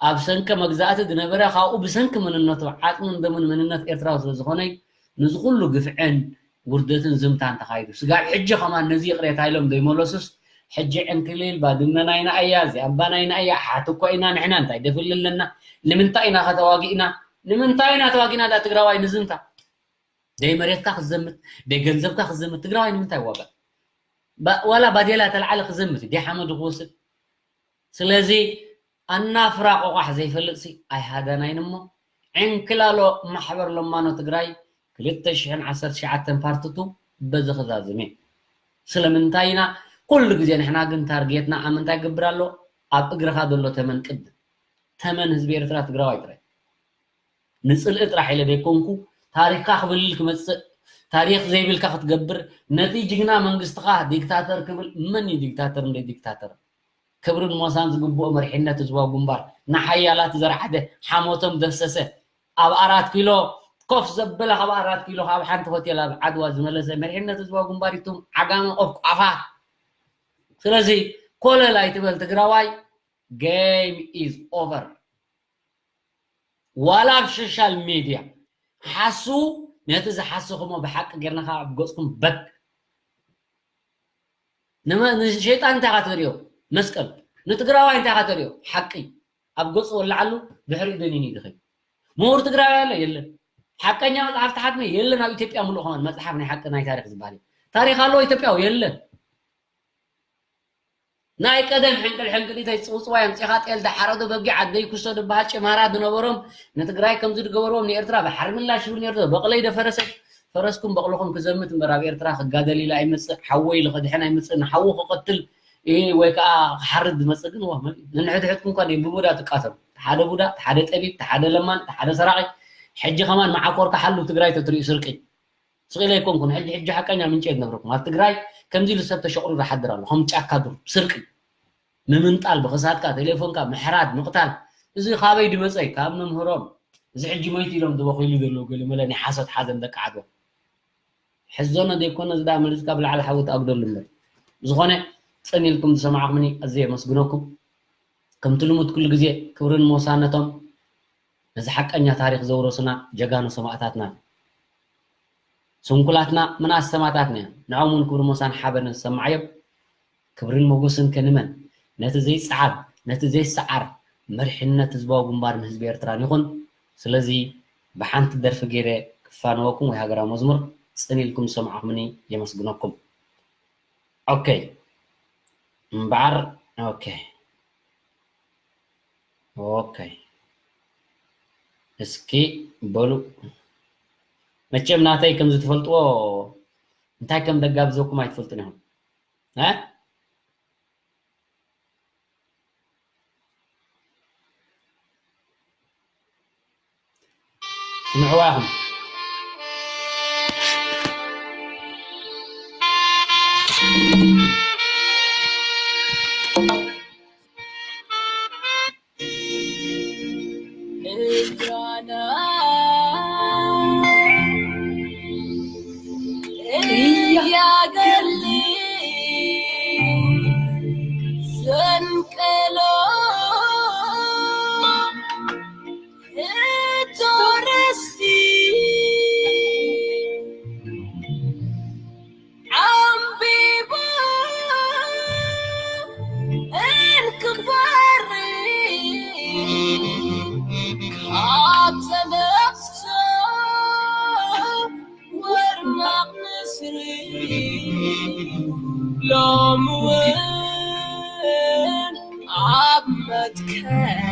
ኣብ ሰንከ መግዛእቲ ዝነበረ ካብኡ ብሰንኪ መንነቱ ዓጥምን ደምን መንነት ኤርትራዊ ስለ ዝኾነ ንዚ ኩሉ ግፍዕን ውርደትን ዝምታን ተኻይዱ። ስጋብ ሕጂ ከማን ነዚ ይቕሬታ ኢሎም ዘይመለሱስ ሕጂ ዕንክሊል ባድመ ናይና እያ፣ እዚኣ እባ ናይና እያ፣ ኣሓት እኮ ኢና ንሕና እንታይ ደፍል ኣለና? ንምንታይ ኢና ከተዋጊእና? ንምንታይ ኢና ተዋጊእና ዳ ትግራዋይ ንዝምታ? ደይ መሬትካ ክትዘምት፣ ደይ ገንዘብካ ክትዘምት ትግራዋይ ንምንታይ ይዋጋእ? ባ- ዋላ ባዴላ ተልዓለ ክዘምት ደይ ሓመዱ ክወስድ። ስለዚ ኣናፍራ ቆቋሕ ዘይፈልጥሲ ኣይሃዳናይን እሞ ዕንክላሎ ማሕበር ለማኖ ትግራይ ክልተ ሽሕን ዓሰርተ ትሽዓተን ፓርትቱ በዚ ክዛዝም እየ። ስለምንታይ ኢና ኩሉ ግዜ ንሕና ግን ታርጌትና ኣብ ምንታይ ገብር ኣሎ? ኣብ እግርኻ ዘሎ ተመን ቅድም። ተመን ህዝቢ ኤርትራ ትግራዋይ ጥራይ። ንጽልኢ ጥራሕ ኢለ ዘይኮንኩ ታሪኽካ ክብልል ክመጽእ ታሪኽ ዘይብልካ ክትገብር ነቲ ጅግና መንግስትኻ ዲክታተር ክብል መን እዩ ዲክታተር እንደ ዲክታተር ክብርን ሞሳን ዝግብኦ መሪሕነት ህዝባዊ ግንባር ንሓያላት ዘርዓደ ሓሞቶም ዘፍሰሰ ኣብ ኣራት ኪሎ ኮፍ ዘበለ ካብ ኣራት ኪሎ ካብ ሓንቲ ሆቴል ኣብ ዓድዋ ዝመለሰ መሪሕነት ህዝባዊ ግንባር ይቱም ዓጋመ ቆፍቋፋ ስለዚ ኮለል ኣይትበል ትግራዋይ game is over ዋላ ኣብ ሶሻል ሚድያ ሓሱ ነቲ ዝሓሰኹሞ ብሓቂ ጌርና ከዓ ኣብ ገፅኩም በክ ንመ- ንሸይጣን እንታይ ካ ተሪኦ መስቀል ንትግራዋይ እንታይ ካ ተሪኦ ሓቂ ኣብ ገፁ ወላዓሉ ድሕሪኡ ደኒኑ ይድኸይ ምሁር ትግራዊ ኣሎ የለን ሓቀኛ መፅሓፍ ተሓትመ የለን ኣብ ኢትዮጵያ ምሉእ ከማን መፅሓፍ ናይ ሓቂ ናይ ታሪክ ዝበሃል እዩ ታሪክ ኣለዎ ኢትዮጵያዊ የለን ናይ ቀደም ሕንቅል ሕንቅሊተይ ጽውጽዋይ ኣምጺኻ ጤል ዝሓረዶ በጊዕ ኣደይ ኩሶ ዝበሃል ጭማራ ዝነበሮም ንትግራይ ከምዚ ዝገበርዎም ንኤርትራ ባሕሪ ምላሽ ይብል ነይሩ። በቕለይ ደፈረሰት ፈረስኩም በቕልኹም ክዘምት እምበር ኣብ ኤርትራ ክጋደል ኢለ ኣይመጽእ፣ ሓወይ ኢሉ ከድሕን ኣይመጽእ፣ ንሓዉ ክቐትል እ፣ ወይ ከዓ ክሓርድ ዝመጽእ ግን ዋ መን እዩ? ነንሕድሕድኩም እኳ ብቡዳ ትቃተሉ። ሓደ ቡዳ፣ ሓደ ጠቢብ፣ ሓደ ለማን፣ ሓደ ሰራቒ። ሕጂ ከማን መዓኮርካ ሓሉ ትግራይ ተትሪኡ ስርቂ። ስቕ ኢለ ኣይኮንኩን። ሕጂ፣ ሕጂ ሓቀኛ ምንጪ እየ ዝነግረኩም። ኣብ ትግራይ ከምዚ ኢሉ ሰብ ተሸቑሪሩ ይሓድር ኣሎ። ከም ጫካ ዱር፣ ስርቂ። ምምንጣል፣ ብኽሳድካ፣ ቴሌፎንካ፣ ምሕራድ፣ ምቕታል። እዚ ካበይ ድመጸ እዩ? ካብ መምህሮም። እዚ ሕጂ መይቱ ኢሎም ዝበኽይሉ ዘለዉ ገለመለ ናይ ሓሶት ሓዘን ደቂ ዓድዋ። ሕዞ ነደይኮነ እዚ ደኣ መሊስካ ብላዕሊ ሓዊ ተኣጉደሉ እምበር። ብዝኾነ ጽን ኢልኩም ዝሰማዕኩምኒ ኣዝየ የመስግነኩም። ከምቲ ልሙድ ኩሉ ግዜ ክብርን ሞሳን ነቶም ነዚ ሓቀኛ ታሪኽ ዘውረሱና ጀጋኑ ሰማእታትና። ስንኩላትና ምንኣስ ሰማእታትና እዮም። ንዖም እውን ክብሪ ሞሳን ሓበንን ዝሰማዓዮም። ክብርን ሞጎስን ከንመን ነቲ ዘይጸዓር ነቲ ዘይሰዓር መሪሕነት ህዝባዊ ግንባርን ህዝቢ ኤርትራን ይኹን። ስለዚ ብሓንቲ ደርፊ ገይረ ክፋነወኩም ወይ ሃገራዊ መዝሙር ጽን ኢልኩም ዝሰማዕኩምኒ የመስግነኩም። ኦኬ እምበዓር ኦኬ ኦኬ እስኪ በሉ መቸም ናተይ ከም ዝትፈልጥዎ እንታይ ከም ደጋብዘኩም ኣይትፈልጡን ኢኹም። እ? ስምዕዋ ኢኹም። እያገሊ ዘንቀሎ እቶረስቲ ዓምቢባ እንክባሪ ካብ ዘነፍሶ ወርማቕ ንስሪ ሎሚ እውን ኣብ መትከል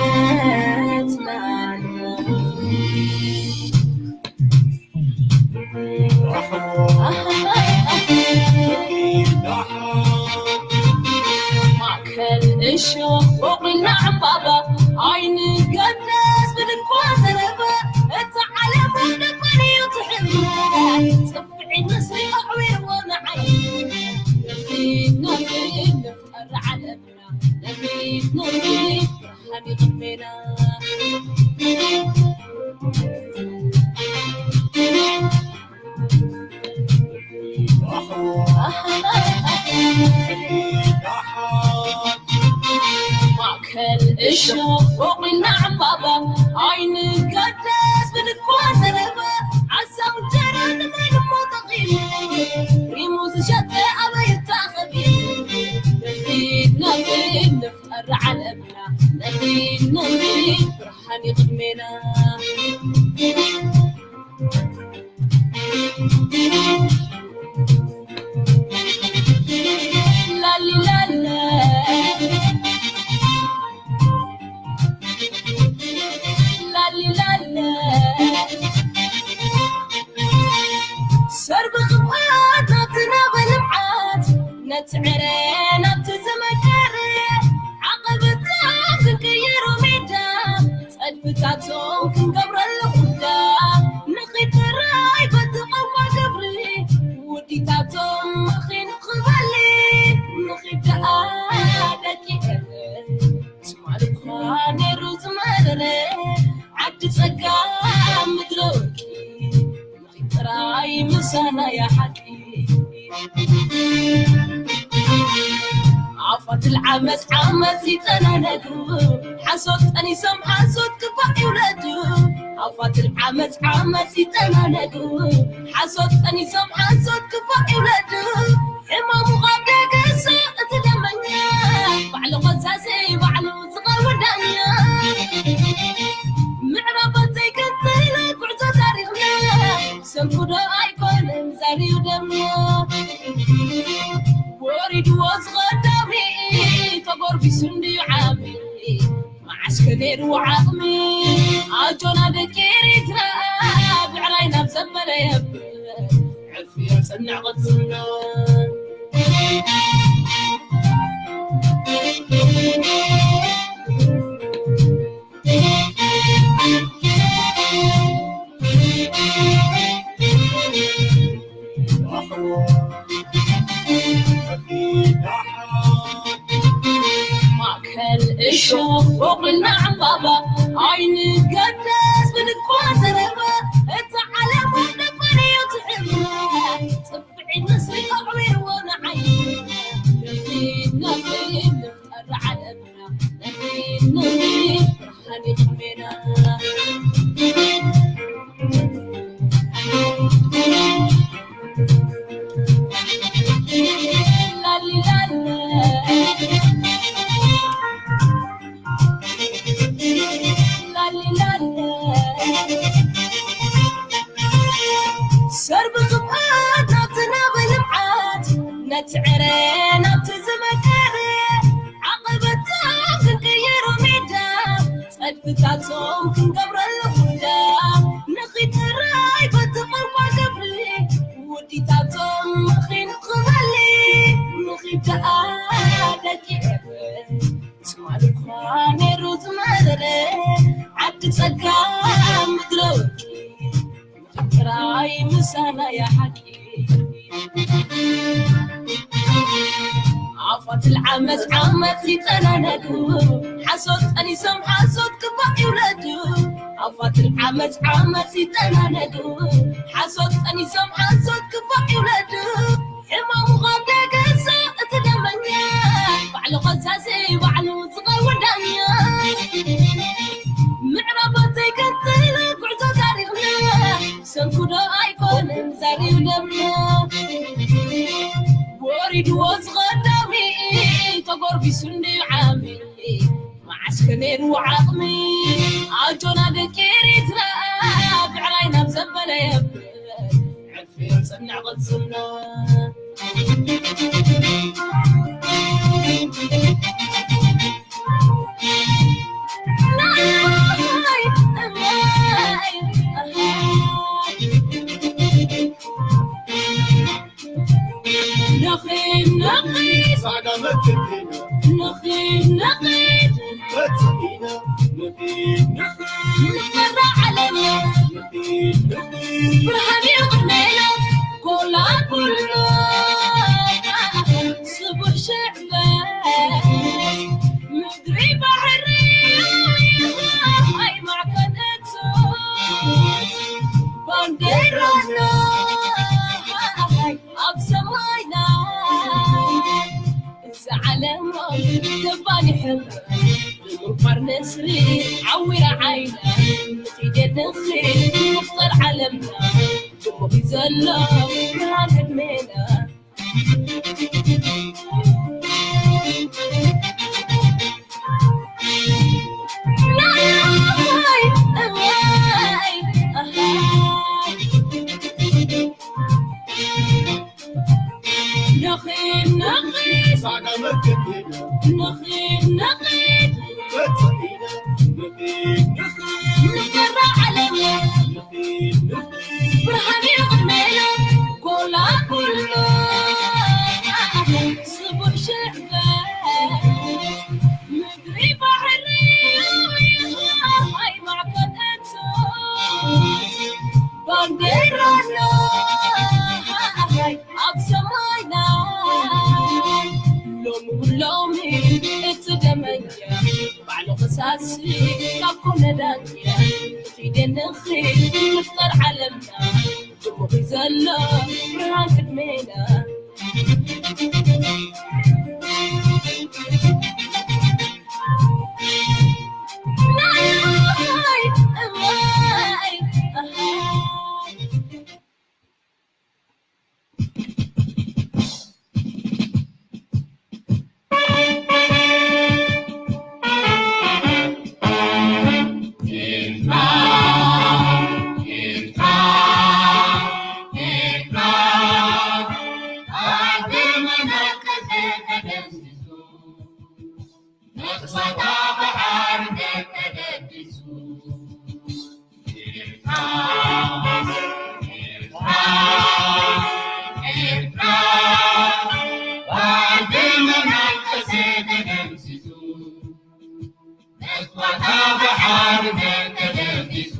ሓርነትና ማእከል እሾኽ ቦቒልና ዕምባባ ኣይንገደስ ብድንኳ ዘረባ እታ ዓለም ወደቀን እዩ ትሕምና ጽፍዒ ንስሪ ኣዕዊርዎ ንዓይ ነኺድ ነኺድ ንፍጠር ዓለምና ነኺድ ነኺድ ብርሃን ይቕድሜና ማእከል እሾኽ ቦቒልና ዕምባባ ኣይንገደስ ብድኳ ዘረባ ዓሳው እንጀራ ንማይ ድማ ጠቒሙ ሪሙ ዝሸጠ ኣበይ ይታኸብ ነኺድ ነኺድ ንፍጠር ዓለምና ነኺድ ነኺድ ብርሃን ይቕድሜና ሰርቢ ክብኣት ናብቲ ናብ ልምዓት ነቲ ዕረ ናብቲ ዝመከረ ዓቐበታት ክንቅይሮ ሜዳ ጸድፍታቶም ክንገብረሉ ቁዳ ንኺድ ጥራይ በቲ ቋንቋ ግብሪ ውዲታቶም ንኺንኽበሊ ንኺድ ደኣ ደቂ ኤረ ትማሊ እኳ ነይሩ ዝመረረ ዓዲ ጸጋ ምድረ ወርቂ ንኺድ ጥራይ ምሳና እያ ሓቂ ኣፋት ልዓመት ዓመት ይጠናነጉ ሓሶት ጠኒሶም ሓሶት ክፋእ ይውለዱ ኣፋት ልዓመት ዓመት ይጠናነጉ ሓሶት ጠኒሶም ሓሶት ክፋእ ይውለዱ ሕማሙ ካብ ደገሰ እቲ ደመኛ ባዕሉ ኸሳሲ ባዕሉ ዝቐርብ ዳኛ ምዕራባት ዘይከተለ ጉዕዞ ታሪኽና ሰንፉዶ ኣይኮነን ዛሪው ደምና ሩ ዓቕሚ ኣጆና ደቂ ኤሪትራ ብዕራይ ናብ ዘበለ የብር ዕርፊ የጽንዕ ቅጽሎ ማእከል እሾኽ ቦቕልና ዕምባባ ኣይንገደስ ብልኳ ዘረባ እታ ዓለም ወደበርዮ ትሕብና ጽብዒ ምስሪ ኣዕቢርዎ ንዓይ ነኺ ነኺ ንፍጠር ዓለምና ነኺ ነኺ ብርሃን ይቕድሜና ሰርቢ ክብኣት ናብቲ ናብ ልምዓት ነቲ ዕረ ናብቲ ዝመከረ ዓቐበታት ክንቅየሮ ሜዳ ጸድፍታቶም ክንገብረሉ ኩዳ ንኺጥራይ በቲ ቋንቋ ገብሪ ውዲታቶም ምኺኑ ክበሊ ንኺደኣ ደቂ ኤረ ትማሊ እኳ ነይሩ ዝመረረ ዓዲ ጸጋ ምድረ ወርቂ ጥራይ ምሳና እያ ሓቂ ኣፋት ዓመት ዓመት ይጠናነዱ ሓሶት ጠኒሶም ሓሶት ክባእ ይውለዱ ኣፋት ዓመት ዓመት ይጠናነዱ ሓሶት ጠኒሶም ሓሶት ክባእ ይውለዱ ሕማሙ ካብ ደገሳ እቲ ደመኛ ባዕሉ ከሳሲ ባዕሉ ዝቐርቡ ዳኛ ምዕራባት ዘይቀጥል ጉዕዞ ታሪኽና ሰንኩዶ ኣይኮነን ዛሪብ ደምና ወሪድዎ ዝቐዳሚ ተጎርቢሱ እንድዩ ዓሚ መዓስ ከነይሩ ዓቕሚ ኣጆና ደቂ ኤሪትራ ብዕራይ ናብ ዘበለ የብር ዕርፊ የጽንዕ ቅጽና ኣብ ሓርነት ተደቂሱ።